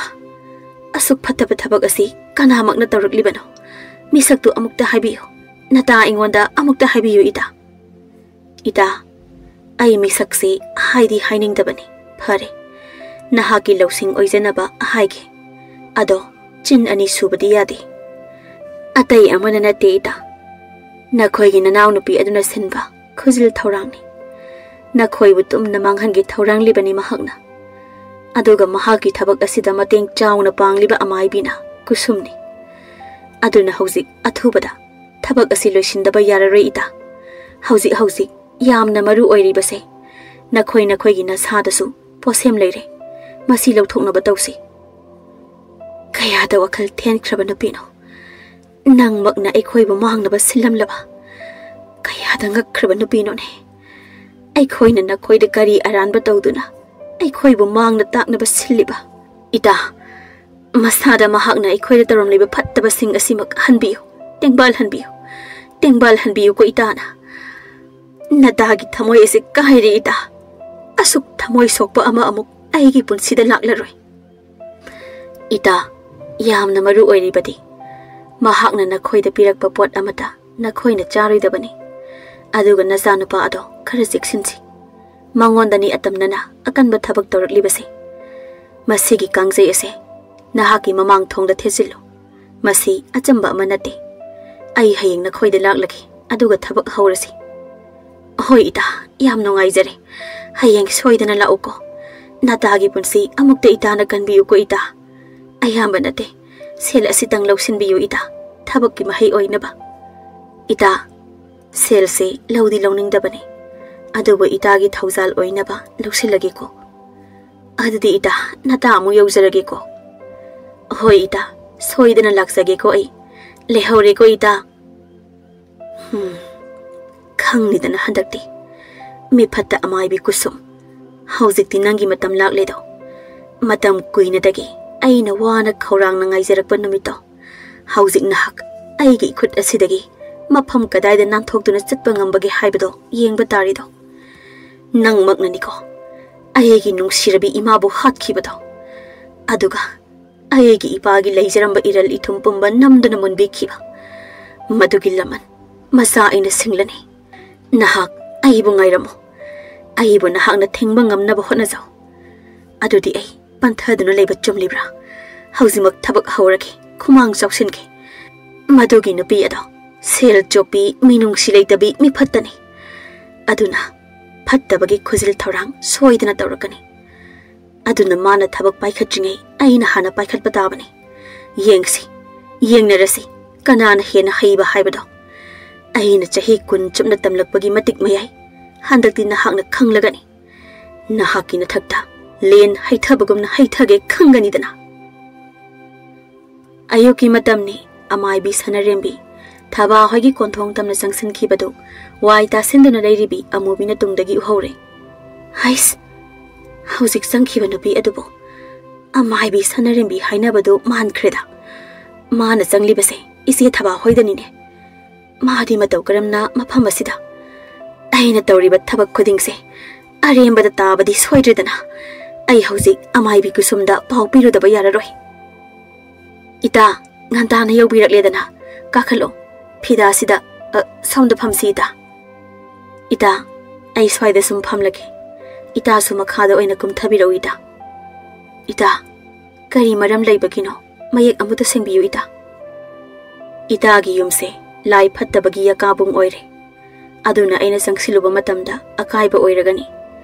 ꯑꯁꯨꯛ ꯐꯠꯇꯕ ꯊꯕꯛ ꯑꯁꯤ ꯀꯅꯥꯃꯛꯅ ꯇꯧꯔꯛꯂꯤꯕꯅꯣ? ꯃꯤꯁꯛꯇꯨ ꯑꯃꯨꯛꯇ ꯍꯥꯏꯕꯤꯌꯨ꯫ ꯅꯇꯥ ꯑꯩꯉꯣꯟꯗ ꯑꯃꯨꯛꯇ ꯍꯥꯏꯕꯤꯌꯨ ꯏꯇꯥ꯫ ꯏꯇꯥ, ꯑꯩ ꯃꯤꯁꯛꯁꯤ ꯍꯥꯏꯗꯤ ꯍꯥꯏꯅꯤꯡꯗꯕꯅꯤ꯫ ꯐꯔꯦ, ꯅꯍꯥꯛꯀꯤ ꯂꯧꯁꯤꯡ ꯑꯣꯏꯖꯅꯕ ꯍꯥꯏꯒꯦ꯫ ꯑꯗꯣ ꯆꯤꯟ ꯑꯅꯤ ꯁꯨꯕꯗꯤ ꯌꯥꯗꯦ꯫ ꯑꯇꯩ ꯑꯃꯅ ꯅꯠꯇꯦ ꯏꯇꯥ, ꯅꯈꯣꯏꯒꯤ ꯅꯅꯥꯎꯅꯨꯄꯤ ꯑꯗꯨꯅ ꯁꯤꯟꯕ ꯈꯨꯖꯤꯜ ꯊꯧꯔꯥꯡꯅꯤ꯫ ꯅꯈꯣꯏꯕꯨ ꯇꯨꯝꯅ ꯃꯥꯡꯍꯟꯒꯦ ꯊꯧꯔꯥꯡꯂꯤꯕꯅꯤ ꯃꯍꯥꯛꯅ꯫ ꯑꯗꯨꯒ ꯃꯍꯥꯛꯀꯤ ꯊꯕꯛ ꯑꯁꯤꯗ ꯃꯇꯦꯡ ꯆꯥꯎꯅ ꯄꯥꯡꯂꯤꯕ ꯑꯃꯥꯏꯕꯤꯅ ꯀꯨꯁꯨꯝꯅꯤ꯫ ꯑꯗꯨꯅ ꯍꯧꯖꯤꯛ ꯑꯊꯨꯕꯗ ꯊꯕꯛ ꯑꯁꯤ ꯂꯣꯏꯁꯤꯟꯗꯕ ꯌꯥꯔꯔꯣꯏ ꯏꯇꯥ꯫ ꯍꯧꯖꯤꯛ ꯍꯧꯖꯤꯛ ꯌꯥꯝꯅ ꯃꯔꯨ ꯑꯣꯏꯔꯤꯕꯁꯦ ꯅꯈꯣꯏ ꯅꯈꯣꯏꯒꯤ ꯅꯁꯥꯗꯁꯨ ꯄꯣꯠꯁꯦꯝ ꯂꯩꯔꯦ꯫ ꯃꯁꯤ ꯂꯧꯊꯣꯛꯅꯕ ꯇꯧꯁꯤ꯫ ꯀꯌꯥꯗ ꯋꯥꯈꯜ ꯊꯦꯟꯈ꯭ꯔꯕ ꯅꯨꯄꯤꯅꯣ! ꯅꯪꯃꯛꯅ ꯑꯩꯈꯣꯏꯕꯨ ꯃꯥꯡꯅꯕ ꯁꯤꯜꯂꯝꯂꯕ ꯀꯌꯥꯗ ꯉꯛꯈ꯭ꯔꯕ ꯅꯨꯄꯤꯅꯣꯅꯦ! ꯑꯩꯈꯣꯏꯅ ꯅꯈꯣꯏꯗ ꯀꯔꯤ ꯑꯔꯥꯟꯕ ꯇꯧꯗꯨꯅ ꯑꯩꯈꯣꯏꯕꯨ ꯃꯥꯡꯅ ꯇꯥꯛꯅꯕ ꯁꯤꯜꯂꯤꯕ? ꯏꯇꯥ, ꯃꯁꯥꯗ ꯃꯍꯥꯛꯅ ꯑꯩꯈꯣꯏꯗ ꯇꯧꯔꯝꯂꯤꯕ ꯐꯠꯇꯕꯁꯤꯡ ꯑꯁꯤꯃꯛ ꯍꯟꯕꯤꯌꯨ, ꯇꯦꯡꯕꯥꯜ ꯍꯟꯕꯤꯌꯨ, ꯇꯦꯡꯕꯥꯜ ꯍꯟꯕꯤꯌꯨꯀꯣ ꯏꯇꯥꯅ꯫ ꯅꯇꯥꯒꯤ ꯊꯃꯣꯏ ꯑꯁꯤ ꯀꯥꯏꯔꯦ ꯏꯇꯥ꯫ ꯑꯁꯨꯛ ꯊꯃꯣꯏ ꯁꯣꯛꯄ ꯑꯃ ꯑꯃꯨꯛ ꯑꯩꯒꯤ ꯄꯨꯟꯁꯤꯗ ꯂꯥꯛꯂꯔꯣꯏ꯫ ꯏꯇꯥ, ꯌꯥꯝꯅ ꯃꯔꯨ ꯑꯣꯏꯔꯤꯕꯗꯤ ꯃꯍꯥꯛꯅ ꯅꯈꯣꯏꯗ ꯄꯤꯔꯛꯄ ꯄꯣꯠ ꯑꯃꯠꯇ ꯅꯈꯣꯏꯅ ꯆꯥꯔꯣꯏꯗꯕꯅꯤ꯫ ꯑꯗꯨꯒ ꯅꯆꯥꯅꯨꯄꯥ ꯑꯗꯣ ꯈꯔ ꯆꯦꯛꯁꯤꯟꯁꯤ꯫ ꯃꯉꯣꯟꯗꯅꯤ ꯑꯇꯝꯅꯅ ꯑꯀꯟꯕ ꯊꯕꯛ ꯇꯧꯔꯛꯂꯤꯕꯁꯦ꯫ ꯃꯁꯤꯒꯤ ꯀꯥꯡꯖꯩ ꯑꯁꯦ ꯅꯍꯥꯛꯀꯤ ꯃꯃꯥꯡ ꯊꯣꯡꯗ ꯊꯦꯠꯆꯤꯜꯂꯨ꯫ ꯃꯁꯤ ꯑꯆꯝꯕ ꯑꯃ ꯅꯠꯇꯦ꯫ ꯑꯩ ꯍꯌꯦꯡ ꯅꯈꯣꯏꯗ ꯂꯥꯛꯂꯒꯦ, ꯑꯗꯨꯒ ꯊꯕꯛ ꯍꯧꯔꯁꯤ꯫ ꯍꯣꯏ ꯏꯇꯥ, ꯌꯥꯝ ꯅꯨꯡꯉꯥꯏꯖꯔꯦ꯫ ꯍꯌꯦꯡ ꯁꯣꯏꯗꯅ ꯂꯥꯛꯎꯀꯣ꯫ ꯅꯇꯥꯒꯤ ꯄꯨꯟꯁꯤ ꯑꯃꯨꯛꯇ ꯏꯇꯥꯅ ꯀꯟꯕꯤꯌꯨꯀꯣ ꯏꯇꯥ꯫ ꯑꯌꯥꯝꯕ ꯅꯠꯇꯦ, ꯁꯦꯜ ꯑꯁꯤꯇꯪ ꯂꯧꯁꯤꯟꯕꯤꯌꯨ ꯏꯇꯥ, ꯊꯕꯛꯀꯤ ꯃꯍꯩ ꯑꯣꯏꯅꯕ꯫ ꯏꯇꯥ, ꯁꯦꯜꯁꯤ ꯂꯧꯗꯤ ꯂꯧꯅꯤꯡꯗꯕꯅꯤ, ꯑꯗꯨꯕꯨ ꯏꯇꯥꯒꯤ ꯊꯧꯖꯥꯜ ꯑꯣꯏꯅꯕ ꯂꯧꯁꯤꯜꯂꯒꯦꯀꯣ꯫ ꯑꯗꯨꯗꯤ ꯏꯇꯥ, ꯅꯇꯥ ꯑꯃꯨꯛ ꯌꯧꯖꯔꯒꯦꯀꯣ꯫ ꯍꯣꯏ ꯏꯇꯥ, ꯁꯣꯏꯗꯅ ꯂꯥꯛꯆꯒꯦꯀꯣ ꯑꯩ꯫ ꯂꯩꯍꯧꯔꯦꯀꯣ ꯏꯇꯥ꯫ ꯍꯨꯝ, ꯈꯪꯂꯤꯗꯅ ꯍꯟꯗꯛꯇꯤ꯫ ꯃꯤꯐꯠꯇ ꯑꯃꯥꯏꯕꯤ ꯀꯨꯁꯨꯝ, ꯍꯧꯖꯤꯛꯇꯤ ꯅꯪꯒꯤ ꯃꯇꯝ ꯂꯥꯛꯂꯦꯗꯣ꯫ ꯃꯇꯝ ꯀꯨꯏꯅꯗꯒꯤ ꯑꯩꯅ ꯋꯥꯅ ꯈꯧꯔꯥꯡꯅ ꯉꯥꯏꯖꯔꯛꯄ ꯅꯨꯃꯤꯠꯇꯣ ꯍꯧꯖꯤꯛ ꯅꯍꯥꯛ ꯑꯩꯒꯤ ꯏꯈꯨꯠ ꯑꯁꯤꯗꯒꯤ ꯃꯐꯝ ꯀꯗꯥꯏꯗ ꯅꯥꯟꯊꯣꯛꯇꯨꯅ ꯆꯠꯄ ꯉꯝꯕꯒꯦ ꯍꯥꯏꯕꯗꯣ ꯌꯦꯡꯕ ꯇꯥꯔꯤꯗꯣ꯫ ꯅꯪꯃꯛꯅꯅꯤꯀꯣ ꯑꯩꯒꯤ ꯅꯨꯡꯁꯤꯔꯕꯤ ꯏꯃꯥꯕꯨ ꯍꯥꯠꯈꯤꯕꯗꯣ, ꯑꯗꯨꯒ ꯑꯩꯒꯤ ꯏꯄꯥꯒꯤ ꯂꯩꯖꯔꯝꯕ ꯏꯔꯜ ꯏꯊꯨꯝ ꯄꯨꯝꯕ ꯅꯝꯗꯨꯅ ꯃꯨꯟꯕꯤꯈꯤꯕ꯫ ꯃꯗꯨꯒꯤ ꯂꯃꯟ ꯃꯆꯥ ꯑꯩꯅ ꯁꯤꯡꯂꯅꯤ꯫ ꯅꯍꯥꯛ ꯑꯩꯕꯨ ꯉꯥꯏꯔꯝꯃꯨ꯫ ꯑꯩꯕꯨ ꯅꯍꯥꯛꯅ ꯊꯤꯡꯕ ꯉꯝꯅꯕ ꯍꯣꯠꯅꯖꯧ꯫ ꯑꯗꯨꯗꯤ ꯑꯩ ꯄꯟꯊꯗꯨꯅ ꯂꯩꯕ ꯆꯨꯝꯂꯤꯕ꯭ꯔꯥ? ꯍꯧꯖꯤꯛꯃꯛ ꯊꯕꯛ ꯍꯧꯔꯒꯦ, ꯈꯨꯃꯥꯡ ꯆꯥꯎꯁꯤꯟꯒꯦ꯫ ꯃꯗꯨꯒꯤ ꯅꯨꯄꯤ ꯑꯗꯣ ꯁꯦꯜ ꯆꯣꯞꯄꯤ, ꯃꯤꯅꯨꯡꯁꯤ ꯂꯩꯇꯕꯤ, ꯃꯤꯐꯠꯇꯅꯤ꯫ ꯑꯗꯨꯅ ꯐꯠꯇꯕꯒꯤ ꯈꯨꯖꯤꯜ ꯊꯧꯔꯥꯡ ꯁꯣꯏꯗꯅ ꯇꯧꯔꯛꯀꯅꯤ꯫ ꯑꯗꯨꯅ ꯃꯥꯅ ꯊꯕꯛ ꯄꯥꯏꯈꯠꯇ꯭ꯔꯤꯉꯩ ꯑꯩꯅ ꯍꯥꯟꯅ ꯄꯥꯏꯈꯠꯄ ꯇꯥꯕꯅꯤ꯫ ꯌꯦꯡꯁꯤ, ꯌꯦꯡꯅꯔꯁꯤ, ꯀꯅꯥꯅ ꯍꯦꯟꯅ ꯍꯩꯕ ꯍꯥꯏꯕꯗꯣ꯫ ꯑꯩꯅ ꯆꯍꯤ ꯀꯨꯟ ꯆꯨꯞꯅ ꯇꯝꯂꯛꯄꯒꯤ ꯃꯇꯤꯛ ꯃꯌꯥꯏ ꯍꯟꯗꯛꯇꯤ ꯅꯍꯥꯛꯅ ꯈꯪꯂꯒꯅꯤ꯫ ꯅꯍꯥꯛꯀꯤ ꯅꯊꯛꯇ ꯂꯦꯟ ꯍꯩꯊꯕꯒꯨꯝꯅ ꯍꯩꯊꯒꯦ ꯈꯪꯒꯅꯤꯗꯅ꯫ ꯑꯌꯨꯛꯀꯤ ꯃꯇꯝꯅꯤ꯫ ꯑꯃꯥꯏꯕꯤ ꯁꯅꯔꯦꯝꯕꯤ ꯊꯕꯥ ꯍꯣꯏꯒꯤ ꯀꯣꯟꯊꯣꯡ ꯇꯝꯅ ꯆꯪꯁꯤꯟꯈꯤꯕꯗꯨ ꯋꯥꯏ ꯇꯥꯁꯤꯟꯗꯨꯅ ꯂꯩꯔꯤꯕꯤ ꯑꯃꯨꯕꯤꯅ ꯇꯨꯡꯗꯒꯤ ꯎꯍꯧꯔꯦ꯫ ꯍꯩꯁ! ꯍꯧꯖꯤꯛ ꯆꯪꯈꯤꯕ ꯅꯨꯄꯤ ꯑꯗꯨꯕꯨ ꯑꯃꯥꯏꯕꯤ ꯁꯅꯔꯦꯝꯕꯤ ꯍꯥꯏꯅꯕꯗꯨ ꯃꯥꯟꯈ꯭ꯔꯦꯗ꯫ ꯃꯥꯅ ꯆꯪꯂꯤꯕꯁꯦ ꯏꯆꯦ ꯊꯕꯥ ꯍꯣꯏꯗꯅꯤꯅꯦ꯫ ꯃꯥꯗꯤ ꯃꯇꯧ ꯀꯔꯝꯅ ꯃꯐꯝ ꯑꯁꯤꯗ? ꯑꯩꯅ ꯇꯧꯔꯤꯕ ꯊꯕꯛ ꯈꯨꯗꯤꯡꯁꯦ ꯑꯔꯦꯝꯕꯗ ꯇꯥꯕꯗꯤ ꯁꯣꯏꯗ꯭ꯔꯦꯗꯅ꯫ ꯑꯩ ꯍꯧꯖꯤꯛ ꯑꯃꯥꯏꯕꯤ ꯀꯨꯁꯨꯝꯗ ꯄꯥꯎ ꯄꯤꯔꯨꯗꯕ ꯌꯥꯔꯔꯣꯏ꯫ ꯏꯇꯥ, ꯉꯟꯇꯥꯅ ꯌꯧꯕꯤꯔꯛꯂꯦꯗꯅ꯫ ꯀꯥꯈꯠꯂꯣ꯫ ꯐꯤꯗꯥꯁꯤꯗ, ꯑ, ꯁꯣꯝꯗ ꯐꯝꯁꯤ ꯏꯇꯥ꯫ ꯏꯇꯥ, ꯑꯩ ꯁ꯭ꯋꯥꯏꯗ ꯁꯨꯝ ꯐꯝꯂꯒꯦ꯫ ꯏꯇꯥꯁꯨ ꯃꯈꯥꯗ ꯑꯣꯏꯅ ꯀꯨꯝꯊꯕꯤꯔꯛꯎ ꯏꯇꯥ꯫ ꯏꯇꯥ, ꯀꯔꯤ ꯃꯔꯝ ꯂꯩꯕꯒꯤꯅꯣ? ꯃꯌꯦꯛ ꯑꯃꯨꯛꯇ ꯁꯦꯡꯕꯤꯌꯨ ꯏꯇꯥ꯫ ꯏꯇꯥꯒꯤ ꯌꯨꯝꯁꯦ ꯂꯥꯏ ꯐꯠꯇꯕꯒꯤ ꯌꯀꯥꯕꯨꯡ ꯑꯣꯏꯔꯦ꯫ ꯑꯗꯨꯅ ꯑꯩꯅ ꯆꯪꯁꯤꯜꯂꯨꯕ ꯃꯇꯝꯗ ꯑꯀꯥꯏꯕ ꯑꯣꯏꯔꯒꯅꯤ꯫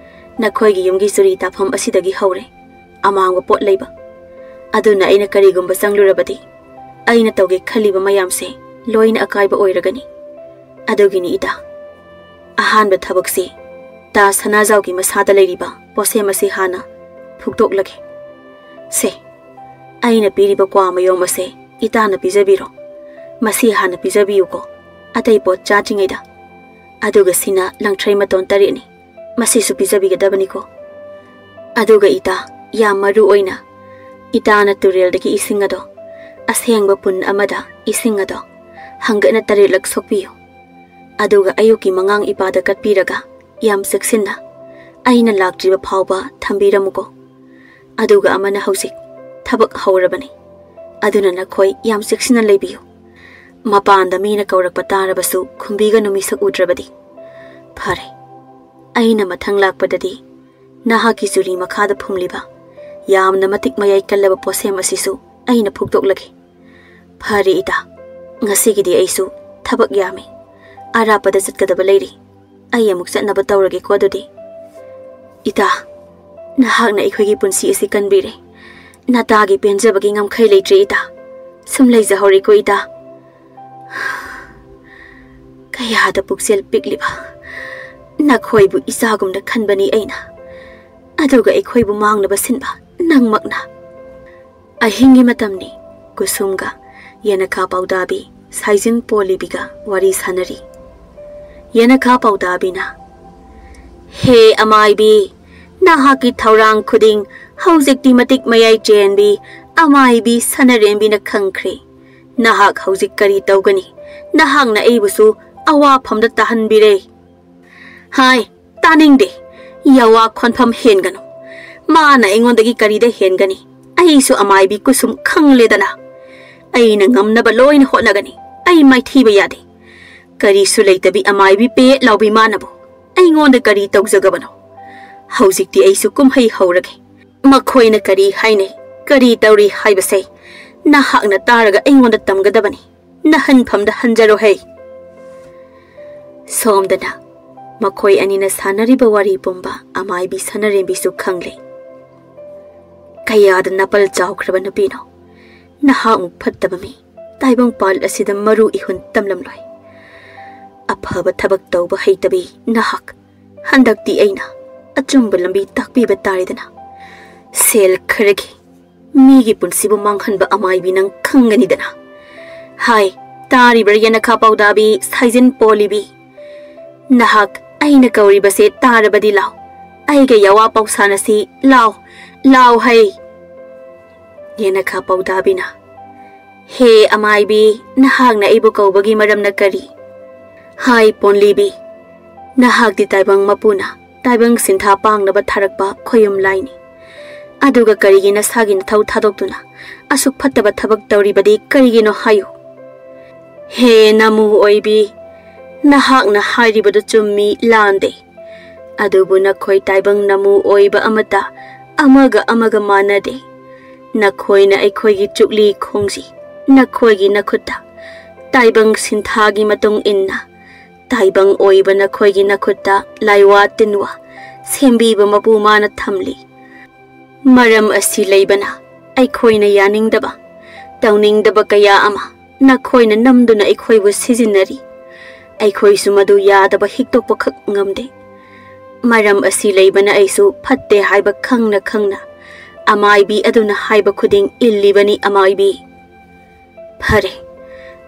ꯅꯈꯣꯏꯒꯤ ꯌꯨꯝꯒꯤ ꯆꯨꯔꯤ ꯇꯥꯐꯝ ꯑꯁꯤꯗꯒꯤ ꯍꯧꯔꯦ ꯑꯃꯥꯡꯕ ꯄꯣꯠ ꯂꯩꯕ꯫ ꯑꯗꯨꯅ ꯑꯩꯅ ꯀꯔꯤꯒꯨꯝꯕ ꯆꯪꯂꯨꯔꯕꯗꯤ ꯑꯩꯅ ꯇꯧꯒꯦ ꯈꯜꯂꯤꯕ ꯃꯌꯥꯝꯁꯦ ꯂꯣꯏꯅ ꯑꯀꯥꯏꯕ ꯑꯣꯏꯔꯒꯅꯤ꯫ ꯑꯗꯨꯒꯤꯅꯤ ꯏꯇꯥ꯫ ꯑꯍꯥꯟꯕ ꯊꯕꯛꯁꯤ ꯇꯥ ꯁꯅꯥꯖꯥꯎꯒꯤ ꯃꯁꯥꯗ ꯂꯩꯔꯤꯕ ꯄꯣꯠꯁꯦꯝ ꯑꯁꯤ ꯍꯥꯟꯅ ꯐꯨꯛꯇꯣꯛꯂꯒꯦ꯫ ꯁꯦ, ꯑꯩꯅ ꯄꯤꯔꯤꯕ ꯀ꯭ꯋꯥ ꯃꯌꯣꯝ ꯑꯁꯦ ꯏꯇꯥꯅ ꯄꯤꯖꯕꯤꯔꯣ꯫ ꯃꯁꯤ ꯍꯥꯟꯅ ꯄꯤꯖꯕꯤꯌꯨꯀꯣ, ꯑꯇꯩ ꯄꯣꯠ ꯆꯥꯗ꯭ꯔꯤꯉꯩꯗ꯫ ꯑꯗꯨꯒ ꯁꯤꯅ ꯂꯪꯊ꯭ꯔꯩ ꯃꯇꯣꯟ ꯇꯔꯦꯠꯅꯤ, ꯃꯁꯤꯁꯨ ꯄꯤꯖꯕꯤꯒꯗꯕꯅꯤꯀꯣ꯫ ꯑꯗꯨꯒ ꯏꯇꯥ, ꯌꯥꯝ ꯃꯔꯨ ꯑꯣꯏꯅ, ꯏꯇꯥꯅ ꯇꯨꯔꯦꯜꯗꯒꯤ ꯏꯁꯤꯡ ꯑꯗꯣ ꯑꯁꯦꯡꯕ ꯄꯨꯟ ꯑꯃꯗ ꯏꯁꯤꯡ ꯑꯗꯣ ꯍꯪꯒꯠꯅ ꯇꯔꯦꯠꯂꯛ ꯁꯣꯛꯄꯤꯌꯨ꯫ ꯑꯗꯨꯒ ꯑꯌꯨꯛꯀꯤ ꯃꯉꯥꯡ ꯏꯄꯥꯗ ꯀꯠꯄꯤꯔꯒ ꯌꯥꯝ ꯆꯦꯛꯁꯤꯟꯅ ꯑꯩꯅ ꯂꯥꯛꯇ꯭ꯔꯤꯕ ꯐꯥꯎꯕ ꯊꯝꯕꯤꯔꯝꯃꯨꯀꯣ꯫ ꯑꯗꯨꯒ ꯑꯃꯅ, ꯍꯧꯖꯤꯛ ꯊꯕꯛ ꯍꯧꯔꯕꯅꯤ, ꯑꯗꯨꯅ ꯅꯈꯣꯏ ꯌꯥꯝ ꯆꯦꯛꯁꯤꯟꯅ ꯂꯩꯕꯤꯌꯨ꯫ ꯃꯄꯥꯟꯗ ꯃꯤꯅ ꯀꯧꯔꯛꯄ ꯇꯥꯔꯕꯁꯨ ꯈꯨꯝꯕꯤꯒꯅꯨ, ꯃꯤꯁꯛ ꯎꯗ꯭ꯔꯕꯗꯤ꯫ ꯐꯔꯦ, ꯑꯩꯅ ꯃꯊꯪ ꯂꯥꯛꯄꯗꯗꯤ ꯅꯍꯥꯛꯀꯤ ꯆꯨꯔꯤ ꯃꯈꯥꯗ ꯐꯨꯝꯂꯤꯕ ꯌꯥꯝꯅ ꯃꯇꯤꯛ ꯃꯌꯥꯏ ꯀꯜꯂꯕ ꯄꯣꯠꯁꯦꯝ ꯑꯁꯤꯁꯨ ꯑꯩꯅ ꯐꯨꯛꯇꯣꯛꯂꯒꯦ꯫ ꯐꯔꯦ ꯏꯇꯥ, ꯉꯁꯤꯒꯤꯗꯤ ꯑꯩꯁꯨ ꯊꯕꯛ ꯌꯥꯝꯃꯤ, ꯑꯔꯥꯞꯄꯗ ꯆꯠꯀꯗꯕ ꯂꯩꯔꯤ꯫ ꯑꯩ ꯑꯃꯨꯛ ꯆꯠꯅꯕ ꯇꯧꯔꯒꯦꯀꯣ ꯑꯗꯨꯗꯤ꯫ ꯏꯇꯥ, ꯅꯍꯥꯛꯅ ꯑꯩꯈꯣꯏꯒꯤ ꯄꯨꯟꯁꯤ ꯑꯁꯤ ꯀꯟꯕꯤꯔꯦ꯫ ꯅꯇꯥꯒꯤ ꯄꯦꯟꯖꯕꯒꯤ ꯉꯝꯈꯩ ꯂꯩꯇ꯭ꯔꯦ ꯏꯇꯥ꯫ ꯁꯨꯝ ꯂꯩꯖꯍꯧꯔꯦꯀꯣ ꯏꯇꯥ꯫ ꯀꯌꯥꯗ ꯄꯨꯛꯆꯦꯜ ꯄꯤꯛꯂꯤꯕ꯫ ꯅꯈꯣꯏꯕꯨ ꯏꯆꯥꯒꯨꯝꯅ ꯈꯟꯕꯅꯤ ꯑꯩꯅ, ꯑꯗꯨꯒ ꯑꯩꯈꯣꯏꯕꯨ ꯃꯥꯡꯅꯕ ꯁꯤꯟꯕ ꯅꯪꯃꯛꯅ꯫ ꯑꯍꯤꯡꯒꯤ ꯃꯇꯝꯅꯤ꯫ ꯀꯨꯁꯨꯝꯒ ꯌꯦꯅꯈꯥ ꯄꯥꯎꯗꯥꯕꯤ ꯁꯥꯏꯖꯤꯟ ꯄꯣꯂꯤꯕꯤꯒ ꯋꯥꯔꯤ ꯁꯥꯅꯔꯤ꯫ ꯌꯦꯅꯈꯥ ꯄꯥꯎꯗꯥꯕꯤꯅ, "ꯍꯦ ꯑꯃꯥꯏꯕꯤ, ꯅꯍꯥꯛꯀꯤ ꯊꯧꯔꯥꯡ ꯈꯨꯗꯤꯡ ꯍꯧꯖꯤꯛꯇꯤ ꯃꯇꯤꯛ ꯃꯌꯥꯏ ꯆꯦꯟꯕꯤ ꯑꯃꯥꯏꯕꯤ ꯁꯅꯔꯦꯝꯕꯤꯅ ꯈꯪꯈ꯭ꯔꯦ꯫ ꯅꯍꯥꯛ ꯍꯧꯖꯤꯛ ꯀꯔꯤ ꯇꯧꯒꯅꯤ? ꯅꯍꯥꯛꯅ ꯑꯩꯕꯨꯁꯨ ꯑꯋꯥꯐꯝꯗ ꯇꯥꯍꯟꯕꯤꯔꯦ꯫" "ꯍꯥꯏ, ꯇꯥꯅꯤꯡꯗꯦ꯫ ꯌꯥꯋꯥ ꯈꯣꯟꯐꯝ ꯍꯦꯟꯒꯅꯨ꯫ ꯃꯥꯅ ꯑꯩꯉꯣꯟꯗꯒꯤ ꯀꯔꯤꯗ ꯍꯦꯟꯒꯅꯤ? ꯑꯩꯁꯨ ꯑꯃꯥꯏꯕꯤ ꯀꯨꯁꯨꯝ ꯈꯪꯂꯦꯗꯅ꯫ ꯑꯩꯅ ꯉꯝꯅꯕ ꯂꯣꯏꯅ ꯍꯣꯠꯅꯒꯅꯤ꯫ ꯑꯩ ꯃꯥꯏꯊꯤꯕ ꯌꯥꯗꯦ꯫ ꯀꯔꯤꯁꯨ ꯂꯩꯇꯕꯤ ꯑꯃꯥꯏꯕꯤ ꯄꯦꯠ ꯂꯥꯎꯕꯤ ꯃꯥꯅꯕꯨ ꯑꯩꯉꯣꯟꯗ ꯀꯔꯤ ꯇꯧꯖꯒꯕꯅꯣ? ꯍꯧꯖꯤꯛꯇꯤ ꯑꯩꯁꯨ ꯀꯨꯝꯍꯩ ꯍꯧꯔꯒꯦ꯫ ꯃꯈꯣꯏꯅ ꯀꯔꯤ ꯍꯥꯏꯅꯩ, ꯀꯔꯤ ꯇꯧꯔꯤ ꯍꯥꯏꯕꯁꯦ ꯅꯍꯥꯛꯅ ꯇꯥꯔꯒ ꯑꯩꯉꯣꯟꯗ ꯇꯝꯒꯗꯕꯅꯤ꯫ ꯅꯍꯟꯐꯝꯗ ꯍꯟꯖꯔꯣ ꯍꯩ꯫" ꯁꯣꯝꯗꯅ ꯃꯈꯣꯏ ꯑꯅꯤꯅ ꯁꯥꯟꯅꯔꯤꯕ ꯋꯥꯔꯤ ꯄꯨꯝꯕ ꯑꯃꯥꯏꯕꯤ ꯁꯅꯔꯦꯝꯕꯤꯁꯨ ꯈꯪꯂꯦ꯫ "ꯀꯌꯥꯗ ꯅꯥꯄꯜ ꯆꯥꯎꯈ꯭ꯔꯕ ꯅꯨꯄꯤꯅꯣ! ꯅꯍꯥꯛꯃꯨꯛ ꯐꯠꯇꯕ ꯃꯤ ꯇꯥꯏꯕꯪꯄꯥꯜ ꯑꯁꯤꯗ ꯃꯔꯨ ꯏꯍꯨꯟ ꯇꯝꯂꯝꯂꯣꯏ꯫ ꯑꯐꯕ ꯊꯕꯛ ꯇꯧꯕ ꯍꯩꯇꯕꯤ ꯅꯍꯥꯛ! ꯍꯟꯗꯛꯇꯤ ꯑꯩꯅ ꯑꯆꯨꯝꯕ ꯂꯝꯕꯤ ꯇꯥꯛꯄꯤꯕ ꯇꯥꯔꯦꯗꯅ꯫ ꯁꯦꯜ ꯈꯔꯒꯤ ꯃꯤꯒꯤ ꯄꯨꯟꯁꯤꯕꯨ ꯃꯥꯡꯍꯟꯕ ꯑꯃꯥꯏꯕꯤ ꯅꯪ ꯈꯪꯒꯅꯤꯗꯅ꯫ ꯍꯥꯏ, ꯇꯥꯔꯤꯕ꯭ꯔꯥ ꯌꯦꯅꯈꯥ ꯄꯥꯎꯗꯥꯕꯤ, ꯁꯥꯏꯖꯤꯟ ꯄꯣꯜꯂꯤꯕꯤ? ꯅꯍꯥꯛ ꯑꯩꯅ ꯀꯧꯔꯤꯕꯁꯦ ꯇꯥꯔꯕꯗꯤ ꯂꯥꯎ꯫ ꯑꯩꯒ ꯌꯥꯋꯥ ꯄꯥꯎꯁꯥꯅꯁꯤ ꯂꯥꯎ, ꯂꯥꯎ ꯍꯩ꯫ ꯌꯦꯅꯈꯥ ꯄꯥꯎꯗꯥꯕꯤꯅ, "ꯍꯦ ꯑꯃꯥꯏꯕꯤ, ꯅꯍꯥꯛꯅ ꯑꯩꯕꯨ ꯀꯧꯕꯒꯤ ꯃꯔꯝꯅ ꯀꯔꯤ?" ꯍꯥꯏ ꯄꯣꯟꯂꯤꯕꯤ, "ꯅꯍꯥꯛꯇꯤ ꯇꯥꯏꯕꯪ ꯃꯄꯨꯅ ꯇꯥꯏꯕꯪ ꯁꯤꯟꯊꯥ ꯄꯥꯡꯅꯕ ꯊꯥꯔꯛꯄ ꯈꯣꯌꯨꯝ ꯂꯥꯏꯅꯤ꯫ ꯑꯗꯨꯒ ꯀꯔꯤꯒꯤ ꯅꯁꯥꯒꯤ ꯅꯊꯧ ꯊꯥꯗꯣꯛꯇꯨꯅ ꯑꯁꯨꯛ ꯐꯠꯇꯕ ꯊꯕꯛ ꯇꯧꯔꯤꯕꯗꯤ ꯀꯔꯤꯒꯤꯅꯣ ꯍꯥꯏꯌꯨ?" ꯍꯦ ꯅꯃꯨ ꯑꯣꯏꯕꯤ, ꯅꯍꯥꯛꯅ ꯍꯥꯏꯔꯤꯕꯗꯨ ꯆꯨꯝꯃꯤ ꯂꯥꯟꯗꯦ꯫ ꯑꯗꯨꯕꯨ ꯅꯈꯣꯏ ꯇꯥꯏꯕꯪ ꯅꯃꯨ ꯑꯣꯏꯕ ꯑꯃꯠꯇ ꯑꯃꯒ ꯑꯃꯒ ꯃꯥꯟꯅꯗꯦ꯫ ꯅꯈꯣꯏꯅ ꯑꯩꯈꯣꯏꯒꯤ ꯆꯨꯛꯂꯤ ꯈꯣꯡꯖꯤ, ꯅꯈꯣꯏꯒꯤ ꯅꯈꯨꯠꯇ ꯇꯥꯏꯕꯪ ꯁꯤꯟꯊꯥꯒꯤ ꯃꯇꯨꯡ ꯏꯟꯅ ꯇꯥꯏꯕꯪ ꯑꯣꯏꯕ ꯅꯈꯣꯏꯒꯤ ꯅꯈꯨꯠꯇ ꯂꯥꯏꯋꯥ ꯇꯤꯟꯋꯥ ꯁꯦꯝꯕꯤꯕ ꯃꯄꯨ ꯃꯥꯅ ꯊꯝꯂꯤ꯫ ꯃꯔꯝ ꯑꯁꯤ ꯂꯩꯕꯅ ꯑꯩꯈꯣꯏꯅ ꯌꯥꯅꯤꯡꯗꯕ, ꯇꯧꯅꯤꯡꯗꯕ ꯀꯌꯥ ꯑꯃ ꯅꯈꯣꯏꯅ ꯅꯝꯗꯨꯅ ꯑꯩꯈꯣꯏꯕꯨ ꯁꯤꯖꯤꯟꯅꯔꯤ꯫ ꯑꯩꯈꯣꯏꯁꯨ ꯃꯗꯨ ꯌꯥꯗꯕ ꯍꯤꯛꯇꯣꯛꯄꯈꯛ ꯉꯝꯗꯦ꯫ ꯃꯔꯝ ꯑꯁꯤ ꯂꯩꯕꯅ ꯑꯩꯁꯨ ꯐꯠꯇꯦ ꯍꯥꯏꯕ ꯈꯪꯅ ꯈꯪꯅ ꯑꯃꯥꯏꯕꯤ ꯑꯗꯨꯅ ꯍꯥꯏꯕ ꯈꯨꯗꯤꯡ ꯏꯜꯂꯤꯕꯅꯤ ꯑꯃꯥꯏꯕꯤ꯫ ꯐꯔꯦ,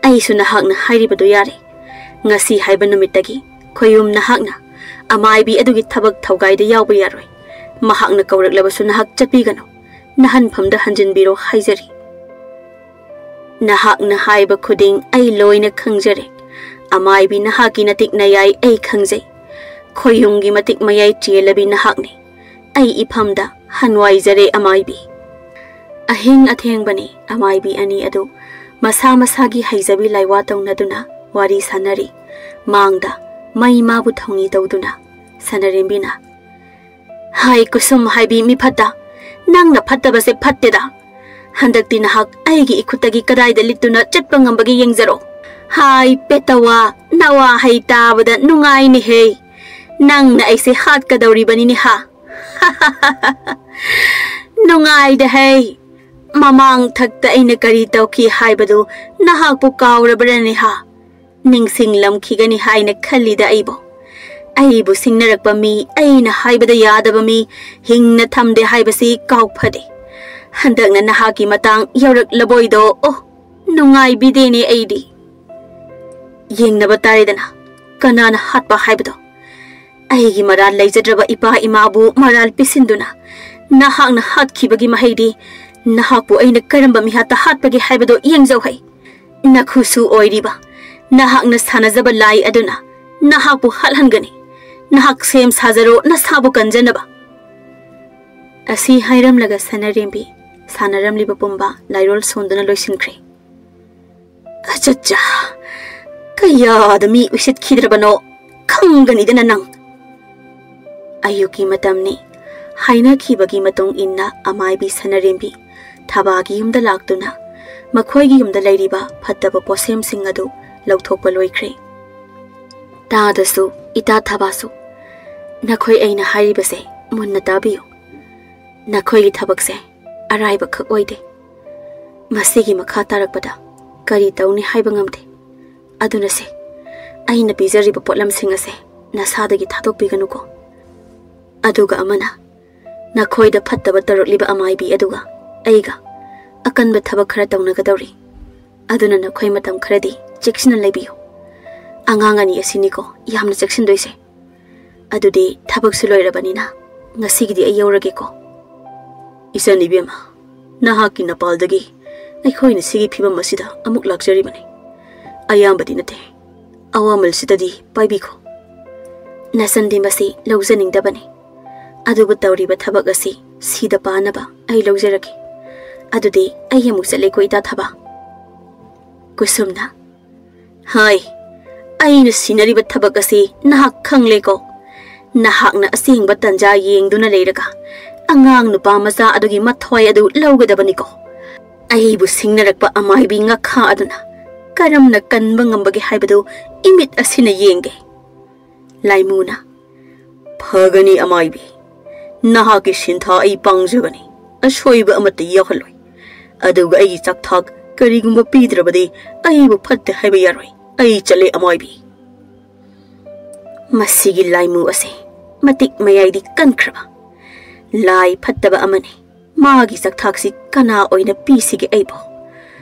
ꯑꯩꯁꯨ ꯅꯍꯥꯛꯅ ꯍꯥꯏꯔꯤꯕꯗꯨ ꯌꯥꯔꯦ꯫ ꯉꯁꯤ ꯍꯥꯏꯕ ꯅꯨꯃꯤꯠꯇꯒꯤ ꯈꯣꯌꯨꯝ ꯅꯍꯥꯛꯅ ꯑꯃꯥꯏꯕꯤ ꯑꯗꯨꯒꯤ ꯊꯕꯛ ꯊꯧꯒꯥꯏꯗ ꯌꯥꯎꯕ ꯌꯥꯔꯣꯏ꯫ ꯃꯍꯥꯛꯅ ꯀꯧꯔꯛꯂꯕꯁꯨ ꯅꯍꯥꯛ ꯆꯠꯄꯤꯒꯅꯨ꯫ ꯅꯍꯟꯐꯝꯗ ꯍꯟꯖꯤꯟꯕꯤꯔꯣ ꯍꯥꯏꯖꯔꯤ꯫ ꯅꯍꯥꯛꯅ ꯍꯥꯏꯕ ꯈꯨꯗꯤꯡ ꯑꯩ ꯂꯣꯏꯅ ꯈꯪꯖꯔꯦ꯫ ꯑꯃꯥꯏꯕꯤ ꯅꯍꯥꯛꯀꯤ ꯅꯇꯤꯛ ꯅꯌꯥꯏ ꯑꯩ ꯈꯪꯖꯩ꯫ ꯈꯣꯌꯨꯝꯒꯤ ꯃꯇꯤꯛ ꯃꯌꯥꯏ ꯆꯦꯜꯂꯕꯤ ꯅꯍꯥꯛꯅꯤ꯫ ꯑꯩ ꯏꯐꯝꯗ ꯍꯟꯋꯥꯏꯖꯔꯦ ꯑꯃꯥꯏꯕꯤ꯫ ꯑꯍꯤꯡ ꯑꯊꯦꯡꯕꯅꯤ꯫ ꯑꯃꯥꯏꯕꯤ ꯑꯅꯤ ꯑꯗꯨ ꯃꯁꯥ ꯃꯁꯥꯒꯤ ꯍꯩꯖꯕꯤ ꯂꯥꯏꯋꯥ ꯇꯧꯅꯗꯨꯅ ꯋꯥꯔꯤ ꯁꯥꯟꯅꯔꯤ꯫ ꯃꯥꯡꯗ ꯃꯩ ꯃꯥꯕꯨ ꯊꯧꯅꯤ ꯇꯧꯗꯨꯅ ꯁꯅꯔꯦꯝꯕꯤꯅ, "ꯍꯥꯏ ꯀꯨꯁꯨꯝ ꯍꯥꯏꯕꯤ ꯃꯤꯐꯠꯇ, ꯅꯪꯅ ꯐꯠꯇꯕꯁꯦ ꯐꯠꯇꯦꯗ꯫ ꯍꯟꯗꯛꯇꯤ ꯅꯍꯥꯛ ꯑꯩꯒꯤ ꯏꯈꯨꯠꯇꯒꯤ ꯀꯗꯥꯏꯗ ꯂꯤꯠꯇꯨꯅ ꯆꯠꯄ ꯉꯝꯕꯒꯦ ꯌꯦꯡꯖꯔꯣ꯫ ꯍꯥꯏ ꯄꯦꯇꯋꯥ, ꯅꯋꯥ ꯍꯩ ꯇꯥꯕꯗ ꯅꯨꯡꯉꯥꯏꯅꯦꯍꯦ꯫ ꯅꯪꯅ ꯑꯩꯁꯦ ꯍꯥꯠꯀꯗꯧꯔꯤꯕꯅꯤꯅꯦ ꯍꯥ?" "ꯅꯨꯡꯉꯥꯏꯗꯦ ꯍꯩ꯫ ꯃꯃꯥꯡ ꯊꯛꯇ ꯑꯩꯅ ꯀꯔꯤ ꯇꯧꯈꯤ ꯍꯥꯏꯕꯗꯨ ꯅꯍꯥꯛꯄꯨ ꯀꯥꯎꯔꯕ꯭ꯔꯅꯦ ꯍꯥ? ꯅꯤꯡꯁꯤꯡꯂꯝꯈꯤꯒꯅꯤ ꯍꯥꯏꯅ ꯈꯜꯂꯤꯗ ꯑꯩꯕꯨ꯫ ꯑꯩꯕꯨ ꯁꯤꯡꯅꯔꯛꯄ ꯃꯤ, ꯑꯩꯅ ꯍꯥꯏꯕꯗ ꯌꯥꯗꯕ ꯃꯤ ꯍꯤꯡꯅ ꯊꯝꯗꯦ ꯍꯥꯏꯕꯁꯤ ꯀꯥꯎꯐꯗꯦ꯫ ꯍꯟꯗꯛꯅ ꯅꯍꯥꯛꯀꯤ ꯃꯇꯥꯡ ꯌꯧꯔꯛꯂꯕꯣꯏꯗꯣ, ꯑꯣ, ꯅꯨꯡꯉꯥꯏꯕꯤꯗꯦꯅꯦ ꯑꯩꯗꯤ꯫ ꯌꯦꯡꯅꯕ ꯇꯥꯔꯦꯗꯅ, ꯀꯅꯥꯅ ꯍꯥꯠꯄ ꯍꯥꯏꯕꯗꯣ꯫ ꯑꯩꯒꯤ ꯃꯔꯥꯜ ꯂꯩꯖꯗ꯭ꯔꯕ ꯏꯄꯥ ꯏꯃꯥꯕꯨ ꯃꯔꯥꯜ ꯄꯤꯁꯤꯟꯗꯨꯅ ꯅꯍꯥꯛꯅ ꯍꯥꯠꯈꯤꯕꯒꯤ ꯃꯍꯩꯗꯤ ꯅꯍꯥꯛꯄꯨ ꯑꯩꯅ ꯀꯔꯝꯕ ꯃꯤꯍꯥꯠꯇ ꯍꯥꯠꯄꯒꯦ ꯍꯥꯏꯕꯗꯨ ꯌꯦꯡꯖꯧ ꯍꯩ꯫ ꯅꯈꯨꯁꯨ ꯑꯣꯏꯔꯤꯕ ꯅꯍꯥꯛꯅ ꯁꯥꯟꯅꯖꯕ ꯂꯥꯏ ꯑꯗꯨꯅ ꯅꯍꯥꯛꯄꯨ ꯍꯥꯠꯍꯟꯒꯅꯤ꯫ ꯅꯍꯥꯛ ꯁꯦꯝ ꯁꯥꯖꯔꯣ ꯅꯁꯥꯕꯨ ꯀꯟꯖꯅꯕ꯫ ꯑꯁꯤ ꯍꯥꯏꯔꯝꯂꯒ ꯁꯅꯥꯔꯦꯝꯕꯤ ꯁꯥꯟꯅꯔꯝꯂꯤꯕ ꯄꯨꯝꯕ ꯂꯥꯏꯔꯣꯜ ꯁꯣꯟꯗꯨꯅ ꯂꯣꯏꯁꯤꯟꯈ꯭ꯔꯦ꯫ ꯑꯆꯠꯆꯥ, ꯀꯌꯥꯗ ꯃꯤ ꯎꯁꯤꯠꯈꯤꯗ꯭ꯔꯕꯅꯣ ꯈꯪꯒꯅꯤꯗꯅ ꯅꯪ꯫ ꯑꯌꯨꯛꯀꯤ ꯃꯇꯝꯅꯤ꯫ ꯍꯥꯏꯅꯈꯤꯕꯒꯤ ꯃꯇꯨꯡ ꯏꯟꯅ ꯑꯃꯥꯏꯕꯤ ꯁꯅꯥꯔꯦꯝꯕꯤ ꯊꯕꯥꯒꯤ ꯌꯨꯝꯗ ꯂꯥꯛꯇꯨꯅ ꯃꯈꯣꯏꯒꯤ ꯌꯨꯝꯗ ꯂꯩꯔꯤꯕ ꯐꯠꯇꯕ ꯄꯣꯠꯁꯦꯝꯁꯤꯡ ꯑꯗꯨ ꯂꯧꯊꯣꯛꯄ ꯂꯣꯏꯈ꯭ꯔꯦ꯫ ꯇꯥꯗꯁꯨ, ꯏꯇꯥ ꯊꯕꯥꯁꯨ, ꯅꯈꯣꯏ ꯑꯩꯅ ꯍꯥꯏꯔꯤꯕꯁꯦ ꯃꯨꯟꯅ ꯇꯥꯕꯤꯌꯨ꯫ ꯅꯈꯣꯏꯒꯤ ꯊꯕꯛꯁꯦ ꯑꯔꯥꯏꯕꯈꯛ ꯑꯣꯏꯗꯦ꯫ ꯃꯁꯤꯒꯤ ꯃꯈꯥ ꯇꯥꯔꯛꯄꯗ ꯀꯔꯤ ꯇꯧꯅꯤ ꯍꯥꯏꯕ ꯉꯝꯗꯦ꯫ ꯑꯗꯨꯅꯁꯦ, ꯑꯩꯅ ꯄꯤꯖꯔꯤꯕ ꯄꯣꯠꯂꯝꯁꯤꯡ ꯑꯁꯦ ꯅꯁꯥꯗꯒꯤ ꯊꯥꯗꯣꯛꯄꯤꯒꯅꯨꯀꯣ꯫ ꯑꯗꯨꯒ ꯑꯃꯅ, ꯅꯈꯣꯏꯗ ꯐꯠꯇꯕ ꯇꯧꯔꯛꯂꯤꯕ ꯑꯃꯥꯏꯕꯤ ꯑꯗꯨꯒ ꯑꯩꯒ ꯑꯀꯟꯕ ꯊꯕꯛ ꯈꯔ ꯇꯧꯅꯒꯗꯧꯔꯤ꯫ ꯑꯗꯨꯅ ꯅꯈꯣꯏ ꯃꯇꯝ ꯈꯔꯗꯤ ꯆꯦꯛꯁꯤꯟꯅ ꯂꯩꯕꯤꯌꯨ꯫ ꯑꯉꯥꯡ ꯑꯅꯤ ꯑꯁꯤꯅꯤꯀꯣ ꯌꯥꯝꯅ ꯆꯦꯛꯁꯤꯟꯗꯣꯏꯁꯦ꯫ ꯑꯗꯨꯗꯤ ꯊꯕꯛꯁꯨ ꯂꯣꯏꯔꯕꯅꯤꯅ ꯉꯁꯤꯒꯤꯗꯤ ꯑꯩ ꯌꯧꯔꯒꯦꯀꯣ꯫ ꯏꯆꯟ ꯏꯕꯦꯝꯃ, ꯅꯍꯥꯛꯀꯤ ꯅꯄꯥꯜꯗꯒꯤ ꯑꯩꯈꯣꯏꯅ ꯁꯤꯒꯤ ꯐꯤꯕꯝ ꯑꯁꯤꯗ ꯑꯃꯨꯛ ꯂꯥꯛꯆꯔꯤꯕꯅꯤ꯫ ꯑꯌꯥꯝꯕꯗꯤ ꯅꯠꯇꯦ, ꯑꯋꯥꯃꯜꯁꯤꯗꯗꯤ ꯄꯥꯏꯕꯤꯈꯣ꯫ ꯅꯆꯟꯗꯤ ꯃꯁꯤ ꯂꯧꯖꯅꯤꯡꯗꯕꯅꯤ, ꯑꯗꯨꯕꯨ ꯇꯧꯔꯤꯕ ꯊꯕꯛ ꯑꯁꯤ ꯁꯤꯗ ꯄꯥꯅꯕ ꯑꯩ ꯂꯧꯖꯔꯒꯦ꯫ ꯑꯗꯨꯗꯤ ꯑꯩ ꯑꯃꯨꯛ ꯆꯠꯂꯦꯀꯣ, ꯏꯇꯥ ꯊꯕꯥ꯫ ꯀꯨꯁꯨꯝꯅ, ꯍꯥꯏ, ꯑꯩꯅ ꯁꯤꯟꯅꯔꯤꯕ ꯊꯕꯛ ꯑꯁꯤ ꯅꯍꯥꯛ ꯈꯪꯂꯦꯀꯣ꯫ ꯅꯍꯥꯛꯅ ꯑꯁꯦꯡꯕ ꯇꯟꯖꯥ ꯌꯦꯡꯗꯨꯅ ꯂꯩꯔꯒ ꯑꯉꯥꯡ ꯅꯨꯄꯥ ꯃꯆꯥ ꯑꯗꯨꯒꯤ ꯃꯊ꯭ꯋꯥꯏ ꯑꯗꯨ ꯂꯧꯒꯗꯕꯅꯤꯀꯣ꯫ ꯑꯩꯕꯨ ꯁꯤꯡꯅꯔꯛꯄ ꯑꯃꯥꯏꯕꯤ ꯉꯥꯈꯥ ꯑꯗꯨꯅ ꯀꯔꯝꯅ ꯀꯟꯕ ꯉꯝꯕꯒꯦ ꯍꯥꯏꯕꯗꯨ ꯏꯃꯤꯠ ꯑꯁꯤꯅ ꯌꯦꯡꯒꯦ꯫ ꯂꯥꯏꯃꯨꯅ, ꯐꯒꯅꯤ ꯑꯃꯥꯏꯕꯤ, ꯅꯍꯥꯛꯀꯤ ꯁꯤꯟꯊꯥ ꯑꯩ ꯄꯥꯡꯖꯒꯅꯤ꯫ ꯑꯁꯣꯏꯕ ꯑꯃꯠꯇ ꯌꯥꯎꯍꯜꯂꯣꯏ꯫ ꯑꯗꯨꯒ ꯑꯩꯒꯤ ꯆꯥꯛꯊꯥꯛ ꯀꯔꯤꯒꯨꯝꯕ ꯄꯤꯗ꯭ꯔꯕꯗꯤ ꯑꯩꯕꯨ ꯐꯠꯇꯦ ꯍꯥꯏꯕ ꯌꯥꯔꯣꯏ꯫ ꯑꯩ ꯆꯠꯂꯦ ꯑꯃꯥꯏꯕꯤ꯫ ꯃꯁꯤꯒꯤ ꯂꯥꯏꯃꯨ ꯑꯁꯤ ꯃꯇꯤꯛ ꯃꯌꯥꯏꯗꯤ ꯀꯟꯈ꯭ꯔꯕ ꯂꯥꯏ ꯐꯠꯇꯕ ꯑꯃꯅꯤ꯫ ꯃꯥꯒꯤ ꯆꯥꯛꯊꯥꯛꯁꯤ ꯀꯅꯥ ꯑꯣꯏꯅ ꯄꯤꯁꯤꯒꯦ ꯑꯩꯕꯨ?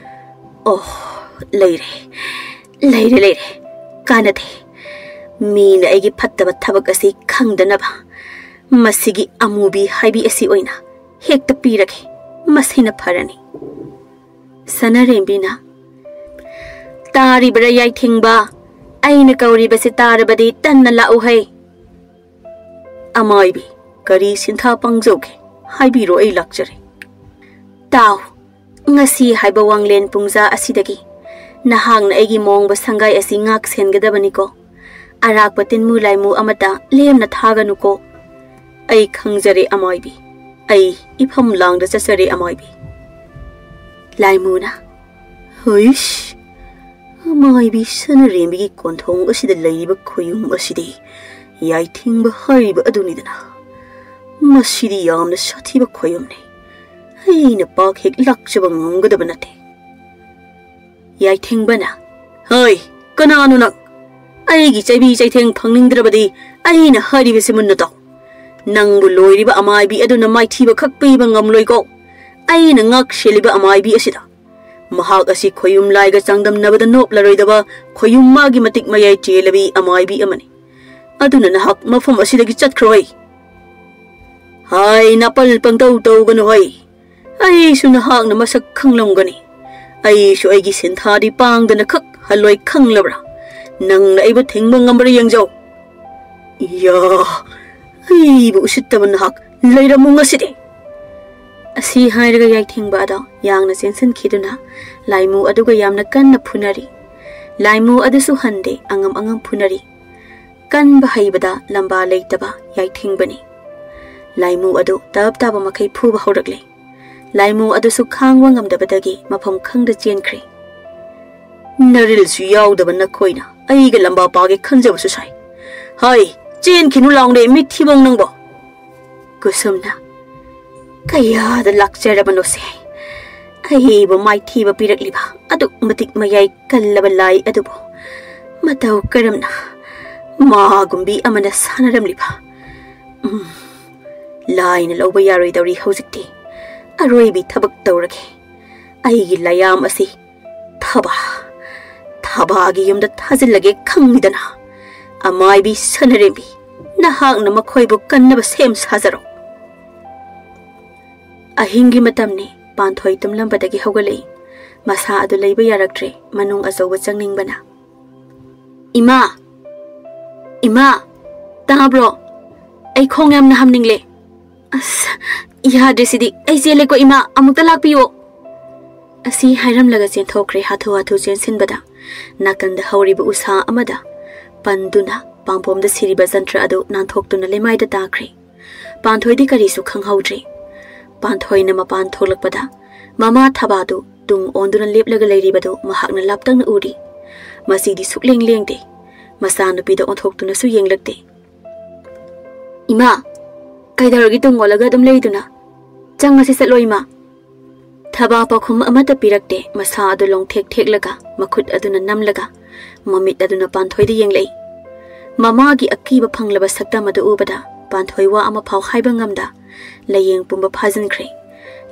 ꯑꯣ, ꯂꯩꯔꯦ, ꯂꯩꯔꯦ, ꯂꯩꯔꯦ꯫ ꯀꯥꯟꯅꯗꯦ꯫ ꯃꯤꯅ ꯑꯩꯒꯤ ꯐꯠꯇꯕ ꯊꯕꯛ ꯑꯁꯤ ꯈꯪꯗꯅꯕ ꯃꯁꯤꯒꯤ ꯑꯃꯨꯕꯤ ꯍꯥꯏꯕꯤ ꯑꯁꯤ ꯑꯣꯏꯅ ꯍꯦꯛꯇ ꯄꯤꯔꯒꯦ꯫ ꯃꯁꯤꯅ ꯐꯔꯅꯤ꯫ ꯁꯅꯔꯦꯝꯕꯤꯅ, "ꯇꯥꯔꯤꯕ꯭ꯔꯥ ꯌꯥꯏꯊꯤꯡꯕ? ꯑꯩꯅ ꯀꯧꯔꯤꯕꯁꯤ ꯇꯥꯔꯕꯗꯤ ꯇꯟꯅ ꯂꯥꯛꯎ ꯍꯩ꯫" "ꯑꯃꯥꯏꯕꯤ, ꯀꯔꯤ ꯁꯤꯟꯊꯥ ꯄꯥꯡꯖꯧꯒꯦ? ꯍꯥꯏꯕꯤꯔꯣ, ꯑꯩ ꯂꯥꯛꯆꯔꯦ꯫" "ꯇꯥꯎ, ꯉꯁꯤ ꯍꯥꯏꯕ ꯋꯥꯡꯂꯦꯟ ꯄꯨꯡꯖꯥ ꯑꯁꯤꯗꯒꯤ ꯅꯍꯥꯛꯅ ꯑꯩꯒꯤ ꯃꯣꯡꯕ ꯁꯪꯒꯥꯏ ꯑꯁꯤ ꯉꯥꯛ ꯁꯦꯟꯒꯗꯕꯅꯤꯀꯣ꯫ ꯑꯔꯥꯛꯄ ꯇꯤꯟꯃꯨ ꯂꯥꯏꯃꯨ ꯑꯃꯠꯇ ꯂꯦꯝꯅ ꯊꯥꯒꯅꯨꯀꯣ꯫" "ꯑꯩ ꯈꯪꯖꯔꯦ ꯑꯃꯥꯏꯕꯤ, ꯑꯩ ꯏꯐꯝ ꯂꯥꯡꯗ ꯆꯠꯆꯔꯦ ꯑꯃꯥꯏꯕꯤ꯫" ꯂꯥꯏꯃꯨꯅ, "ꯍꯨꯏꯁ, ꯑꯃꯥꯏꯕꯤ ꯁꯅꯔꯦꯝꯕꯤꯒꯤ ꯀꯣꯟꯊꯣꯡ ꯑꯁꯤꯗ ꯂꯩꯔꯤꯕ ꯈꯣꯌꯨꯝ ꯑꯁꯤꯗꯤ ꯌꯥꯏꯊꯤꯡꯕ ꯍꯥꯏꯔꯤꯕ ꯑꯗꯨꯅꯤꯗꯅ꯫ ꯃꯁꯤꯗꯤ ꯌꯥꯝꯅ ꯁꯥꯊꯤꯕ ꯈꯣꯌꯨꯝꯅꯤ꯫ ꯑꯩꯅ ꯄꯥꯛ ꯍꯦꯛ ꯂꯥꯛꯆꯕ ꯉꯝꯒꯗꯕ ꯅꯠꯇꯦ꯫" ꯌꯥꯏꯊꯤꯡꯕꯅ, "ꯍꯩ, ꯀꯅꯥꯅꯣ ꯅꯪ? ꯑꯩꯒꯤ ꯆꯩꯕꯤ ꯆꯩꯊꯦꯡ ꯐꯪꯅꯤꯡꯗ꯭ꯔꯕꯗꯤ ꯑꯩꯅ ꯍꯥꯏꯔꯤꯕꯁꯤ ꯃꯨꯟꯅ ꯇꯥꯎ꯫ ꯅꯪꯕꯨ ꯂꯣꯏꯔꯤꯕ ꯑꯃꯥꯏꯕꯤ ꯑꯗꯨꯅ ꯃꯥꯏꯊꯤꯕ ꯈꯛ ꯄꯤꯕ ꯉꯝꯂꯣꯏꯀꯣ꯫ ꯑꯩꯅ ꯉꯥꯛ ꯁꯦꯜꯂꯤꯕ ꯑꯃꯥꯏꯕꯤ ꯑꯁꯤꯗ꯫ ꯃꯍꯥꯛ ꯑꯁꯤ ꯈꯣꯌꯨꯝ ꯂꯥꯏꯒ ꯆꯥꯡꯗꯝꯅꯕꯗ ꯅꯣꯞꯂꯔꯣꯏꯗꯕ ꯈꯣꯌꯨꯝ ꯃꯥꯒꯤ ꯃꯇꯤꯛ ꯃꯌꯥꯏ ꯆꯦꯜꯂꯕꯤ ꯑꯃꯥꯏꯕꯤ ꯑꯃꯅꯤ꯫ ꯑꯗꯨꯅ ꯅꯍꯥꯛ ꯃꯐꯝ ꯑꯁꯤꯗꯒꯤ ꯆꯠꯈ꯭ꯔꯣ ꯍꯩ꯫" "ꯍꯥꯏ, ꯅꯥꯄꯜ ꯄꯪꯇꯧ ꯇꯧꯒꯅꯨ ꯍꯩ꯫ ꯑꯩꯁꯨ ꯅꯍꯥꯛꯅ ꯃꯁꯛ ꯈꯪꯂꯝꯒꯅꯤ꯫ ꯑꯩꯁꯨ ꯑꯩꯒꯤ ꯁꯤꯟꯊꯥꯗꯤ ꯄꯥꯡꯗꯅ ꯈꯛ ꯍꯜꯂꯣꯏ ꯈꯪꯂꯕ꯭ꯔꯥ? ꯅꯪꯅ ꯑꯩꯕꯨ ꯊꯤꯡꯕ ꯉꯝꯕ꯭ꯔꯥ ꯌꯦꯡꯖꯧ꯫" "ꯏꯌꯥ, ꯑꯩꯕꯨ ꯎꯁꯤꯠꯇꯕ ꯅꯍꯥꯛ ꯂꯩꯔꯝꯃꯨ ꯉꯁꯤꯗꯤ!" ꯑꯁꯤ ꯍꯥꯏꯔꯒ ꯌꯥꯏꯊꯤꯡꯕ ꯑꯗꯣ ꯌꯥꯡꯅ ꯆꯦꯟꯁꯤꯟꯈꯤꯗꯨꯅ ꯂꯥꯏꯃꯨ ꯑꯗꯨꯒ ꯌꯥꯝꯅ ꯀꯟꯅ ꯐꯨꯅꯔꯤ꯫ ꯂꯥꯏꯃꯨ ꯑꯗꯨꯁꯨ ꯍꯟꯗꯦ, ꯑꯉꯝ ꯑꯉꯝ ꯐꯨꯅꯔꯤ꯫ ꯀꯟꯕ ꯍꯩꯕꯗ ꯂꯝꯕꯥ ꯂꯩꯇꯕ ꯌꯥꯏꯊꯤꯡꯕꯅꯤ꯫ ꯂꯥꯏꯃꯨ ꯑꯗꯨ ꯇꯞ ꯇꯥꯕ ꯃꯈꯩ ꯐꯨꯕ ꯍꯧꯔꯛꯂꯦ꯫ ꯂꯥꯏꯃꯨ ꯑꯗꯨꯁꯨ ꯈꯥꯡꯕ ꯉꯝꯗꯕꯗꯒꯤ ꯃꯐꯝ ꯈꯪꯗ ꯆꯦꯟꯈ꯭ꯔꯦ꯫ "ꯅꯔꯤꯜꯁꯨ ꯌꯥꯎꯗꯕ ꯅꯈꯣꯏꯅ ꯑꯩꯒ ꯂꯝꯕꯥ ꯄꯥꯒꯦ ꯈꯟꯖꯕꯁꯨ ꯁꯥꯏ꯫ ꯍꯥꯏ, ꯆꯦꯟꯈꯤꯅꯨ ꯂꯥꯎꯅꯦ, ꯃꯤꯠꯊꯤꯕꯣꯡ ꯅꯪꯕꯣ!" ꯀꯨꯁꯨꯝꯅ, "ꯀꯌꯥꯗ ꯂꯥꯛꯆꯔꯕꯅꯣꯁꯦ? ꯑꯩꯕꯨ ꯃꯥꯏꯊꯤꯕ ꯄꯤꯔꯛꯂꯤꯕ ꯑꯗꯨꯛ ꯃꯇꯤꯛ ꯃꯌꯥꯏ ꯀꯜꯂꯕ ꯂꯥꯏ ꯑꯗꯨꯕꯨ ꯃꯇꯧ ꯀꯔꯝꯅ ꯃꯥꯒꯨꯝꯕꯤ ꯑꯃꯅ ꯁꯥꯟꯅꯔꯝꯂꯤꯕ꯫ ꯎꯝ, ꯂꯥꯏꯅ ꯂꯧꯕ ꯌꯥꯔꯣꯏꯗꯧꯔꯤ ꯍꯧꯖꯤꯛꯇꯤ꯫ ꯑꯔꯣꯏꯕꯤ ꯊꯕꯛ ꯇꯧꯔꯒꯦ꯫ ꯑꯩꯒꯤ ꯂꯥꯌꯥꯝ ꯑꯁꯤ ꯊꯕꯥ, ꯊꯕꯥꯒꯤ ꯌꯨꯝꯗ ꯊꯥꯖꯤꯜꯂꯒꯦ ꯈꯪꯉꯤꯗꯅ꯫ ꯑꯃꯥꯏꯕꯤ ꯁꯅꯔꯦꯝꯕꯤ, ꯅꯍꯥꯛꯅ ꯃꯈꯣꯏꯕꯨ ꯀꯟꯅꯕ ꯁꯦꯝ ꯁꯥꯖꯔꯣ꯫ ꯑꯍꯤꯡꯒꯤ ꯃꯇꯝꯅꯤ꯫ ꯄꯥꯟꯊꯣꯏ ꯇꯨꯝꯂꯝꯕꯗꯒꯤ ꯍꯧꯒꯠꯂꯛꯏ꯫ ꯃꯁꯥ ꯑꯗꯨ ꯂꯩꯕ ꯌꯥꯔꯛꯇ꯭ꯔꯦ, ꯃꯅꯨꯡ ꯑꯆꯧꯕ ꯆꯪꯅꯤꯡꯕꯅ꯫ "ꯏꯃꯥ! ꯏꯃꯥ! ꯇꯥꯕ꯭ꯔꯣ? ꯑꯩ ꯈꯣꯡ ꯌꯥꯝꯅ ꯍꯥꯝꯅꯤꯡꯂꯦ꯫ ꯑꯁ, ꯌꯥꯗ꯭ꯔꯦ ꯁꯤꯗꯤ꯫ ꯑꯩ ꯆꯦꯜꯂꯦꯀꯣ ꯏꯃꯥ, ꯑꯃꯨꯛꯇ ꯂꯥꯛꯄꯤꯌꯣ!" ꯑꯁꯤ ꯍꯥꯏꯔꯝꯂꯒ ꯆꯦꯟꯊꯣꯛꯈ꯭ꯔꯦ ꯍꯥꯊꯨ ꯍꯥꯊꯨ ꯆꯦꯟꯁꯤꯟꯕꯗ꯫ ꯅꯥꯀꯟꯗ ꯍꯧꯔꯤꯕ ꯎꯁꯥ ꯑꯃꯗ ꯄꯟꯗꯨꯅ ꯄꯥꯝꯕꯣꯝꯗ ꯁꯤꯔꯤꯕ ꯖꯟꯇ꯭ꯔ ꯑꯗꯨ ꯅꯥꯟꯊꯣꯛꯇꯨꯅ ꯂꯩꯃꯥꯏꯗ ꯇꯥꯈ꯭ꯔꯦ꯫ ꯄꯥꯟꯊꯣꯏꯗꯤ ꯀꯔꯤꯁꯨ ꯈꯪꯍꯧꯗ꯭ꯔꯦ꯫ ꯄꯥꯟꯊꯣꯏꯅ ꯃꯄꯥꯟ ꯊꯣꯛꯂꯛꯄꯗ ꯃꯃꯥ ꯊꯕꯥꯗꯨ ꯇꯨꯡ ꯑꯣꯟꯗꯨꯅ ꯂꯦꯞꯂꯒ ꯂꯩꯔꯤꯕꯗꯨ ꯃꯍꯥꯛꯅ ꯂꯥꯞꯇꯛꯅ ꯎꯔꯤ꯫ ꯃꯁꯤꯗꯤ ꯁꯨꯛꯂꯦꯡ ꯂꯦꯡꯗꯦ꯫ ꯃꯆꯥꯅꯨꯄꯤꯗ ꯑꯣꯟꯊꯣꯛꯇꯨꯅꯁꯨ ꯌꯦꯡꯂꯛꯇꯦ꯫ "ꯏꯃꯥ, ꯀꯩꯗꯧꯔꯒꯦ ꯇꯨꯡ ꯑꯣꯜꯂꯒ ꯑꯗꯨꯝ ꯂꯩꯗꯨꯅ? ꯆꯪꯉꯁꯤ ꯆꯠꯂꯣ ꯏꯃꯥ!" ꯊꯕꯥ ꯄꯥꯎꯈꯨꯝ ꯑꯃꯠꯇ ꯄꯤꯔꯛꯇꯦ꯫ ꯃꯁꯥ ꯑꯗꯨ ꯂꯣꯡꯊꯦꯛ ꯊꯦꯛꯂꯒ, ꯃꯈꯨꯠ ꯑꯗꯨꯅ ꯅꯝꯂꯒ, ꯃꯃꯤꯠ ꯑꯗꯨꯅ ꯄꯥꯟꯊꯣꯏꯗ ꯌꯦꯡꯂꯛꯏ꯫ ꯃꯃꯥꯒꯤ ꯑꯀꯤꯕ ꯐꯪꯂꯕ ꯁꯛꯇꯝ ꯑꯗꯨ ꯎꯕꯗ ꯄꯥꯟꯊꯣꯏ ꯋꯥ ꯑꯃ ꯐꯥꯎ ꯍꯥꯏꯕ ꯉꯝꯗ ꯂꯥꯏꯌꯦꯡ ꯄꯨꯝꯕ ꯐꯥꯖꯤꯟꯈ꯭ꯔꯦ꯫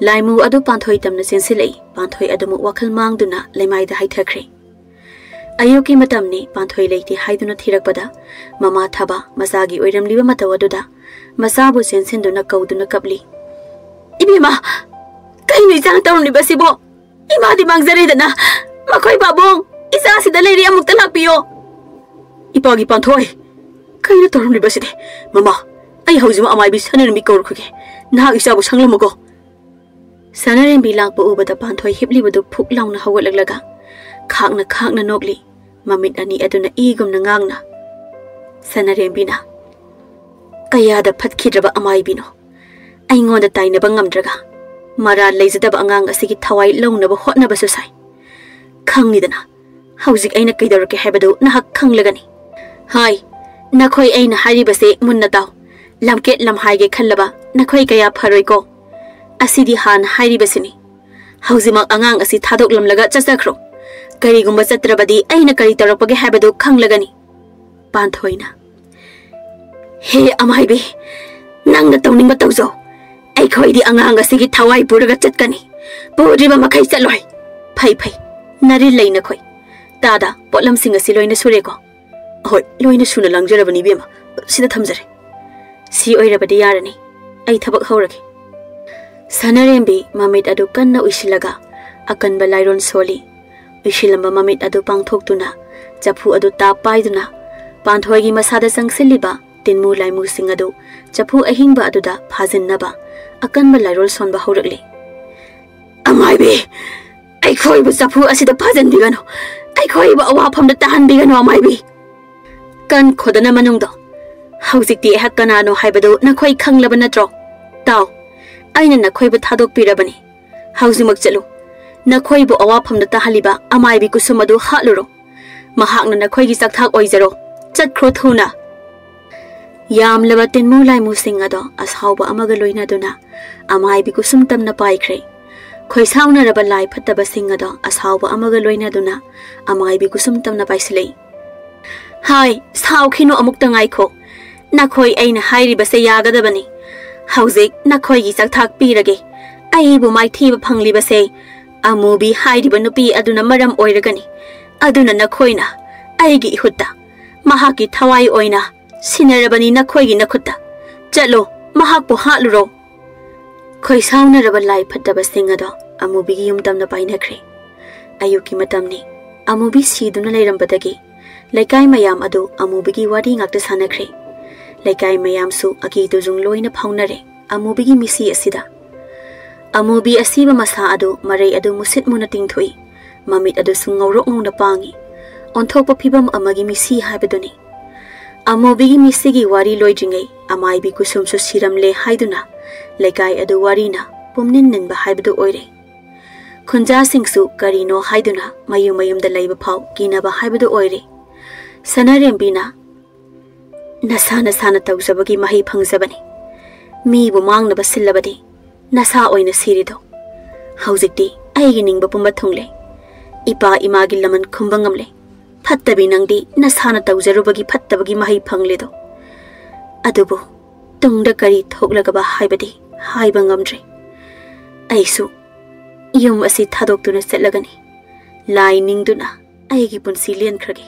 ꯂꯥꯏꯃꯨ ꯑꯗꯨ ꯄꯥꯟꯊꯣꯏ ꯇꯝꯅ ꯆꯦꯟꯁꯤꯜꯂꯛꯏ꯫ ꯄꯥꯟꯊꯣꯏ ꯑꯗꯨꯃꯛ ꯋꯥꯈꯜ ꯃꯥꯡꯗꯨꯅ ꯂꯩꯃꯥꯏꯗ ꯍꯥꯏꯊꯈ꯭ꯔꯦ꯫ ꯑꯌꯨꯛꯀꯤ ꯃꯇꯝꯅꯤ꯫ ꯄꯥꯟꯊꯣꯏ ꯂꯩꯇꯦ ꯍꯥꯏꯗꯨꯅ ꯊꯤꯔꯛꯄꯗ ꯃꯃꯥ ꯊꯕꯥ ꯃꯆꯥꯒꯤ ꯑꯣꯏꯔꯝꯂꯤꯕ ꯃꯇꯧ ꯑꯗꯨꯗ ꯃꯆꯥꯕꯨ ꯆꯦꯟꯁꯤꯟꯗꯨꯅ ꯀꯧꯗꯨꯅ ꯀꯞꯂꯤ꯫ "ꯏꯕꯦꯝꯃ, ꯀꯩꯅꯣ ꯏꯆꯥꯅ ꯇꯧꯔꯝꯂꯤꯕꯁꯤꯕꯣ? ꯏꯃꯥꯗꯤ ꯃꯥꯡꯖꯔꯦꯗꯅ꯫ ꯃꯈꯣꯏ ꯄꯥꯕꯨꯡ, ꯏꯆꯥꯁꯤꯗ ꯂꯩꯔꯤ, ꯑꯃꯨꯛꯇ ꯂꯥꯛꯄꯤꯌꯣ!" "ꯏꯄꯥꯒꯤ ꯄꯥꯟꯊꯣꯏ, ꯀꯩꯅꯣ ꯇꯧꯔꯝꯂꯤꯕꯁꯤꯗꯤ? ꯃꯃꯥ, ꯑꯩ ꯍꯧꯖꯤꯛꯃꯛ ꯑꯃꯥꯏꯕꯤ ꯁꯅꯔꯦꯝꯕꯤ ꯀꯧꯔꯛꯈꯤꯒꯦ꯫ ꯅꯍꯥꯛ ꯏꯆꯥꯕꯨ ꯁꯪꯂꯝꯃꯨꯀꯣ!" ꯁꯅꯥꯔꯦꯝꯕꯤ ꯂꯥꯛꯄ ꯎꯕꯗ ꯄꯥꯟꯊꯣꯏ ꯍꯤꯞꯂꯤꯕꯗꯨ ꯐꯨꯛ ꯂꯥꯎꯅ ꯍꯧꯒꯠꯂꯛꯂꯒ ꯈꯥꯛꯅ ꯈꯥꯛꯅ ꯅꯣꯛꯂꯤ꯫ ꯃꯃꯤꯠ ꯑꯅꯤ ꯑꯗꯨꯅ ꯏꯒꯨꯝꯅ ꯉꯥꯡꯅ, ꯁꯅꯥꯔꯦꯝꯕꯤꯅ, "ꯀꯌꯥꯗ ꯐꯠꯈꯤꯗ꯭ꯔꯕ ꯑꯃꯥꯏꯕꯤꯅꯣ! ꯑꯩꯉꯣꯟꯗ ꯇꯥꯏꯅꯕ ꯉꯝꯗ꯭ꯔꯒ ꯃꯔꯥꯜ ꯂꯩꯖꯗꯕ ꯑꯉꯥꯡ ꯑꯁꯤꯒꯤ ꯊꯋꯥꯏ ꯂꯧꯅꯕ ꯍꯣꯠꯅꯕꯁꯨ ꯁꯥꯏ꯫ ꯈꯪꯉꯤꯗꯅ, ꯍꯧꯖꯤꯛ ꯑꯩꯅ ꯀꯩꯗꯧꯔꯛꯀꯦ ꯍꯥꯏꯕꯗꯨ ꯅꯍꯥꯛ ꯈꯪꯂꯒꯅꯤ꯫ ꯍꯥꯏ, ꯅꯈꯣꯏ ꯑꯩꯅ ꯍꯥꯏꯔꯤꯕꯁꯦ ꯃꯨꯟꯅ ꯇꯥꯎ꯫ ꯂꯝꯀꯦꯠ ꯂꯝꯍꯥꯏꯒꯦ ꯈꯜꯂꯕ ꯅꯈꯣꯏ ꯀꯌꯥ ꯐꯔꯣꯏꯀꯣ꯫ ꯑꯁꯤꯗꯤ ꯍꯥꯟꯅ ꯍꯥꯏꯔꯤꯕꯁꯤꯅꯤ꯫ ꯍꯧꯖꯤꯛꯃꯛ ꯑꯉꯥꯡ ꯑꯁꯤ ꯊꯥꯗꯣꯛꯂꯝꯂꯒ ꯆꯠꯆꯈ꯭ꯔꯣ꯫ ꯀꯔꯤꯒꯨꯝꯕ ꯆꯠꯇ꯭ꯔꯕꯗꯤ ꯑꯩꯅ ꯀꯔꯤ ꯇꯧꯔꯛꯄꯒꯦ ꯍꯥꯏꯕꯗꯨ ꯈꯪꯂꯒꯅꯤ꯫" ꯄꯥꯟꯊꯣꯏꯅ, "ꯍꯦ ꯑꯃꯥꯏꯕꯤ, ꯅꯪꯅ ꯇꯧꯅꯤꯡꯕ ꯇꯧꯖꯧ꯫ ꯑꯩꯈꯣꯏꯗꯤ ꯑꯉꯥꯡ ꯑꯁꯤꯒꯤ ꯊꯋꯥꯏ ꯄꯨꯔꯒ ꯆꯠꯀꯅꯤ꯫ ꯄꯨꯗ꯭ꯔꯤꯕ ꯃꯈꯩ ꯆꯠꯂꯣꯏ꯫ ꯐꯩ, ꯐꯩ꯫ ꯅꯔꯤꯜ ꯂꯩ ꯅꯈꯣꯏ꯫ ꯇꯥꯗ, ꯄꯣꯠꯂꯝꯁꯤꯡ ꯑꯁꯤ ꯂꯣꯏꯅ ꯁꯨꯔꯦꯀꯣ?" "ꯑꯍꯣꯏ, ꯂꯣꯏꯅ ꯁꯨꯅ ꯂꯥꯡꯖꯔꯕꯅꯤ, ꯏꯕꯦꯝꯃ꯫ ꯁꯤꯗ ꯊꯝꯖꯔꯦ꯫ ꯁꯤ ꯑꯣꯏꯔꯕꯗꯤ ꯌꯥꯔꯅꯤ꯫ ꯑꯩ ꯊꯕꯛ ꯍꯧꯔꯒꯦ꯫" ꯁꯅꯔꯦꯝꯕꯤ ꯃꯃꯤꯠ ꯑꯗꯨ ꯀꯟꯅ ꯎꯏꯁꯤꯜꯂꯒ ꯑꯀꯟꯕ ꯂꯥꯏꯔꯣꯟ ꯁꯣꯜꯂꯤ꯫ ꯎꯏꯁꯤꯜꯂꯝꯕ ꯃꯃꯤꯠ ꯑꯗꯨ ꯄꯥꯡꯊꯣꯛꯇꯨꯅ ꯆꯐꯨ ꯑꯗꯨ ꯇꯥꯞ ꯄꯥꯏꯗꯨꯅ ꯄꯥꯟꯊꯣꯏꯒꯤ ꯃꯁꯥꯗ ꯆꯪꯁꯤꯜꯂꯤꯕ ꯇꯤꯟꯃꯨ ꯂꯥꯏꯃꯨꯁꯤꯡ ꯑꯗꯨ ꯆꯐꯨ ꯑꯍꯤꯡꯕ ꯑꯗꯨꯗ ꯐꯥꯖꯤꯟꯅꯕ ꯑꯀꯟꯕ ꯂꯥꯏꯔꯣꯜ ꯁꯣꯟꯕ ꯍꯧꯔꯛꯂꯤ꯫ "ꯑꯃꯥꯏꯕꯤ, ꯑꯩꯈꯣꯏꯕꯨ ꯆꯐꯨ ꯑꯁꯤꯗ ꯐꯥꯖꯤꯟꯕꯤꯒꯅꯨ꯫ ꯑꯩꯈꯣꯏꯕꯨ ꯑꯋꯥꯐꯝꯗ ꯇꯥꯍꯟꯕꯤꯒꯅꯨ, ꯑꯃꯥꯏꯕꯤ꯫ ꯀꯟ ꯈꯣꯗꯅ ꯃꯅꯨꯡꯗꯣ꯫ ꯍꯧꯖꯤꯛꯇꯤ ꯑꯩꯍꯥꯛ ꯀꯅꯥꯅꯣ ꯍꯥꯏꯕꯗꯨ ꯅꯈꯣꯏ ꯈꯪꯂꯕ ꯅꯠꯇ꯭ꯔꯣ? ꯇꯥꯎ, ꯑꯩꯅ ꯅꯈꯣꯏꯕꯨ ꯊꯥꯗꯣꯛꯄꯤꯔꯕꯅꯤ꯫ ꯍꯧꯖꯤꯛꯃꯛ ꯆꯠꯂꯨ꯫ ꯅꯈꯣꯏꯕꯨ ꯑꯋꯥꯐꯝꯗ ꯇꯥꯍꯜꯂꯤꯕ ꯑꯃꯥꯏꯕꯤ ꯀꯨꯁꯨꯝ ꯑꯗꯨ ꯍꯥꯠꯂꯨꯔꯣ꯫ ꯃꯍꯥꯛꯅ ꯅꯈꯣꯏꯒꯤ ꯆꯥꯛꯊꯥꯛ ꯑꯣꯏꯖꯔꯣ꯫ ꯆꯠꯈ꯭ꯔꯣ ꯊꯨꯅ꯫" ꯌꯥꯝꯂꯕ ꯇꯤꯟꯃꯨ ꯂꯥꯏꯃꯨꯁꯤꯡ ꯑꯗꯣ ꯑꯁꯥꯎꯕ ꯑꯃꯒ ꯂꯣꯏꯅꯗꯨꯅ ꯑꯃꯥꯏꯕꯤ ꯀꯨꯁꯨꯝ ꯇꯝꯅ ꯄꯥꯏꯈ꯭ꯔꯦ꯫ ꯈꯣꯏꯁꯥꯎꯅꯔꯕ ꯂꯥꯏ ꯐꯠꯇꯕꯁꯤꯡ ꯑꯗꯣ ꯑꯁꯥꯎꯕ ꯑꯃꯒ ꯂꯣꯏꯅꯗꯨꯅ ꯑꯃꯥꯏꯕꯤ ꯀꯨꯁꯨꯝ ꯇꯝꯅ ꯄꯥꯏꯁꯤꯜꯂꯛꯏ꯫ "ꯍꯥꯏ, ꯁꯥꯎꯈꯤꯅꯨ, ꯑꯃꯨꯛꯇ ꯉꯥꯏꯈꯣ꯫ ꯅꯈꯣꯏ ꯑꯩꯅ ꯍꯥꯏꯔꯤꯕꯁꯦ ꯌꯥꯒꯗꯕꯅꯤ꯫ ꯍꯧꯖꯤꯛ ꯅꯈꯣꯏꯒꯤ ꯆꯥꯛꯊꯥꯛ ꯄꯤꯔꯒꯦ꯫ ꯑꯩꯕꯨ ꯃꯥꯏꯊꯤꯕ ꯐꯪꯂꯤꯕꯁꯦ ꯑꯃꯨꯕꯤ ꯍꯥꯏꯔꯤꯕ ꯅꯨꯄꯤ ꯑꯗꯨꯅ ꯃꯔꯝ ꯑꯣꯏꯔꯒꯅꯤ꯫ ꯑꯗꯨꯅ ꯅꯈꯣꯏꯅ ꯑꯩꯒꯤ ꯏꯍꯨꯠꯇ ꯃꯍꯥꯛꯀꯤ ꯊꯋꯥꯏ ꯑꯣꯏꯅ ꯁꯤꯟꯅꯔꯕꯅꯤ ꯅꯈꯣꯏꯒꯤ ꯅꯈꯨꯠꯇ꯫ ꯆꯠꯂꯣ, ꯃꯍꯥꯛꯄꯨ ꯍꯥꯠꯂꯨꯔꯣ꯫" ꯈꯣꯏꯁꯥꯎꯅꯔꯕ ꯂꯥꯏ ꯐꯠꯇꯕꯁꯤꯡ ꯑꯗꯣ ꯑꯃꯨꯕꯤꯒꯤ ꯌꯨꯝ ꯇꯝꯅ ꯄꯥꯏꯅꯈ꯭ꯔꯦ꯫ ꯑꯌꯨꯛꯀꯤ ꯃꯇꯝꯅꯤ꯫ ꯑꯃꯨꯕꯤ ꯁꯤꯗꯨꯅ ꯂꯩꯔꯝꯕꯗꯒꯤ ꯂꯩꯀꯥꯏ ꯃꯌꯥꯝ ꯑꯗꯨ ꯑꯃꯨꯕꯤꯒꯤ ꯋꯥꯔꯤ ꯉꯥꯛꯇ ꯁꯥꯟꯅꯈ꯭ꯔꯦ꯫ ꯂꯩꯀꯥꯏ ꯃꯌꯥꯝꯁꯨ ꯑꯀꯤ ꯇꯨꯖꯨꯡ ꯂꯣꯏꯅ ꯐꯥꯎꯅꯔꯦ ꯑꯃꯨꯕꯤꯒꯤ ꯃꯤꯁꯤ ꯑꯁꯤꯗ꯫ ꯑꯃꯨꯕꯤ ꯑꯁꯤꯕ ꯃꯁꯥ ꯑꯗꯨ ꯃꯔꯩ ꯑꯗꯨ ꯃꯨꯁꯤꯠ ꯃꯨꯅ ꯇꯤꯡꯊꯣꯛꯏ꯫ ꯃꯃꯤꯠ ꯑꯗꯨꯁꯨ ꯉꯧꯔꯣꯛ ꯉꯧꯅ ꯄꯥꯡꯏ꯫ ꯑꯣꯟꯊꯣꯛꯄ ꯐꯤꯕꯝ ꯑꯃꯒꯤ ꯃꯤꯁꯤ ꯍꯥꯏꯕꯗꯨꯅꯤ꯫ ꯑꯃꯨꯕꯤꯒꯤ ꯃꯤꯁꯤꯒꯤ ꯋꯥꯔꯤ ꯂꯣꯏꯗ꯭ꯔꯤꯉꯩ ꯑꯃꯥꯏꯕꯤ ꯀꯨꯁꯨꯝꯁꯨ ꯁꯤꯔꯝꯂꯦ ꯍꯥꯏꯗꯨꯅ ꯂꯩꯀꯥꯏ ꯑꯗꯨ ꯋꯥꯔꯤꯅ ꯄꯨꯝꯅꯤꯟ ꯅꯤꯟꯕ ꯍꯥꯏꯕꯗꯨ ꯑꯣꯏꯔꯦ꯫ ꯈꯨꯟꯖꯥꯁꯤꯡꯁꯨ ꯀꯔꯤꯅꯣ ꯍꯥꯏꯗꯨꯅ ꯃꯌꯨꯝ ꯃꯌꯨꯝꯗ ꯂꯩꯕ ꯐꯥꯎ ꯀꯤꯅꯕ ꯍꯥꯏꯕꯗꯨ ꯑꯣꯏꯔꯦ꯫ ꯁꯅꯥꯔꯦꯝꯕꯤꯅ, "ꯅꯁꯥ ꯅꯁꯥꯅ ꯇꯧꯖꯕꯒꯤ ꯃꯍꯩ ꯐꯪꯖꯕꯅꯤ꯫ ꯃꯤꯕꯨ ꯃꯥꯡꯅꯕ ꯁꯤꯜꯂꯕꯗꯤ ꯅꯁꯥ ꯑꯣꯏꯅ ꯁꯤꯔꯤꯗꯣ꯫ ꯍꯧꯖꯤꯛꯇꯤ ꯑꯩꯒꯤ ꯅꯤꯡꯕ ꯄꯨꯝꯕ ꯊꯨꯡꯂꯦ꯫ ꯏꯄꯥ ꯏꯃꯥꯒꯤ ꯂꯃꯟ ꯈꯨꯝꯕ ꯉꯝꯂꯦ꯫ ꯐꯠꯇꯕꯤ ꯅꯪꯗꯤ ꯅꯁꯥꯅ ꯇꯧꯖꯔꯨꯕꯒꯤ ꯐꯠꯇꯕꯒꯤ ꯃꯍꯩ ꯐꯪꯂꯦꯗꯣ꯫ ꯑꯗꯨꯕꯨ ꯇꯨꯡꯗ ꯀꯔꯤ ꯊꯣꯛꯂꯒꯕ ꯍꯥꯏꯕꯗꯤ ꯍꯥꯏꯕ ꯉꯝꯗ꯭ꯔꯦ꯫ ꯑꯩꯁꯨ ꯌꯨꯝ ꯑꯁꯤ ꯊꯥꯗꯣꯛꯇꯨꯅ ꯆꯠꯂꯒꯅꯤ꯫ ꯂꯥꯏ ꯅꯤꯡꯗꯨꯅ ꯑꯩꯒꯤ ꯄꯨꯟꯁꯤ ꯂꯦꯟꯈ꯭ꯔꯒꯦ꯫